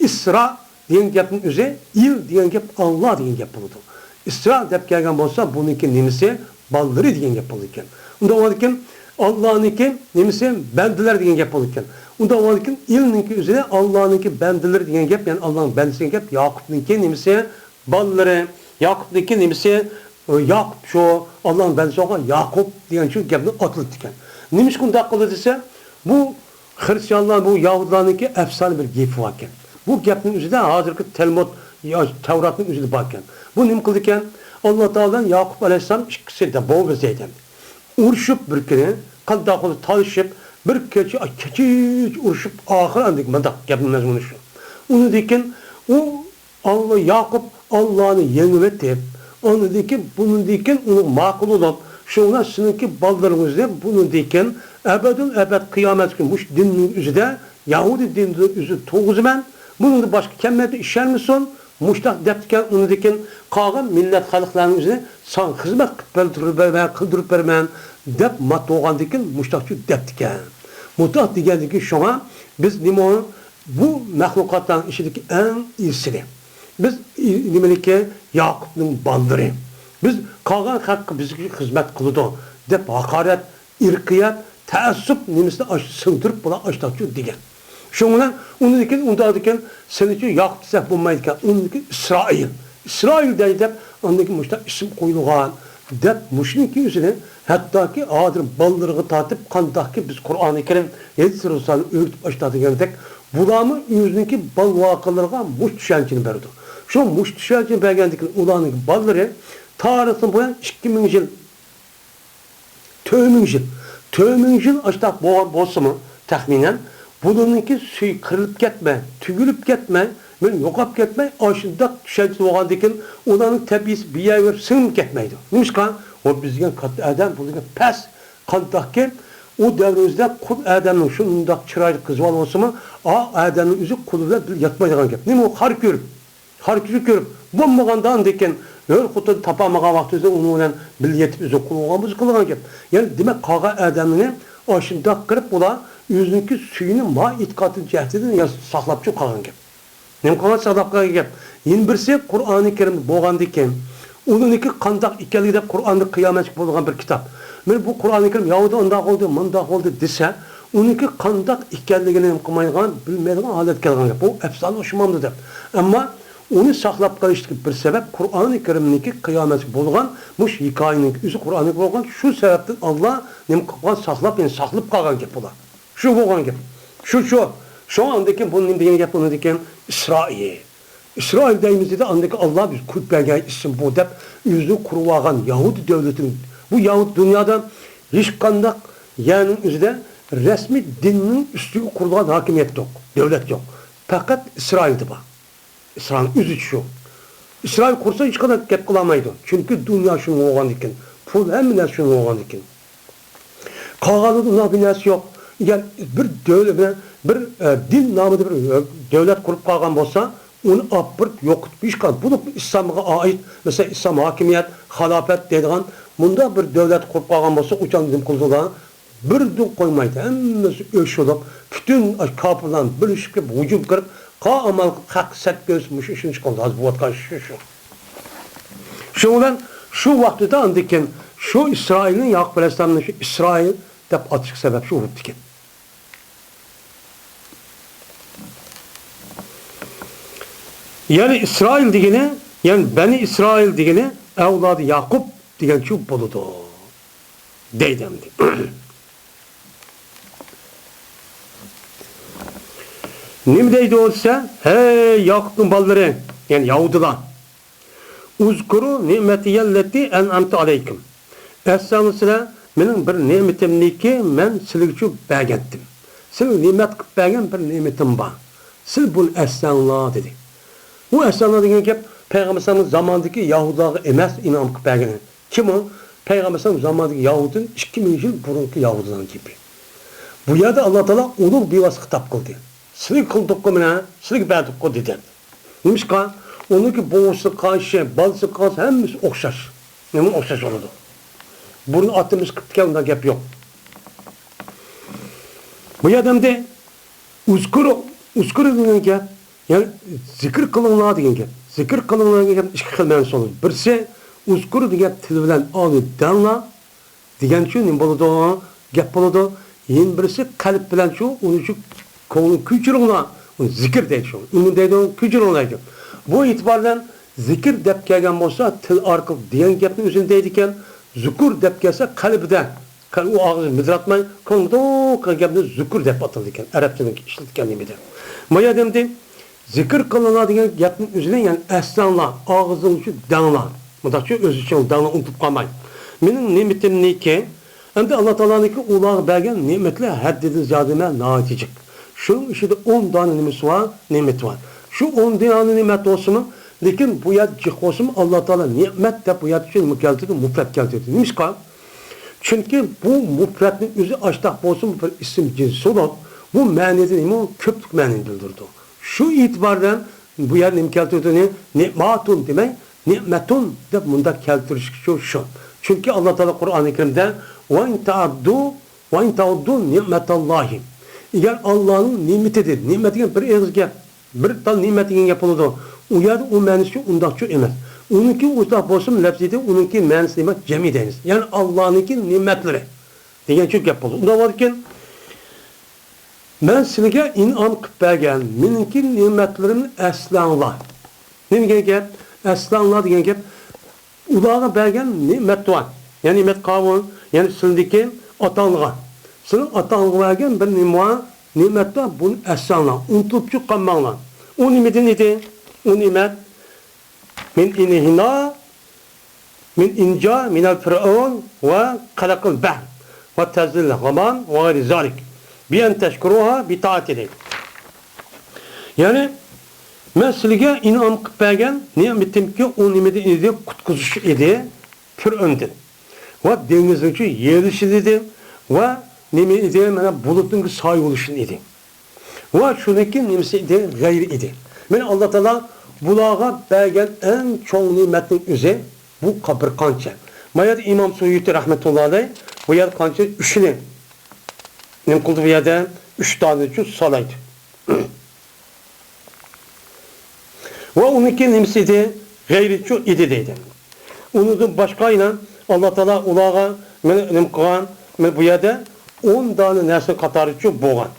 ئىسرا دېگەن گەپنىڭ ئۆزى ئىل دېگەن گەپ، ئاللا دېگەن گەپ بولىدۇ. ئىسرا دەپ كەلگەن بولسا، بۇنىڭكى نېمىسى؟ بالىلىرى دېگەن گەپ بولىدىكەن. ئۇنداق بولغاندىكىن، ئاللانىڭكى نېمىسى؟ بەندىلەر دېگەن گەپ بولىدىكەن. ئۇنداق بولغاندىكىن، ئىلنىڭكى ئۆزىنى ئاللانىڭكى بەندىلىرى دېگەن گەپ، يەنى ئاللانىڭ بەندىسى دېگەن گەپ، ياقۇپنىڭكى نېمىسى؟ بالىلىرى. ياقۇپنىڭكى نېمىسى؟ ياقۇپ شۇ، ئاللانىڭ بەندىسى بولغان ياقۇپ دېگەن شۇ گەپنى ئاتىلىپتىكەن. نېمىشقا ئۇنداق قىلدى دېسە، بۇ خرىستىيانلار، بۇ يەھۇدىيلارنىڭكى ئەپسانە بىر گېپى باركەن. بۇ گەپنىڭ ئۆزىدە ھازىرقى تەلمۇد، يا تەۋراتنىڭ ئۆزىدە باركەن. بۇ نېمە قىلىدىكەن؟ ئاللا تائالا ياقۇپ ئەلەيھىسسالام ئىككىسى دە بوۋا بىز دەيدۇ. ئۇرۇشۇپ بىر كۈنى، قانداق بولسا تالىشىپ، بىر كېچە، كېچە ئۇرۇشۇپ، ئاخىرى ئاندىن مۇنداق گەپنىڭ مەزمۇنى شۇ. ئۇنىڭدىن كېيىن ئۇ ئاللا، ياقۇپ ئاللانى يېڭىۋېتىپ، ئاندىن كېيىن بۇنىڭدىن كېيىن ئۇنىڭغا ماقۇل بولۇپ، شۇڭا سېنىڭكى بالىلىرىڭىزنى بۇنىڭدىن كېيىن ئەبەدۇل ئەبەد قىيامەتكە مۇشۇ دىننىڭ ئۆزىدە، يەھۇدىي دىنىنىڭ ئۆزىدە تۇرغۇزىمەن، بۇنىڭدىن باشقا كەلمەيدۇ، ئىشەنمىسۇن، مۇشۇنداق دەپتىكەن. ئۇنىڭدىن كېيىن قالغان مىللەت خەلقلەرنىڭ ئۆزىنى ساڭا خىزمەت قىلىپ بەردۈرۈپ بەرمەن، قىلدۇرۇپ بەرمەن دەپ مات بولغاندىن كېيىن مۇشۇنداقچۇ دەپتىكەن. مۇنداق دېگەندىن كېيىن شۇڭا بىز نېمە بۇ مەخلۇقاتلارنىڭ ئىچىدىكى ئەڭ ئېسىلى. بىز ئى-، نېمىلىكى ياقۇپنىڭ بالىلىرى. بىز قالغان خەلققە بىزگە خىزمەت قىلىدۇ دەپ ھاقارەت، ئىرقىيەت، تەئەسسۇپ نېمىسىنى ئاشۇ سىڭدۈرۈپ بۇلار ئاشتاقچۇ دېگەن. شۇنىڭ بىلەن ئۇنىڭدىن كېيىن ئۇنداقتىكەن سېنىچۇ ياقۇپ دېسەك بولمايدىكەن، ئۇنىڭدىن كېيىن ئىسرائىل. ئىسرائىل دەي دەپ ئاندىن كېيىن مۇشۇنداق ئىسىم قويۇلغان دەپ مۇشۇنىڭكى ئۆزىنى ھەتتاكى ھازىر بالىلىرىغا تارتىپ قانداقكى بىز قۇرئانى كەرىم ھەدىس رۇسالنى ئۆگىتىپ ئاشتا دېگەندەك بۇلارمۇ ئۆزىنىڭكى بالىۋاقىلىرىغا مۇش چۈشەنچىنى بەردى. شۇ مۇش چۈشەنچىنى بەرگەندىن كېيىن ئۇلارنىڭ بالىلىرى تارىختىن بۇيان ئىككى مىڭ يىل تۆت مىڭ يىل، تۆت مىڭ يىل ئاشتاق بولغان بولسىمۇ، تەخمىنەن، بۇلارنىڭكى سۈيى قىرىلىپ كەتمەي، تۈگۈلۈپ كەتمەي، مەن يوقاپ كەتمەي، ئاشۇنداق چۈشەنچىدە بولغاندىكىن، ئۇلارنىڭ تەبىئىتى بىر يەرگە بېرىپ سىڭىپ كەتمەيدۇ. نېمىشقا؟ ئۇ بىز دېگەن كاتتا ئادەم، بۇ دېگەن پەس. قانداقكى، ئۇ دەۋرىمىزدە قۇل ئادەمنىڭ شۇنداق چىرايلىق قىزى بار بولسىمۇ، ئا ئادەمنىڭ ئۆزى قۇلى بىلەن بىللە ياتمايدىغان گەپ. نېمە ئۇ خار كۆرۈپ؟ خار كۆزى كۆرۈپ، بولمىغاندا ئاندىن كېيىن ھۆر خوتۇن تاپالمىغان ۋاقتىدا ئۇنىڭ بىلەن بىللە يېتىپ ئۆزى قۇل بولغان بولسا قىلغان گەپ. يەنى دېمەك، قالغان ئادەمنى ئاشۇنداق قىلىپ ئۇلار ئۆزىنىڭكى سۈيىنى ما ئېتىقادى جەھەتتىن يا ساقلاپچۇ قالغان گەپ. نېمە قىلغان ساقلاپ قالغان گەپ؟ يەنە بىرسى قۇرئانى كەرىمدە بولغاندىكىن، ئۇنىڭكى قانداق ئىكەنلىكى دەپ قۇرئاندا قىيامەتكە بولىدىغان بىر كىتاب. مانا بۇ قۇرئانى كەرىم ياھۇدى ئۇنداق بولدى، مۇنداق بولدى دېسە، ئۇنىڭكى قانداق ئىكەنلىكىنى نېمە قىلمايدىغان، بىلمەيدىغان ھالەتكە كەلگەن گەپ. بۇ ئەپسانە ئوخشىمامدۇ دەپ. ئەمما ئۇنى ساقلاپ قېلىشتىكى بىر سەۋەب قۇرئانى كەرىمنىڭكى قىيامەتكە بولغان، مۇشۇ ھېكايىنىڭكى ئۆزى قۇرئانى بولغان، شۇ سەۋەبتىن ئاللا نېمە قىلغان، ساقلاپ، يەنى ساقلاپ قالغان گەپ بۇلار. شۇ بولغان گەپ. شۇ، شۇ. شۇڭا ئاندىن كېيىن بۇنى نېمە دېگەن گەپ ئۇنىڭدىن كېيىن؟ ئىسرائىل. ئىسرائىل دەيمىز دېدى، ئاندىن كېيىن ئاللا بىز كۆپ بەرگەن ئىسىم بۇ دەپ، ئۆزى قۇرۇۋالغان يەھۇدىي دۆلىتىنى. بۇ يەھۇدىي دۇنيادا ھېچقانداق يەرنىڭ ئۆزىدە رەسمىي دىننىڭ ئۈستىگە قۇرۇلغان ھاكىمىيەت يوق، دۆلەت يوق. پەقەت ئىسرائىلدا بار. ئىسرائىلنىڭ ئۆزىچە شۇ. ئىسرائىل قۇرسا ھېچقانداق گەپ قىلالمايدۇ. چۈنكى دۇنيا شۇنىڭغا بولغاندىكىن، پۇل ھەممە نەرسە شۇنىڭغا بولغاندىكىن. قالغاندا ئۇنداق بىر نەرسە يوق. ئەگەر بىر دۆلەت بىلەن بىر، ئە، دىن نامىدا بىر، ئە، دۆلەت قۇرۇپ قالغان بولسا، ئۇنى ئاپىرىپ يوقىتىپ، ھېچقانداق، بولۇپمۇ ئىسلامغا ئائىت، مەسىلەن، ئىسلام ھاكىمىيەت، خىلاپەت دەيدىغان مۇنداق بىر دۆلەت قۇرۇپ قالغان بولسا، ئۇچان نېمە قىلىدۇ؟ بىردىن قويمايدۇ. ھەممىسى ئۆچ بولۇپ، پۈتۈن ئاشۇ كاپىرلارنى بىرلىشىپ كېلىپ، ھۇجۇم قىلىپ، قا ئامال خەق سەت كۆرسە، مۇشۇ ئىشنى چىقىرىدۇ. ھازىر بولۇۋاتقان ئىش شۇ، شۇ. شۇ بىلەن شۇ ۋاقىتتا ئاندىن كېيىن شۇ ئىسرائىلنى، ياقۇپ ئەلەيھىسسالامنى شۇ ئىسرائىل دەپ ئاتىشقا سەۋەب شۇ بوپتىكەن. يەنى ئىسرائىل دېگىنى، يەنى بەنى ئىسرائىل دېگىنى ئەۋلادى ياقۇپ دېگەنچۇ بولىدۇ، دەيدۇ ئەمدى. نېمە دەيدۇ دېسە، ھەي ياقۇپنىڭ بالىلىرى، يەنى يەھۇدىيلار. ئۇزكۇرۇ نېمەتىيەللەتى ئەنئەمتۇ ئەلەيكۇم. ئەسلىڭلار سىلەر مېنىڭ بىر نېمىتىمنىكى مەن سىلىگىچۇ بەرگەنتىم. سىلەر نېمەت قىلىپ بەرگەن بىر نېمىتىم بار. سىلەر بۇنى ئەسلەڭلار دېدى. ئۇ ئەسلەڭلار دېگەن گەپ پەيغەمبەر ئەلەيھىسسالامنىڭ زامانىدىكى يەھۇدىيلارغا ئەمەس ئىنئام قىلىپ بەرگىنى. كىم ئۇ؟ پەيغەمبەر ئەلەيھىسسالام زامانىدىكى يەھۇدىيدىن ئىككى مىڭ يىل بۇرۇنقى يەھۇدىيلارنىڭ گېپى. بۇ يەردە ئاللا تائالا ئۇلۇغ بىۋاسىتە خىتاب قىلدى. سىلىگە قىلدۇققۇ مانا، سىلىگە بەردۇققۇ دېدى. نېمىشقا؟ ئۇنىڭكى بوۋىسى قايسى، بالىسى قايسى، ھەممىسى ئوخشاش. نېمە ئوخشاش بولىدۇ؟ بۇرۇن ئاتىمىز قىپتىكەن، ئۇنداق گەپ يوق. بۇ يەردە ئەمدى ئۇزكۇرۇ، ئۇزكۇرۇ دېگەن گەپ، يەنى زىكىر قىلىڭلار دېگەن گەپ. زىكىر قىلىڭلار دېگەن گەپنىڭ ئىككى خىل مەنىسى بولىدۇ. بىرسى، ئۇزكۇرۇ دېگەن گەپ تىل بىلەن ئالدى دەڭلار، دېگەنچۇ نېمە بولىدۇ؟ گەپ بولىدۇ. يەنە بىرسى قەلب بىلەنچۇ ئۇنى شۇ كۆڭلۈڭ كۆچۈرۈڭلار. ئۇنى زىكىر دەيدۇ شۇ. ئۇنى دەيدۇ، كۆچۈرۈڭلار دەيدۇ. بۇ ئېتىبار بىلەن زىكىر دەپ كەلگەن بولسا، تىل ئارقىلىق دېگەن گەپنى ئۆزىنى دەيدىكەن. زۇكۇر دەپ كەلسە، قەلبىدە. قەلب ئۇ ئاغزىنى مىدىراتماي، كۆڭلىدە قىلغان گەپنى زۇكۇر دەپ ئاتىلىدىكەن. ئەرەبچىنىڭ ئىشلىتىدىكەن نېمىدە. ما يەردە ئەمدى زىكىر قىلىڭلار دېگەن گەپنىڭ ئۆزىنى، يەنى ئەسلەڭلار، ئاغزىڭچۇ دەڭلار. مۇنداقچۇ ئۆزىچىڭ دەڭلار، ئۇنتۇپ قالماي. مېنىڭ نېمىتىمنىكى، ئەمدى ئاللا تائالانىڭكى ئۇلارغا بەرگەن نېمەتلەر ھەددىدىن زىيادە ئەمەس، ناھايىتى جىق. شۇنىڭ ئىچىدە ئون دانە نېمىسى بار، نېمىتى بار. شۇ ئون دانە نېمەت بولسىمۇ، لېكىن بۇ يەردە جىق بولسىمۇ، ئاللا تائالا نېمەت دەپ بۇ يەردە شۇ نېمە كەلتۈردى، مۇپرەت كەلتۈردى. نېمىشقا؟ چۈنكى بۇ مۇپرەتنىڭ ئۆزى ئاشتاق بولسىمۇ بىر ئىسىم جىنسى بولۇپ، بۇ مەنىدە نېمە؟ كۆپلۈك مەنىنى بىلدۈرىدۇ. شۇ ئېتىبار بىلەن بۇ يەر نېمە كەلتۈردى؟ نېماتۇن دېمەي، نېمەتۇن دەپ مۇنداق كەلتۈرۈشكىچۇ شۇ. چۈنكى ئاللا تائالا قۇرئانى كەرىمدە، «ۋە ئىن تەئۇددۇ، ۋە ئىن تەئۇددۇ نېمەتەللاھى.» ئەگەر ئاللانىڭ نېمىتى دېدى، نېمەت دېگەن بىر ئېغىز گەپ، بىر تال نېمەت دېگەن گەپ بولىدۇ. ئۇ يەردە ئۇ مەنىسى ئۇنداقچۇ ئەمەس. ئۇنىڭكى ئۇنداق بولسىمۇ لەپزىدە، ئۇنىڭكى مەنىسى نېمە؟ جەمئىي دەيمىز. يەنى ئاللانىڭكى نېمەتلىرى دېگەنچۇ گەپ بولىدۇ. ئۇنداق بولىدىكەن، مەن سىلىگە ئىنئام قىلىپ بەرگەن مېنىڭكى نېمەتلىرىمنى ئەسلەڭلار. نېمە دېگەن گەپ؟ ئەسلەڭلار دېگەن گەپ، ئۇلارغا بەرگەن نېمەت بار. يەنى نېمەت قاۋۇل، يەنى سىلىدىكى ئاتاڭلىغا. سىلىنىڭ ئاتاڭلىغا بەرگەن بىر نېمە بار، نېمەت بار، بۇنى ئەسلەڭلار، ئۇنتۇلۇپچۇ قالماڭلار. ئۇ نېمىدىن ئىدى؟ ئۇ نېمەت مىن ئىنىھىنا، مىن ئىنجا، مىنەل فىرئەۋن ۋە قەلەقىل بەھر ۋە تەزلىل غامام ۋە غەيرى زالىك. بىئەن تەشكۇرۇھا بىتائەتى دەيدۇ. يەنى، مەن سىلىگە ئىنئام قىلىپ بەرگەن نېمىتىمكى ئۇ نېمىدىن ئىدى؟ قۇتقۇزۇش ئىدى، فىرئەۋندىن. ۋە دېڭىزنىڭچۇ يېرىلىشى ئىدى. ۋە نېمە ئىدى؟ مانا بۇلۇتنىڭ سايە بولۇشى ئىدى. ۋە شۇنىڭكى نېمىسى ئىدى؟ غەيرى ئىدى. مانا ئاللا تائالا بۇلارغا بەرگەن ئەڭ چوڭ نېمەتنىڭ ئۆزى بۇ قا-، بىر قانچە. ما يەردە ئىمام سۇيۇتى رەھمەتۇللا ئەلەيھ بۇ يەردە قانچە؟ ئۈچىنى نېمە قىلدى بۇ يەردە؟ ئۈچ دانىچۇ سالايدۇ. ۋە ئۇنىڭكى نېمىسى ئىدى؟ غەيرىچۇ ئىدى دەيدۇ. ئۇنىڭدىن باشقا يەنە ئاللا تائالا ئۇلارغا مانا نېمە قىلغان؟ مانا بۇ يەردە ئون دانە نەرسىنىڭ قاتارىچۇ بولغان.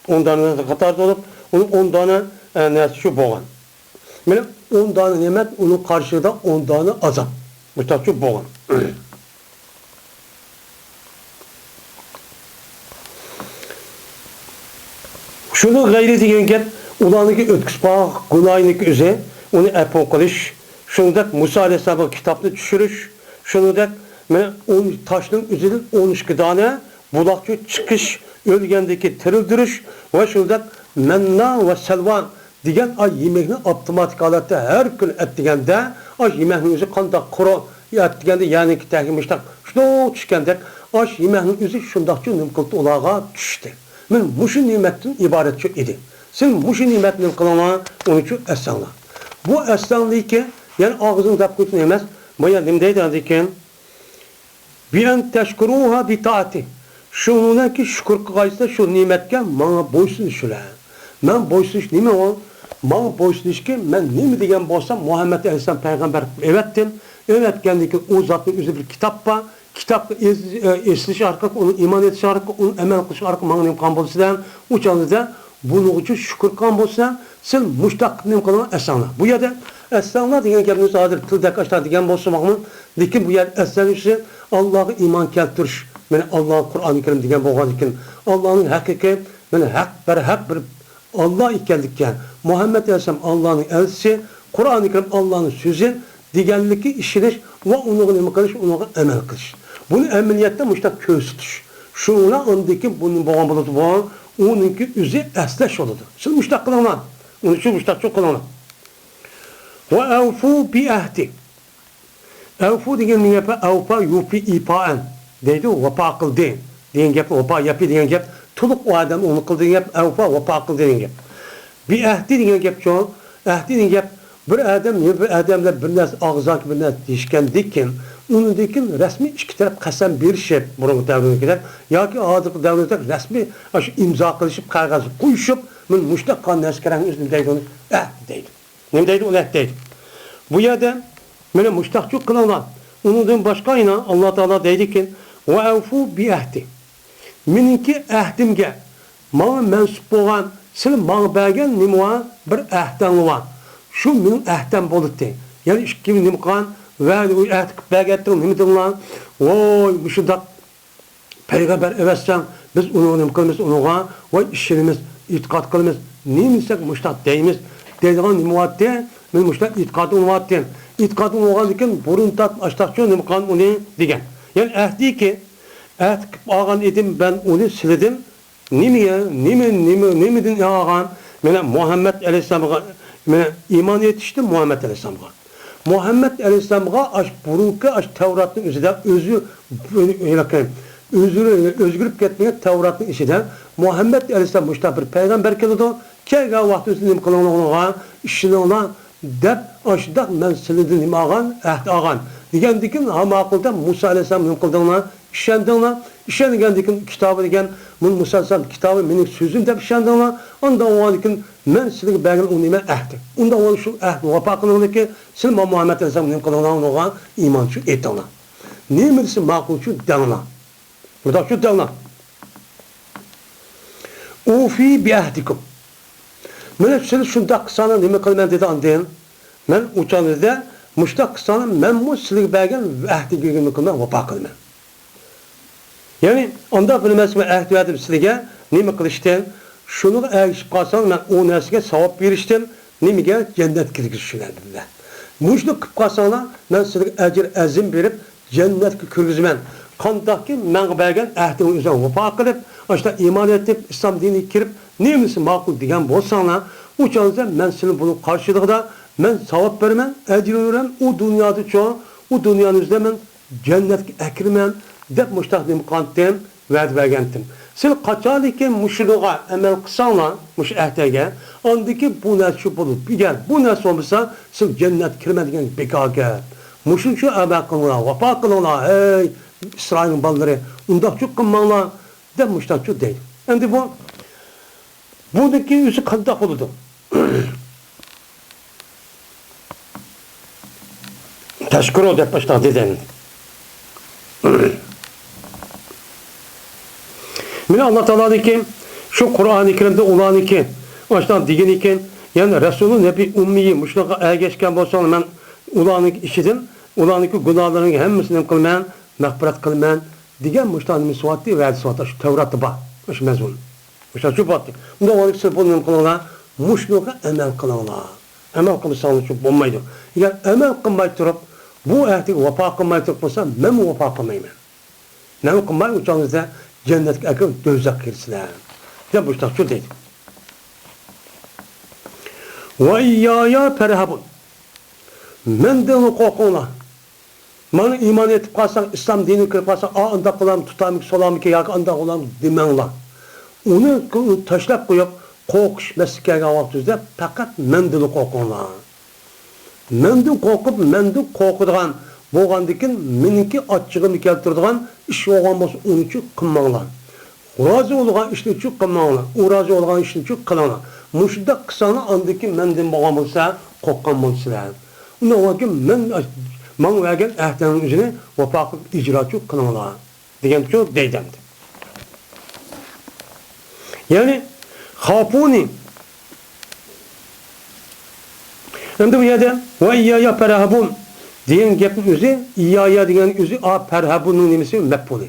ئون دانە نەرسىنىڭ قاتارىدا بولۇپ، ئۇنىڭ ئون دانە، ئە، نەرسىچۇ بولغان. مانا ئون دانە نېمەت، ئۇنىڭ قارشىسىدا ئون دانە ئازاب. مۇشۇنداقچۇ بولغان. شۇنىڭ غەيرى دېگەن گەپ، ئۇلارنىڭكى ئۆتكۈزۈپ قالغان گۇناھىنىڭكى ئۆزى، ئۇنى ئەپۇ قىلىش، شۇنىڭدەك مۇسا ئەلەيھىسسالامغا كىتابنى چۈشۈرۈش، شۇنىڭدەك مانا ئون، تاشنىڭ ئۆزىدىن ئون ئىككى دانە بۇلاقچۇ چىقىش، ئۆلگەندىكى تىرىلدۈرۈش ۋە شۇنىڭدەك مەننا ۋە سەلۋا دېگەن ئاي يېمەكنى ئاپتوماتىك ھالەتتە ھەر كۈنى ئەتىگەندە، ئاش يېمەكنىڭ ئۆزى قانداق قۇرۇ ئەتىگەندە، يەنىكى تەگمىشتاق شۇنداق چۈشكەندەك، ئاش يېمەكنىڭ ئۆزى شۇنداقچۇ نېمە قىلدى، ئۇلارغا چۈشتى. مانا مۇشۇ نېمەتتىن ئىبارەتچۇ ئىدى. سىز مۇشۇ نېمەتنى نېمە قىلىڭلار، ئۇنىچۇ ئەسلەڭلار. بۇ ئەسلەڭلىكى، يەنى ئاغزىڭ دەپ قويسۇن ئەمەس، بايا نېمە دەيدۇ ئاندىن كېيىن؟ بىئەن تەشكۇرۇھا بىتائەتى. شۇنىڭدىن كېيىن شۈكۈر قىلغايسىلەر شۇ نېمەتكە ماڭا بويسۇنۇشىلا. مەن بويسۇنۇش نېمە ئۇ؟ ماڭا بويسۇنۇشكى مەن نېمە دېگەن بولسام، مۇھەممەد ئەلەيھىسسالام پەيغەمبەر قىلىپ ئەۋەتتىم. ئەۋەتكەندىن كېيىن ئۇ زاتنىڭ ئۆزى بىر كىتاب بار. كىتابقا ئېس-، ئېسىلىش ئارقىلىق، ئۇنىڭ ئىمان ئېيتىش ئارقىلىق، ئۇنىڭ ئەمەل قىلىش ئارقىلىق ماڭا نېمە قىلغان بولسىلەر، ئۇ چاغدا بۇنىڭغىچۇ شۈكۈر قىلغان بولسىلەر، سىل مۇشتاق نېمە قىلىڭلار، ئەسلەڭلار. بۇ يەردە ئەسلەڭلار دېگەن گەپنى ھازىر تىلدەك ئاشتا دېگەن بولسىمۇ، لېكىن بۇ يەردە ئەسلەڭلىشى ئاللاغا ئىمان كەلتۈرۈش، مانا ئاللا قۇرئانى كەرىم دېگەن بولغاندىكىن، ئاللانىڭ ھەقىقىي، مانا ھەق، بەرھەق بىر ئاللا ئىكەنلىككە، مۇھەممەد ئەلەيھىسسالام ئاللانىڭ ئەلچىسى، قۇرئانى كەرىم ئاللانىڭ سۆزى دېگەنلىككە ئىشىنىش ۋە ئۇنىڭغا نېمە قىلىش، ئۇنىڭغا ئەمەل قىلىش. بۇنى ئەمەلىيەتتە مۇشۇنداق كۆرسىتىش. شۇ بىلەن ئاندىن كېيىن بۇ نېمە بولغان بولىدۇ بۇ؟ ئۇنىڭكى ئۆزى ئەسلەش بولىدۇ. سىز مۇشۇنداق قىلىڭلار. ئۇنى شۇ مۇشۇنداقچۇ قىلىڭلار. ۋە ئەۋفۇ بىئەھدى. ئەۋفۇ دېگەن گەپ، ئەۋپا يۇفى ئىپائەن دەيدۇ، ۋاپا قىلدى دېگەن گەپ، ۋاپا يەپى دېگەن گەپ، تولۇق ئۇ ئادەم ئۇنى قىلدى دېگەن گەپ، ئەۋپا ۋاپا قىلدى دېگەن گەپ. بىئەھدى دېگەن گەپچۇ، ئەھدى دېگەن گەپ، بىر ئادەم، يەنە بىر ئادەملەر بىر نەرسە، ئاغزاكى بىر نەرسە دېيىشكەندىن كېيىن، ئۇنىڭدىن كېيىن رەسمىي ئىككى تەرەپ قەسەم بېرىشىپ، بۇرۇنقى دەۋردىكىدەك ياكى ھازىرقى دەۋردەك رەسمىي ئاشۇ ئىمزا قىلىشىپ، قەغەز قويۇشۇپ، مانا مۇشۇنداق قىلغان نەرسىگە كەلگەن ئۆزىنى دەيدۇ، ئۇنى ئەھدى دەيدۇ. نېمە دەيدۇ؟ ئۇنى ئەھدى دەيدۇ. بۇ يەردە مانا مۇشتاقچۇ قىلىڭلار. ئۇنىڭدىن باشقا يەنە ئاللا تائالا دەيدىكى، ۋە ئەۋفۇ بىئەھدى. مېنىڭكى ئەھدىمگە، ماڭا مەنسۇپ بولغان، سىلى ماڭا بەرگەن نېمە بار؟ بىر ئەھدىڭلار بار. شۇ مېنىڭ ئەھدەم بولاتتى. يەنى ئىككى نېمە قىلغان؟ ۋە ئەھدى قىلىپ بەرگەنتىڭ نېمە دېدىڭلار؟ ۋوي، مۇشۇنداق پەيغەمبەر ئەۋەتسەڭ، بىز ئۇنىڭغا نېمە قىلىمىز؟ ئۇنىڭغا ۋاي ئىشىنىمىز، ئېتىقاد قىلىمىز، نېمە دېسەك مۇشۇنداق دەيمىز دەيدىغان نېمە بارتتى؟ مېنىڭ مۇشۇنداق ئېتىقادىم بارتتى. ئېتىقادىم بولغاندىكىن بۇرۇن تارتىپ ئاشتاقچۇ نېمە قىلغان ئۇنى دېگەن. يەنى ئەھدىكى، ئەھد قىلىپ ئالغان ئىدىم مەن ئۇنى سىلىدىن. نېمىگە؟ نېمە، نېمە، نېمىدىن ئالغان؟ مانا مۇھەممەد ئەلەيھىسسالامغا، مانا ئىمان ئېيتىشتىن مۇھەممەد ئەلەيھىسسالامغا. مۇھەممەد ئەلەيھىسسالامغا ئاش بۇرۇنقى ئاش تەۋراتنىڭ ئۆزىدە ئۆزى، ھېلىقى ئۆزى ئۆزگىرىپ كەتمىگەن تەۋراتنىڭ ئىچىدە مۇھەممەد ئەلەيھىسسالام مۇشۇنداق بىر پەيغەمبەر كېلىدۇ، كەلگەن ۋاقتىمىزدا نېمە قىلىڭلار ئۇنىڭغا، ئىشىنىڭلار دەپ، ئاشۇنداق مەن سىلىدىن نېمە ئالغان، ئەھد ئالغان دېگەندىكىن، ھا ماقۇل دەپ مۇسا ئەلەيھىسسالام نېمە قىلدىڭلار؟ ئىشەندىڭلار. ئىشەنگەندىكىن كىتابى دېگەن، مۇ-، مۇسا ئەلەيھىسسالام كىتابى مېنىڭ سۆزۈم دەپ ئىشەندىڭلار. ئاندىن ئۇنىڭدىن كېيىن مەن سىلىگە بەرگەن ئۇ نېمە ئەھدى. ئۇنداق بولسا شۇ ئەھدىنى ۋاپا قىلىڭلاركى، سىلى مۇھەممەد ئەلەيھىسسالامغا نېمە قىلىڭلار، ئۇنىڭغا ئىمان شۇ ئېيتىڭلار. نېمە دېسە ماقۇل شۇ دەڭلار. مۇنداق شۇ دەڭلار. ئۇفى بىئەھدىكۇم. مانا سىلى شۇنداق قىلساڭلار نېمە قىلىمەن دېدى ئاندىن. مەن ئۇ چاغدا مۇشۇنداق قىلساڭلار مەنمۇ سىلىگە بەرگەن ئەھدىگە نېمە قىلىمەن، ۋاپا قىلىمەن. يەنى ئانداق بىر نەرسە مەن ئەھد بەردىم سىلىگە، نېمە قىلىشتىن، شۇنىڭغا ئەگىشىپ قالساڭ، مەن ئۇ نەرسىگە ساۋاب بېرىشتىن، نېمىگە؟ جەننەت كىرگۈزۈشۈڭلار بىلەن. مۇشۇنى قىلىپ قالساڭلار، مەن سىلىگە ئەجىر ئەزىم بېرىپ، جەننەتكە كىرگۈزىمەن. قانداقكى ماڭا بەرگەن ئەھدىڭنى ئۆزۈڭ ۋاپا قىلىپ، ئاشۇنداق ئىمان ئېيتىپ، ئىسلام دىنىگە كىرىپ، نېمىسى ماقۇل دېگەن بولساڭلار، ئۇ چاغدا مەن سىلىنى بۇنىڭ قارشىلىقىدا مەن ساۋاب بېرىمەن، ئەجىر بېرىمەن، ئۇ دۇنيادىچۇ، ئۇ دۇنيانى ئۆزىدە مەن جەننەتكە ئەكىرىمەن دەپ مۇشۇنداق نېمە قىلغانتىم، ۋەدە بەرگەنتىم. سىلى قاچانكى مۇشۇنىغا ئەمەل قىلساڭلار، مۇشۇ ئەھدەگە، ئاندىكى بۇ نەرسە شۇ بولىدۇ. ئەگەر بۇ نەرسە بولمىسا، سىلى جەننەتكە كىرىمەن دېگەن بىكاركەن. مۇشۇنچە ئەمەل قىلىڭلار، ۋاپا قىلىڭلار، ھەي ئىسرائىلنىڭ بالىلىرى، ئۇنداقچۇ قىلماڭلار دەپ مۇشۇنداقچۇ دەيدۇ. ئەمدى بۇ، بۇنىڭكى ئۆزى قانداق بولىدۇ؟ تەشكۈرۇ دەپ ئاشۇنداق دېدى. مانا ئاللا تائالانىڭكى شۇ قۇرئانى كەرىمدە ئۇلارنىڭكى ئاشۇنداق دېگىنىكەن، يەنى رەسۇلۇ نەبىي ئۇممىي مۇشۇنىڭغا ئەگەشكەن بولساڭلار، مەن ئۇلارنىڭ ئىچىدىن، ئۇلارنىڭكى گۇناھلىرىنىڭ ھەممىسىنى نېمە قىلىمەن، مەغپىرەت قىلىمەن دېگەن مۇشۇنداق نېمىسى بارتى، ۋەدىسى بارتى، شۇ تەۋراتتا بار، شۇ مەزمۇن. مۇشۇنداق شۇ بارتى. ئۇنداق بولغان سىز بۇنى نېمە قىلىڭلار؟ مۇشۇنىڭغا ئەمەل قىلىڭلار. ئەمەل قىلمىساڭلارچۇ بولمايدۇ. ئەگەر ئەمەل قىلماي تۇرۇپ، بۇ ئەھدىگە ۋاپا قىلماي تۇرۇپ بولسا، مەنمۇ ۋاپا قىلمايمەن. مەن قىلماي ئۇ چاغدا جەننەتكە ئەكىرىپ دوزاخقا كىرىسىلەر دەپ مۇشۇنداق شۇ دەيدۇ. ۋە ئىييايا پەرھەبۇن. مەندىنلا قورقۇڭلار. مانا ئىمان ئېيتىپ قالساڭ، ئىسلام دىنىگە كىرىپ قالساڭ، ئا، ئۇنداق قىلارمۇ، تۇتارمىكىن، سولارمىكىن ياكى ئانداق قىلارمۇ دېمەڭلار. ئۇنى تاشلاپ قويۇپ، قورقۇش مەسىلىسى كەلگەن ۋاقتىڭىزدا پەقەت مەندىنلا قورقۇڭلار. مەندىن قورقۇپ، مەندىن قورقىدىغان بولغاندىكىن، مېنىڭكى ئاچچىقىمنى كەلتۈرىدىغان ئىش بولغان بولسا، ئۇنىچۇ قىلماڭلار. رازى بولغان ئىشنىچۇ قىلماڭلار، ئۇ رازى بولغان ئىشنىچۇ قىلىڭلار. مۇشۇنداق قىلساڭلار، ئاندىن كېيىن مەندىن بولغان بولسا، قورققان بولىسىلەر. ئۇنداق بولغاندىكىن مەن ماڭا بەرگەن ئەھدىڭىزنى ۋاپا قىلىپ ئىجراچۇ قىلىڭلار. دېگەنچۇ دەيدۇ ئەمدى. يەنى، خافۇنى. ئەمدى بۇ يەردە، ۋە ئىييايا پەرھەبۇن دېگەن گەپنىڭ ئۆزى، ئىييايا دېگەن ئۆزى، ئا، پەرھەبۇننىڭ نېمىسى؟ مەپئۇلى.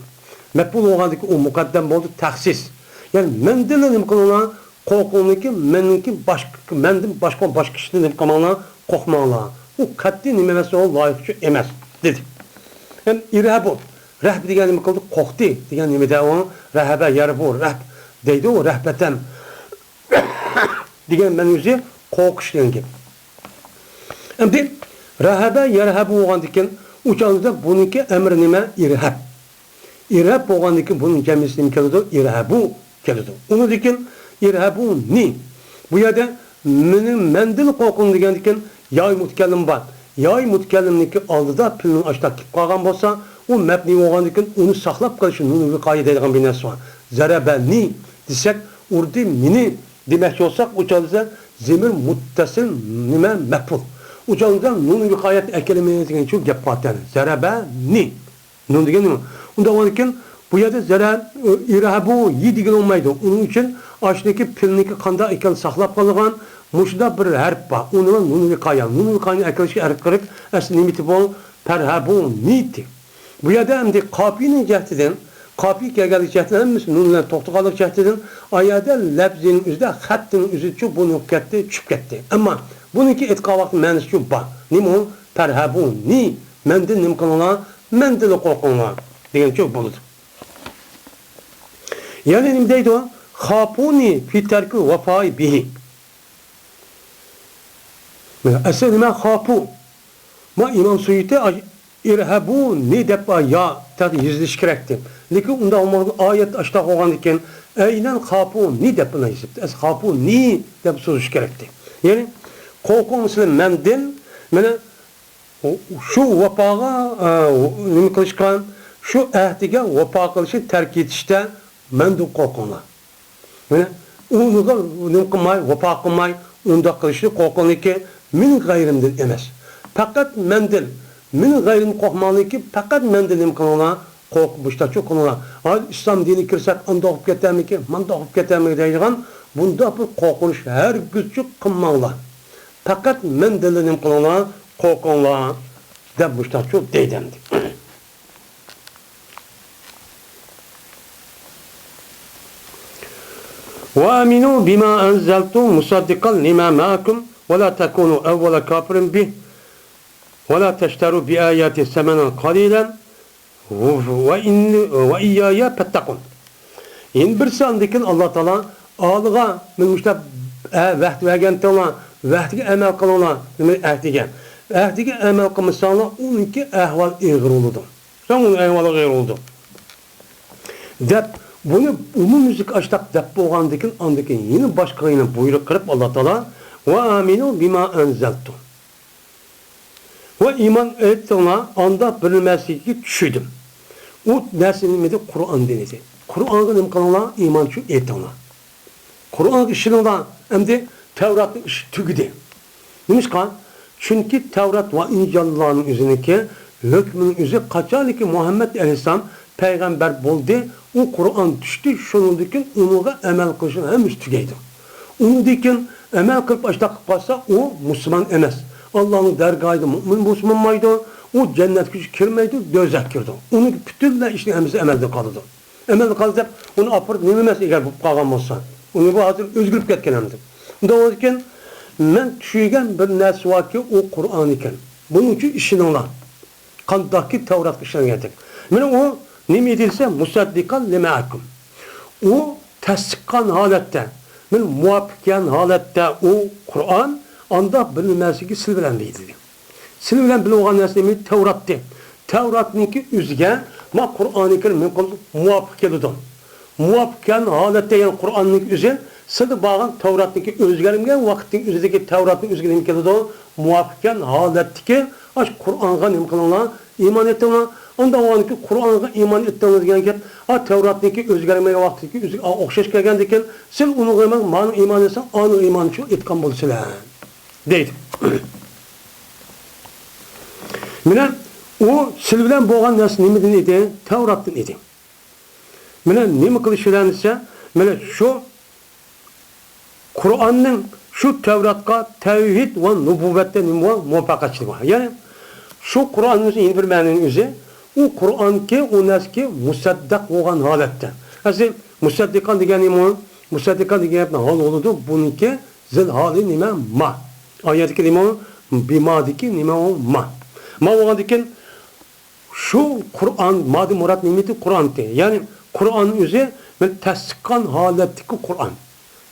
مەپئۇل بولغاندىكىن ئۇ مۇقەددەم بولدى، تەخسىس. يەنى، مەندىنلا نېمە قىلىڭلار؟ قورقۇڭلىكى، مېنىڭكى باشقا، مەندىن باشقا، باشقا كىشىدىن نېمە قىلماڭلار، قورقماڭلار. ئۇ قەتئىي نېمە ئەمەس، ئۇ لايىقچۇ ئەمەس، دېدى. ھەم ئىرھەبۇ، رەھب دېگەن نېمە قىلدى؟ قورقتى دېگەن نېمىدە ئۇ؟ رەھەبە، يەرھەبۇ، رەھب دەيدۇ، رەھبەتەن دېگەن مەنىسى قورقۇش دېگەن گەپ. ئەمدى رەھەبە، يەرھەبۇ بولغاندىكىن، ئۇ چاغدا بۇنىڭكى ئەمرى نېمە؟ ئىرھەب. ئىرھەب بولغاندىكىن بۇنىڭ جەمئىسى نېمە كېلىدۇ؟ ئىرھەبۇ كېلىدۇ. ئۇنىڭدىن كېيىن ئىرھەبۇنى. بۇ يەردە مېنىڭ، مەندىن قورقۇڭ دېگەندىكىن ياي مۇتەكەللىم بار. ياي مۇتەكەللىمنىڭكى ئالدىدا پېئىلنىڭ ئاشۇنداق كېلىپ قالغان بولسا، ئۇ مەبنىي بولغاندىكىن ئۇنى ساقلاپ قېلىشى نۇن ۋىقايە دەيدىغان بىر نەرسە بار. زەرەبەنى دېسەك، ئۇردى مېنى دېمەكچى بولساق، ئۇ چاغدا زېمىر مۇتتەسىل نېمە؟ مەپئۇل. ئۇ چاغدا نۇن ۋىقايەتنى ئەكەلمەي دېگەن شۇ گەپ قالتى. زەرەبەنى. نۇن دېگەن نېمە؟ ئۇنداق بولغاندىكىن، بۇ يەردە زەرە، ئىرھەبۇ يى دېگىلى بولمايدۇ. ئۇنىڭ ئۈچۈن ئاشۇنىڭكى پېئىلنىڭكى قانداق ئىكەن ساقلاپ قالىدىغان مۇشۇنداق بىر ھەرپ بار. ئۇ نېمە؟ نۇن ۋىقايە. نۇن ۋىقايەنى ئەكېلىشكە ھەرىكەت قىلىپ، ئەسلى نېمىتى بۇ؟ پەرھەبۇنى. بۇ يەردە ئەمدى قاپىيىنىڭ جەھىتىدىن، قاپىيە كەلگەنلىك جەھىتىدىن ھەممىسى نۇن بىلەن توختىغانلىق جەھىتىدىن، ئايەدە لەپزىنىڭ ئۆزىدە، خەتنىڭ ئۆزىچۇ بۇ نېمە قىلىپ كەتتى؟ چۈشۈپ كەتتى. ئەمما بۇنىڭكى ئېيتقان ۋاقتى مەنىسىچۇ بار. نېمە ئۇ؟ پەرھەبۇنى. مەندىن نېمە قىلىڭلار؟ مەندىنلا قورقۇڭلار دېگەنچۇ بولىدۇ. يەنە نېمە دەيدۇ؟ خافۇنى فى تەركىل ۋەفائى بىھى. مانا ئەسلى نېمە؟ خافۇ. ما ئىمام سۇيۇتى ئىرھەبۇنى دەپ يا تەتۈر يېزىلىشى كېرەكتى. لېكىن ئۇنداق بولمىغان، ئايەت ئاشۇنداق بولغاندىكىن، ئەينەن خافۇنى دەپ بۇنى يېزىپتۇ. ئەسلى خافۇنى دەپ سوزۇش كېرەكتى. يەنى، قورقۇڭ سىلەر مەندىن، مانا، شۇ ۋاپاغا، ئە، نېمە قىلىشقا، شۇ ئەھدىگە ۋاپا قىلىشنى تەرك ئېتىشتە مەندىن قورقۇڭلار. مانا، ئۇنىڭغا نېمە قىلماي، ۋاپا قىلماي، ئۇنداق قىلىشنى قورقۇڭلىكى، مېنىڭ غەيرىمدىن ئەمەس. پەقەت مەندىن، مېنىڭ غەيرىمدىن قورقماڭلىكى، پەقەت مەندىن نېمە قىلىڭلار، قورقۇپ مۇشتاچۇ قىلىڭلار. ھازىر ئىسلام دىنىگە كىرسەك، ئانداق بولۇپ كېتەرمىكىن، مانداق بولۇپ كېتەرمىكىن دەيدىغان بۇنداق بىر قورقۇنۇش ھەرگىزچۇ قىلماڭلار. پەقەت مەندىنلا نېمە قىلىڭلار، قورقۇڭلار، دەپ مۇشتاچۇ دەيدۇ ئەمدى. وآمنوا بما أنزلت مصدقا لما معكم ولا تكونوا أول كافر به ولا تشتروا بآياتي ثمنا قليلا وإن، وإياي فاتقون. يەنە بىرسى ئاندىن كېيىن ئاللا تائالا ئالىغا مانا مۇشۇنداق، ئە، ۋەھد بەرگەنتىڭلار، ۋەھدىگە ئەمەل قىلىڭلار، نېمە ئەھدىگە. ئەھدىگە ئەمەل قىلمىساڭلار، ئۇنىڭكى ئەھۋال ئېغىر بولىدۇ. سەن ئۇنىڭ ئەھۋالى ئېغىر بولىدۇ. دەپ، بۇنى ئومۇميۈزلۈك ئاشتاق دەپ بولغاندىن كېيىن، ئاندىن كېيىن يەنە باشقىغا يەنە بۇيرۇق قىلىپ ئاللا تائالا، ۋە ئامىنۇ بىما ئەنزەلتۇ. ۋە ئىمان ئېيتىڭلار، ئانداق بىر نەرسىگە چۈشىدىم. ئۇ نەرسە نېمىدى؟ قۇرئان دىنىدى. قۇرئانغا نېمە قىلىڭلار؟ ئىمان چۈ ئېيتىڭلار. قۇرئانغا ئىشىنىڭلار. ئەمدى تەۋراتنىڭ ئىشى تۈگىدى. نېمىشقا؟ چۈنكى تەۋرات ۋە ئىنجىللارنىڭ ئۆزىنىڭكى ھۆكمىنىڭ ئۆزى قاچانكى مۇھەممەد ئەلەيھىسسالام پەيغەمبەر بولدى، ئۇ قۇرئان چۈشتى، شۇنىڭدىن كېيىن ئۇنىڭغا ئەمەل قىلىشنىڭ ھەممىسى تۈگەيدۇ. ئۇنىڭدىن كېيىن ئەمەل قىلىپ ئاشۇنداق قىلىپ قالسا، ئۇ مۇسۇلمان ئەمەس. ئاللانىڭ دەرگاھىدا مۇئمىن بولسىمۇ بولمايدۇ، ئۇ جەننەتكە كىرمەيدۇ، دوزاخقا كىرىدۇ. ئۇنىڭ پۈتۈنلەي ئىشىنىڭ ھەممىسى ئەمەلدىن قالىدۇ. ئەمەلدىن قالدى دەپ، ئۇنى ئاپىرىپ نېمە ئەمەس ئەگەر بولۇپ قالغان بولسا. ئۇنى بۇ ھازىر ئۆزگىرىپ كەتكەن ئەمدى. ئۇنداق بولىدىكەن، مەن چۈشىگەن بىر نەرسە باركى، ئۇ قۇرئان ئىكەن. بۇنىڭ ئۈچۈن ئىشىنىڭلار. قانداقكى تەۋراتقا ئىشەنگەندەك. مانا ئۇ نېمە ئىدى دېسە، مۇسەددىقەن لىما مەئەكۇم. ئۇ تەستىققان ھالەتتە، مانا مۇۋاپىقكەن ھالەتتە ئۇ قۇرئان ئانداق بىلىنمەسلىكى سىلى بىلەن دېيىلدى. سىلى بىلەن بىلىۋالغان نەرسە نېمە؟ تەۋراتتى. تەۋراتنىڭكى ئۆزىگە ما قۇرئانى كەرىم نېمە قىلىدۇ؟ مۇۋاپىق كېلىدۇ. مۇۋاپىقكەن ھالەتتە، يەنى قۇرئاننىڭكى ئۆزى سىلى بارغان تەۋراتنىڭكى ئۆزگەرمىگەن ۋاقىتنىڭ ئۆزىدىكى تەۋراتنىڭ ئۆزىگە نېمە كېلىدۇ؟ مۇۋاپىقكەن ھالەتتىكى ئاشۇ قۇرئانغا نېمە قىلىڭلار؟ ئىمان ئېيتىڭلار. ئانداق بولغاندىكىن قۇرئانغا ئىمان ئېيتىڭلار دېگەن گەپ، ئا، تەۋراتنىڭكى ئۆزگەرمىگەن ۋاقتىدىكى ئۆزىگە، ئا، ئوخشاش كەلگەندىكىن، سىل ئۇنىڭغا ئەمەس، مانىڭغا ئىمان ئېيتساڭ، ئانىڭغا ئىمان شۇ ئېيتقان بولىسىلەر، دەيدۇ. مانا ئۇ سىل بىلەن بولغان نەرسە نېمىدىن ئىدى؟ تەۋراتتىن ئىدى. مانا نېمە قىلىش بىلەن دېسە، مانا شۇ قۇرئاننىڭ شۇ تەۋراتقا تەۋھىد ۋە نۇبۇۋۋەتتە نېمە بار؟ مۇۋاپىقەتچىلىك بار. يەنى شۇ قۇرئاننىڭ ئۆزى يەنە بىر مەنىنىڭ ئۆزى، ئۇ قۇرئانكى ئۇ نەرسىكى مۇسەددىق بولغان ھالەتتە. ئەسلى مۇسەددىقان دېگەن نېمە؟ مۇسەددىقان دېگەن گەپنىڭ ھالى بولىدۇ. بۇنىڭكى زىل ھالى نېمە؟ ما. ئايەتتىكى نېمە ئۇ؟ بىمادىكى نېمە ئۇ؟ ما. ما بولغاندىكىن شۇ قۇرئان، مادى مۇراد نېمىتى؟ قۇرئانتى. يەنى قۇرئان ئۆزى بىر تەستىققان ھالەتتىكى قۇرئان.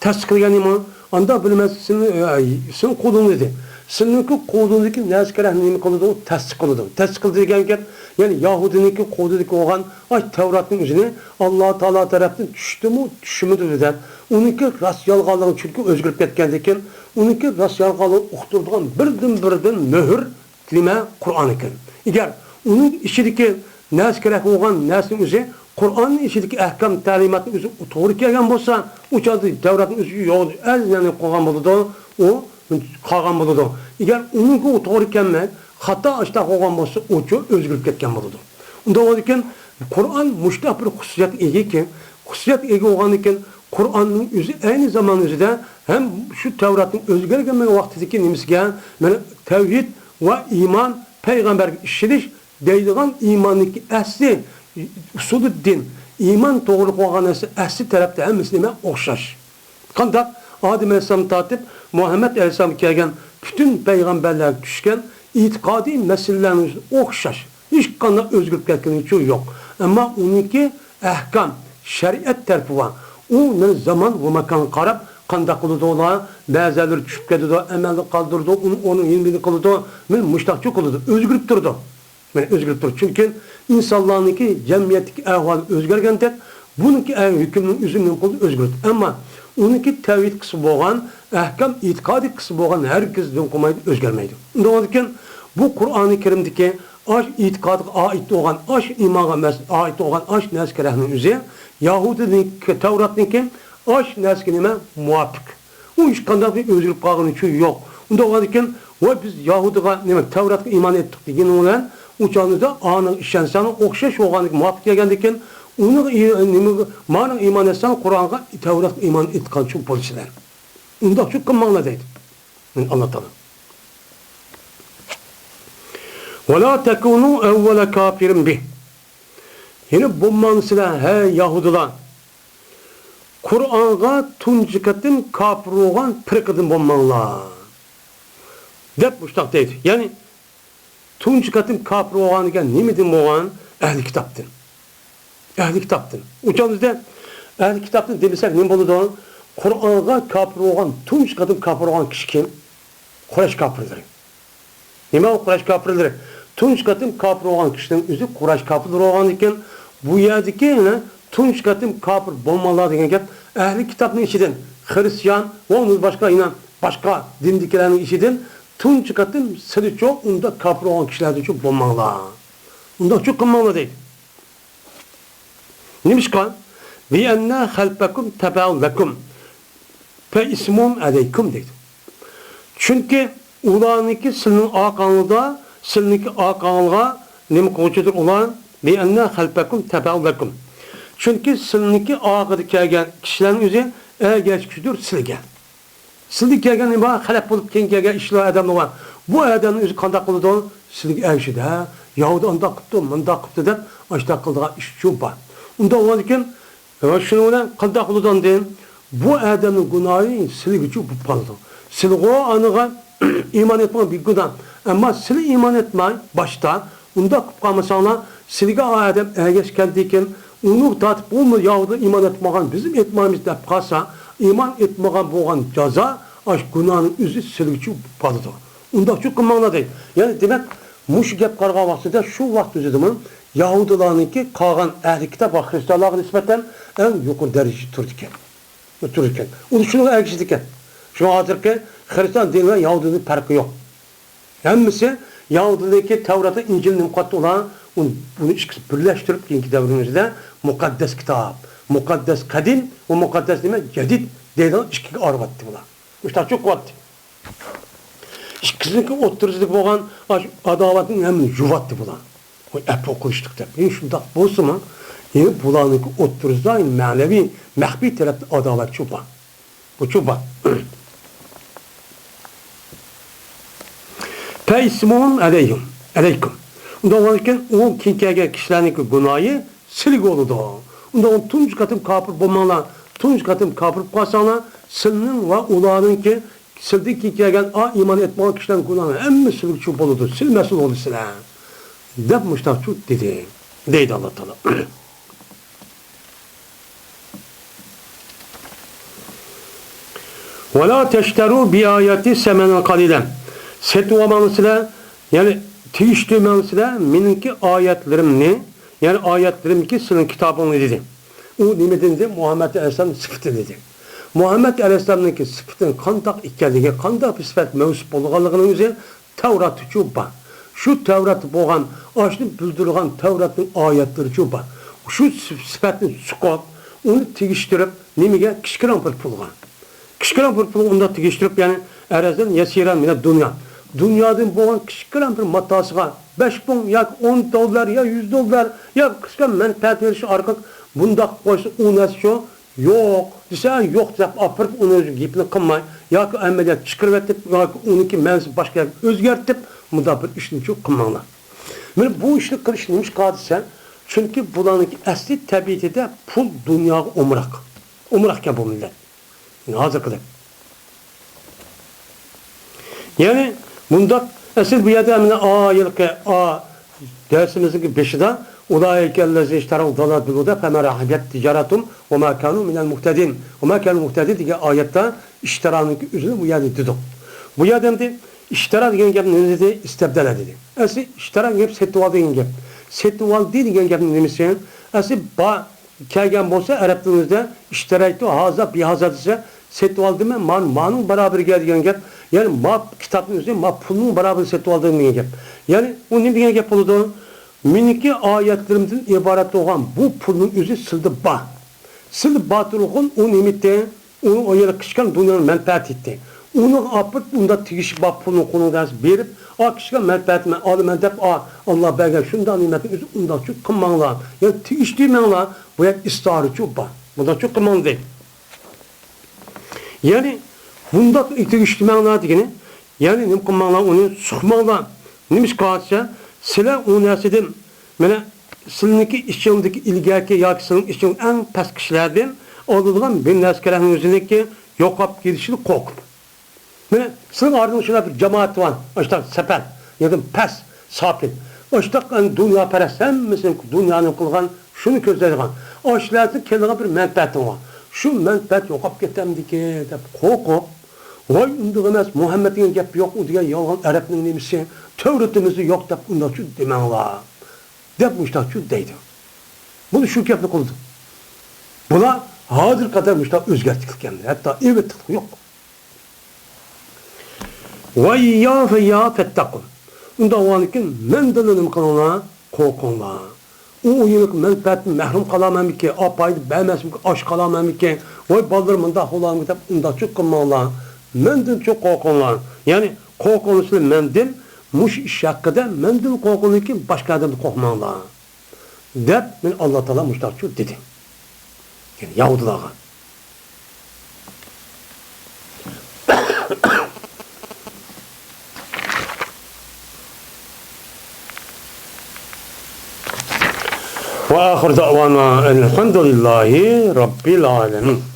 تەستىقلىگەن نېمە؟ ئاندا بىلمەس، سىلنى، ئە، سىلنى قولۇڭدىدى. سىلنىڭكى قولۇڭدىكى نەرسە كېرەكنى نېمە قىلىدۇ؟ تەستىقلىدۇ. تەستىقلىدى دېگەن گەپ، يەنى يەھۇدىينىڭكى قولىدىكى بولغان ئاش تەۋراتنىڭ ئۆزىنى ئاللا تائالا تەرەپتىن چۈشتىمۇ، چۈشمىدىمۇ دەپ، ئۇنىڭكى راست يالغانلىقىنى چۈنكى ئۆزگىرىپ كەتكەندىكىن، ئۇنىڭكى راست يالغانلىقىنى ئۇقتۇرىدىغان بىردىن بىردىن مۆھۈر نېمە؟ قۇرئان ئىكەن. ئەگەر ئۇنىڭ ئىچىدىكى نەرسە كېرەك بولغان نەرسىنىڭ ئۆزى، قۇرئاننىڭ ئىچىدىكى ئەھكام تەلىماتنىڭ ئۆزى توغرا كەلگەن بولسا، ئۇ چاغدا تەۋراتنىڭ ئۆزى يوق، ئەز يەنى قالغان بولىدۇ، ئۇ قالغان بولىدۇ. ئەگەر ئۇنىڭكى ئۇ توغرا كەلمەي، خاتا ئاشتا قالغان بولسا، ئۇچۇ ئۆزگىرىپ كەتكەن بولىدۇ. ئۇنداق بولىدىكەن، قۇرئان مۇشتاق بىر خۇسۇسىيەتكە ئىگىكەن، خۇسۇسىيەتكە ئىگە بولغاندىكىن، قۇرئاننىڭ ئۆزى ئەينى زامان ئۆزىدە ھەم شۇ تەۋراتنىڭ ئۆزگەرگەنمىگەن ۋاقتىدىكى نېمىسىگە، مانا، تەۋھىد ۋە ئىمان، پەيغەمبەرگە ئىشىنىش دەيدىغان ئىماننىڭكى ئەسلى، ئۇسۇلىددىن، ئىمان توغرىلىق بولغان نەرسە ئەسلى تەرەپتە ھەممىسى نېمە؟ ئوخشاش. قانداق؟ ئادەم ئەلەيھىسسالامدىن تارتىپ مۇھەممەد ئەلەيھىسسالامغا كەلگەن پۈتۈن پەيغەمبەرلەرگە چۈشكەن ئېتىقادىي مەسىلىلەرنىڭ ئوخشاش. ھېچقانداق ئۆزگىرىپ كەتكىنى يوق. ئەمما ئۇنىڭكى ئەھكام، شەرىئەت تەرىپى بار. ئۇ مانا زامان ۋە ماكانغا قاراپ قانداق قىلىدۇ ئۇلار؟ بەزىلىرى چۈشۈپ كېتىدۇ، ئەمەلدىن قالدۇرىدۇ، ئۇنى ئورنىغا يېڭىدىن قىلىدۇ. مانا مۇشتاقچۇ قىلىدۇ، ئۆزگىرىپ تۇرىدۇ. مانا ئۆزگىرىپ تۇرىدۇ. چۈنكى ئىنسانلارنىڭكى جەمئىيەتتىكى ئەھۋالى ئۆزگەرگەندەك، بۇنىڭكى ئەھ-، ھۆكۈمنىڭ ئۆزى نېمە قىلىدۇ؟ ئۆزگىرىدۇ. ئەمما ئۇنىڭكى تەۋھىد قىسمى بولغان، ئەھكام ئېتىقادىي قىسمى بولغان ھەرگىز نېمە قىلمايدۇ؟ ئۆزگەرمەيدۇ. ئۇنداق بولىدىكەن، بۇ قۇرئانى كەرىمدىكى ئاش ئېتىقادىغا ئائىت بولغان، ئاش ئىمانغا مەس-، ئائىت بولغان ئاش نەرسە كېرەكنىڭ ئۆزى، يەھۇدىينىڭكى تەۋراتنىڭكى ئاش نەرسىگە نېمە؟ مۇۋاپىق. ئۇ ھېچقانداق بىر ئۆزگىرىپ قالغىنى ئۈچۈن يوق. ئۇنداق بولغاندىكىن، ۋاي، بىز يەھۇدىيغا نېمە، تەۋراتقا ئىمان ئېيتتۇق دېگىنى بىلەن، ئۇ چاغدا ئانىڭغا ئىشەنسەڭ، ئوخشاش بولغاندىكىن، مۇۋاپىق كەلگەندىكىن، ئۇنىڭغا ئى-، نېمىگە، مانىڭغا ئىمان ئېيتساڭ، قۇرئانغا، تەۋراتقا ئىمان ئېيتقان چوڭ بولىسىلەر. ئۇنداقچۇ قىلماڭلار دەيدۇ. مانا ئاللا تائالا. ۋەلا تەكۇنۇ ئەۋۋەلە كاپىرىن بىھ. يەنى بولماڭ سىلەر، ھەي يەھۇدىيلار، قۇرئانغا تۇنجى قېتىم كاپىر بولغان پىرقىدىن بولماڭلار، دەپ مۇشتاق دەيدۇ. يەنى تۇنجى قېتىم كاپىر بولغان دېگەن نېمىدىن بولغان؟ ئەھلى كىتابتىن. ئەھلى كىتابتىن. ئۇ چاغدا بىزدە ئەھلى كىتابتىن دېمىسەك نېمە بولىدۇ؟ قۇرئانغا كاپىر بولغان، تۇنجى قېتىم كاپىر بولغان كىشى كىم؟ قۇرەيش كاپىرلىرى. نېمە ئۇ قۇرەيش كاپىرلىرى؟ تۇنجى قېتىم كاپىر بولغان كىشىنىڭ ئۆزى قۇرەيش كاپىرلىرى بولغاندىكىن، بۇ يەردىكى، يەنە تۇنجى قېتىم كاپىر بولماڭلار دېگەن گەپ، ئەھلى كىتابنىڭ ئىچىدىن، خرىستىيان ۋە ئۇندىن باشقا، يەنە باشقا دىندىكىلەرنىڭ ئىچىدىن تۇنجى قېتىم سىلىچۇ ئۇنداق كاپىر بولغان كىشىلەردىنچۇ بولماڭلار. ئۇنداقچۇ قىلماڭلار دەيدۇ. نېمىشقا؟ لِأَنَّ خَلْفَكُمْ تَبَعٌ لَكُمْ فَإِثْمُهُمْ عَلَيْكُمْ دەيدۇ. چۈنكى ئۇلارنىڭكى سىلىنىڭ ئارقاڭلىدا، سىلىنىڭكى ئارقاڭلىغا نېمە قىلغۇچىدۇر ئۇلار؟ لىئەننە خەلپەكۇم تەبەئۇ لەكۇم. چۈنكى سىلىنىڭكى ئارقىدا كەلگەن كىشىلەرنىڭ ئۆزى ئەگەشكۈچىدۇر سىلىگە. سىلىدىن كەلگەن نېمە بار؟ خەلەپ بولۇپ كېيىن كەلگەن ئىشلار، ئادەملەر بار. بۇ ئادەمنىڭ ئۆزى قانداق قىلىدۇ؟ سىلىگە ئەگىشىدۇ. ھە، يەھۇدىي ئانداق قىپتۇ، مۇنداق قىپتۇ دەپ، ئاشۇنداق قىلىدىغان ئىشچۇ بار. ئۇنداق بولغاندىكىن، ۋە شۇنىڭ بىلەن قانداق بولىدۇ ئاندىن؟ بۇ ئادەمنىڭ گۇناھى سىلىگىچۇ بولۇپ قالىدۇ. سىلىغۇ ئانىغا ئىمان ئېيتمىغان بىگۇناھ. ئەمما سىلى ئىمان ئېيتماي باشتا ئۇنداق قىلىپ قالمىساڭلار، سىلىگە ئۇ ئادەم ئەگەشكەندىن كېيىن ئۇنى تارتىپ، ئۇمۇ ياھۇدىي ئىمان ئېيتمىغان، بىزمۇ ئېيتمايمىز دەپ قالسا، ئىمان ئېيتمىغان بولغان جازا، ئاشۇ گۇناھنىڭ ئۆزى سىلىگىچۇ بولۇپ قالىدۇ. ئۇنداقچۇ قىلماڭلار دەيدۇ. يەنى دېمەك، مۇشۇ گەپ قارىغان ۋاقتىدا شۇ ۋاقىت ئۆزىدىمۇ يەھۇدىيلارنىڭكى قالغان ئەھلى كىتاب ۋە خرىستىيانلارغا نىسبەتەن ئەڭ يۇقىرى دەرىجىدە تۇرىدىكەن. تۇرىدىكەن. ئۇ شۇنىڭغا ئەگىشىدىكەن. شۇڭا ھازىرقى خرىستىيان دىنى بىلەن يەھۇدىينىڭ پەرقى يوق. ھەممىسى يەھۇدىينىڭكى تەۋرات، ئىنجىل نېمە قىلىپتۇ ئۇلار؟ ئۇنى، بۇنى ئىككىسى بىرلەشتۈرۈپ، كېيىنكى دەۋرىمىزدە مۇقەددەس كىتاب، مۇقەددەس قەدىم ۋە مۇقەددەس نېمە؟ جەدىد دەيدىغان ئىككىگە ئايرىۋەتتى بۇلار. مۇشۇنداق چوقۇۋەتتى. ئىككىسىنىڭكى ئوتتۇرىسىدىكى بولغان ئاشۇ ئاداۋەتنىڭ ھەممىنى يۇۋاتتى بۇلار. ۋاي، ئەپۇ قىلىشلىق دەپ. ھېي، شۇنداق بولسىمۇ، ھېي، بۇلارنىڭكى ئوتتۇرىسىدا مەنىۋى، مەخپىي تەرەپتە ئاداۋەتچۇ بار. بۇچۇ بار. فەئىسمۇھۇم ئەلەيھىم، ئەلەيكۇم. ئۇنداق بولغاندىكىن، ئۇ كېيىن كەلگەن كىشىلەرنىڭكى گۇناھى سىلىگە بولىدۇ. ئۇنداق تۇنجى قېتىم كاپىر بولماڭلار، تۇنجى قېتىم كاپىر بولۇپ قالساڭلار، سىلنىڭ ۋە ئۇلارنىڭكى، سىلدىن كېيىن كەلگەن ئا ئىمان ئېيتمىغان كىشىلەرنىڭ گۇناھى ھەممىسى سىلگىچۇ بولىدۇ، سىل مەسئۇل بولىسىلەر، دەپ مۇشۇنداقچۇ دېدى، دەيدۇ ئاللا تائالا. ۋەلا تەشتەرۇ بىئاياتى سەمەنەن قەلىلە. سېتىۋالماڭلار سىلەر، يەنى تېگىشتۈرمەڭلار سىلەر مېنىڭكى ئايەتلىرىمنى، يەنى ئايەتلىرىمكى سىلىنىڭ كىتابىڭنى دېدى. ئۇ نېمە دېدى؟ مۇھەممەد ئەلەيھىسسالامنىڭ سۈپىتى دېدى. مۇھەممەد ئەلەيھىسسالامنىڭكى سۈپىتىنىڭ قانداق ئىكەنلىكى، قانداق بىر سۈپەت مەۋسۇپ بولغانلىقىنىڭ ئۆزى تەۋراتتىچۇ بار. شۇ تەۋراتتا بولغان، ئاشۇنى بىلدۈرىدىغان تەۋراتنىڭ ئايەتلىرىچۇ بار. شۇ سۈ-، سۈپەتنى سۇقۇپ، ئۇنى تېگىشتۈرۈپ، نېمىگە؟ كىچىككىنە بىر پۇلغا. كىچىككىنە بىر پۇلغا ئۇنداق تېگىشتۈرۈپ، يەنى ئەرەزدىن يەسىرەن مىنەد دۇنيا. دۇنيادىن بولغان كىچىككىنە بىر ماتاسىغا بەش مىڭ ياكى ئون دوللار يا يۈز دوللار يا قىسقا مەنپەئەت بېرىش ئارقىلىق بۇنداق قويسا، ئۇ نەرسە شۇ. يوق دېسە، يوق دەپ ئاپىرىپ، ئۇنى ئۆزى گېپىنى قىلماي، ياكى ئەمەلىيەت چىقىرىۋېتىپ، ياكى ئۇنىڭكى مەنىسىنى باشقا يەرگە ئۆزگەرتىپ، مۇنداق بىر ئىشنىچۇ قىلماڭلار. مانا بۇ ئىشنى قىلىش نېمىشقا دېسە، چۈنكى بۇلارنىڭكى ئەسلى تەبىئىتىدە پۇل دۇنياغا ئومراق. ئومراقكەن بۇ مىللەت. ھازىرقىدەك. يەنى مۇنداق، ئەسلى بۇ يەردە مانا ئا، ھېلىقى ئا، دەرسىمىزنىڭ بېشىدا، ئۇلائىكەللەزىنە ئىشتەرەۋ دالالەتە بىل ھۇدا فەما رەبىھەت تىجارەتۇھۇم ۋەما كانۇ مىنەل مۇھتەدىن، ۋەما كانۇ مۇھتەدىن دېگەن ئايەتتە ئىشتەرانىڭكى ئۆزىنى بۇ يەردە دېدۇق. بۇ يەردە ئەمدى ئىشتەرا دېگەن گەپ نېمە دېدى؟ ئىستەبدەلە دېدى. ئەسلى ئىشتەرا دېگەن گەپ سېتىۋال دېگەن گەپ. سېتىۋالدى دېگەن گەپنىڭ نېمىسى؟ ئەسلى با-، كەلگەن بولسا ئەرەب تىلىمىزدە ئىشتەرەيتۇ ھازا بىھازا دېسە، سېتىۋالدىمەن، مانا، مانىڭ باراۋىرىگە دېگەن گەپ. يەنى ما كىتابنىڭ ئۆزى، ما پۇلنىڭ باراۋىرى سېتىۋالدىم دېگەن گەپ. يەنى ئۇ نېمە دېگەن گەپ بولىدۇ؟ مېنىڭكى ئايەتلىرىمدىن ئىبارەت بولغان بۇ پۇلنىڭ ئۆزى سىلدە بار. سىلدە بار تۇرغۇن، ئۇ نېمىتى؟ ئۇ، ئۇ يەنە كىچىككىنە دۇنيانىڭ مەنپەئەتى ئىدى. ئۇنىڭغا ئاپىرىپ، ئۇنداق تېگىشى بار پۇلنىڭ قولىغا بېرىپ، ئا، كىچىككىنە مەنپەئەتنى مەن ئالىمەن دەپ، ئا، ئاللا بەرگەن شۇنداق نېمەتنى ئۆزى ئۇنداقچۇ قىلماڭلار. يەنى تېگىشتۈرمەڭلار. بۇ يەر ئىستىئارىچۇ بار. بۇنداقچۇ قىلماڭ دەيدۇ. يەنى بۇنداق تېگىشتۈرمەڭلار دېگىنى، يەنى نېمە قىلماڭلار، ئۇنى سۇقماڭلار. نېمىشقا دېسە، سىلەر ئۇ نەرسىدىن، مانا، سىلىنىڭكى ئىچىڭدىكى ئىلگەركى ياكى سىلىنىڭ ئىچىڭ ئەڭ پەس كىشىلەردىن ئالىدىغان بىر نەرسە كېرەكنىڭ ئۆزىنىڭكى يوقاپ كېتىشىنى قورقۇپ. مانا، سىلىڭ ئارىڭىزدا شۇنداق بىر جامائەت بار، ئاشۇنداق سەپەل، ياكى پەس، ساپىل. ئاشۇنداق، ئەنە، دۇنياپەرەس، ھەممىسى دۇنيانى قىلغان، شۇنى كۆزلەيدىغان. ئاشۇلارنىڭ كېلىدىغان بىر مەنپەئەتىڭ بار. شۇ مەنپەئەت يوقاپ كېتەمدىكىن دەپ قورقۇپ، ۋاي، ئۇنداق ئەمەس، مۇھەممەد دېگەن گەپ يوق، ئۇ دېگەن يالغان ئەرەبنىڭ نېمىسى، تەۋرىتىمىزدە يوق دەپ ئۇنداقچۇ دېمەڭلار، دەپ مۇشتاقچۇ دەيدۇ. بۇ شۇ گەپنى قىلىدۇ. بۇلار ھازىرغا قەدەر مۇشتاق ئۆزگەرتىكلىك ئەمدى، ھەتتا ئېۋەتتىكلىك يوق. ۋەييا فەييا فەتتەقۇن. ئۇنداق بولغاندىكىن مەندىنلا نېمە قىلىڭلار؟ قورقۇڭلار. ئۇ، ئۇ يىلقى مەنپەئەتتىن مەھرۇم قالامەنمىكىن؟ ئا، پايدا بەرمەسمىكىن؟ ئاچ قالامەنمىكىن؟ ۋاي، بالىلىرىم مۇنداق بولامىكىن دەپ ئۇنداقچۇ قىلماڭلار. مەندىنچۇ قورقۇڭلار. يەنى قورقۇڭلار سىلەر مەندىن، مۇشۇ ئىش ھەققىدە مەندىن قورقۇڭلار، لېكىن باشقا ئادەمدىن قورقماڭلار، دەپ مەن ئاللا تائالا مۇشۇنداقچۇ دېدى. يەنى يەھۇدىيلارغا. وآخر دعوانا أن الحمد لله رب العالمين.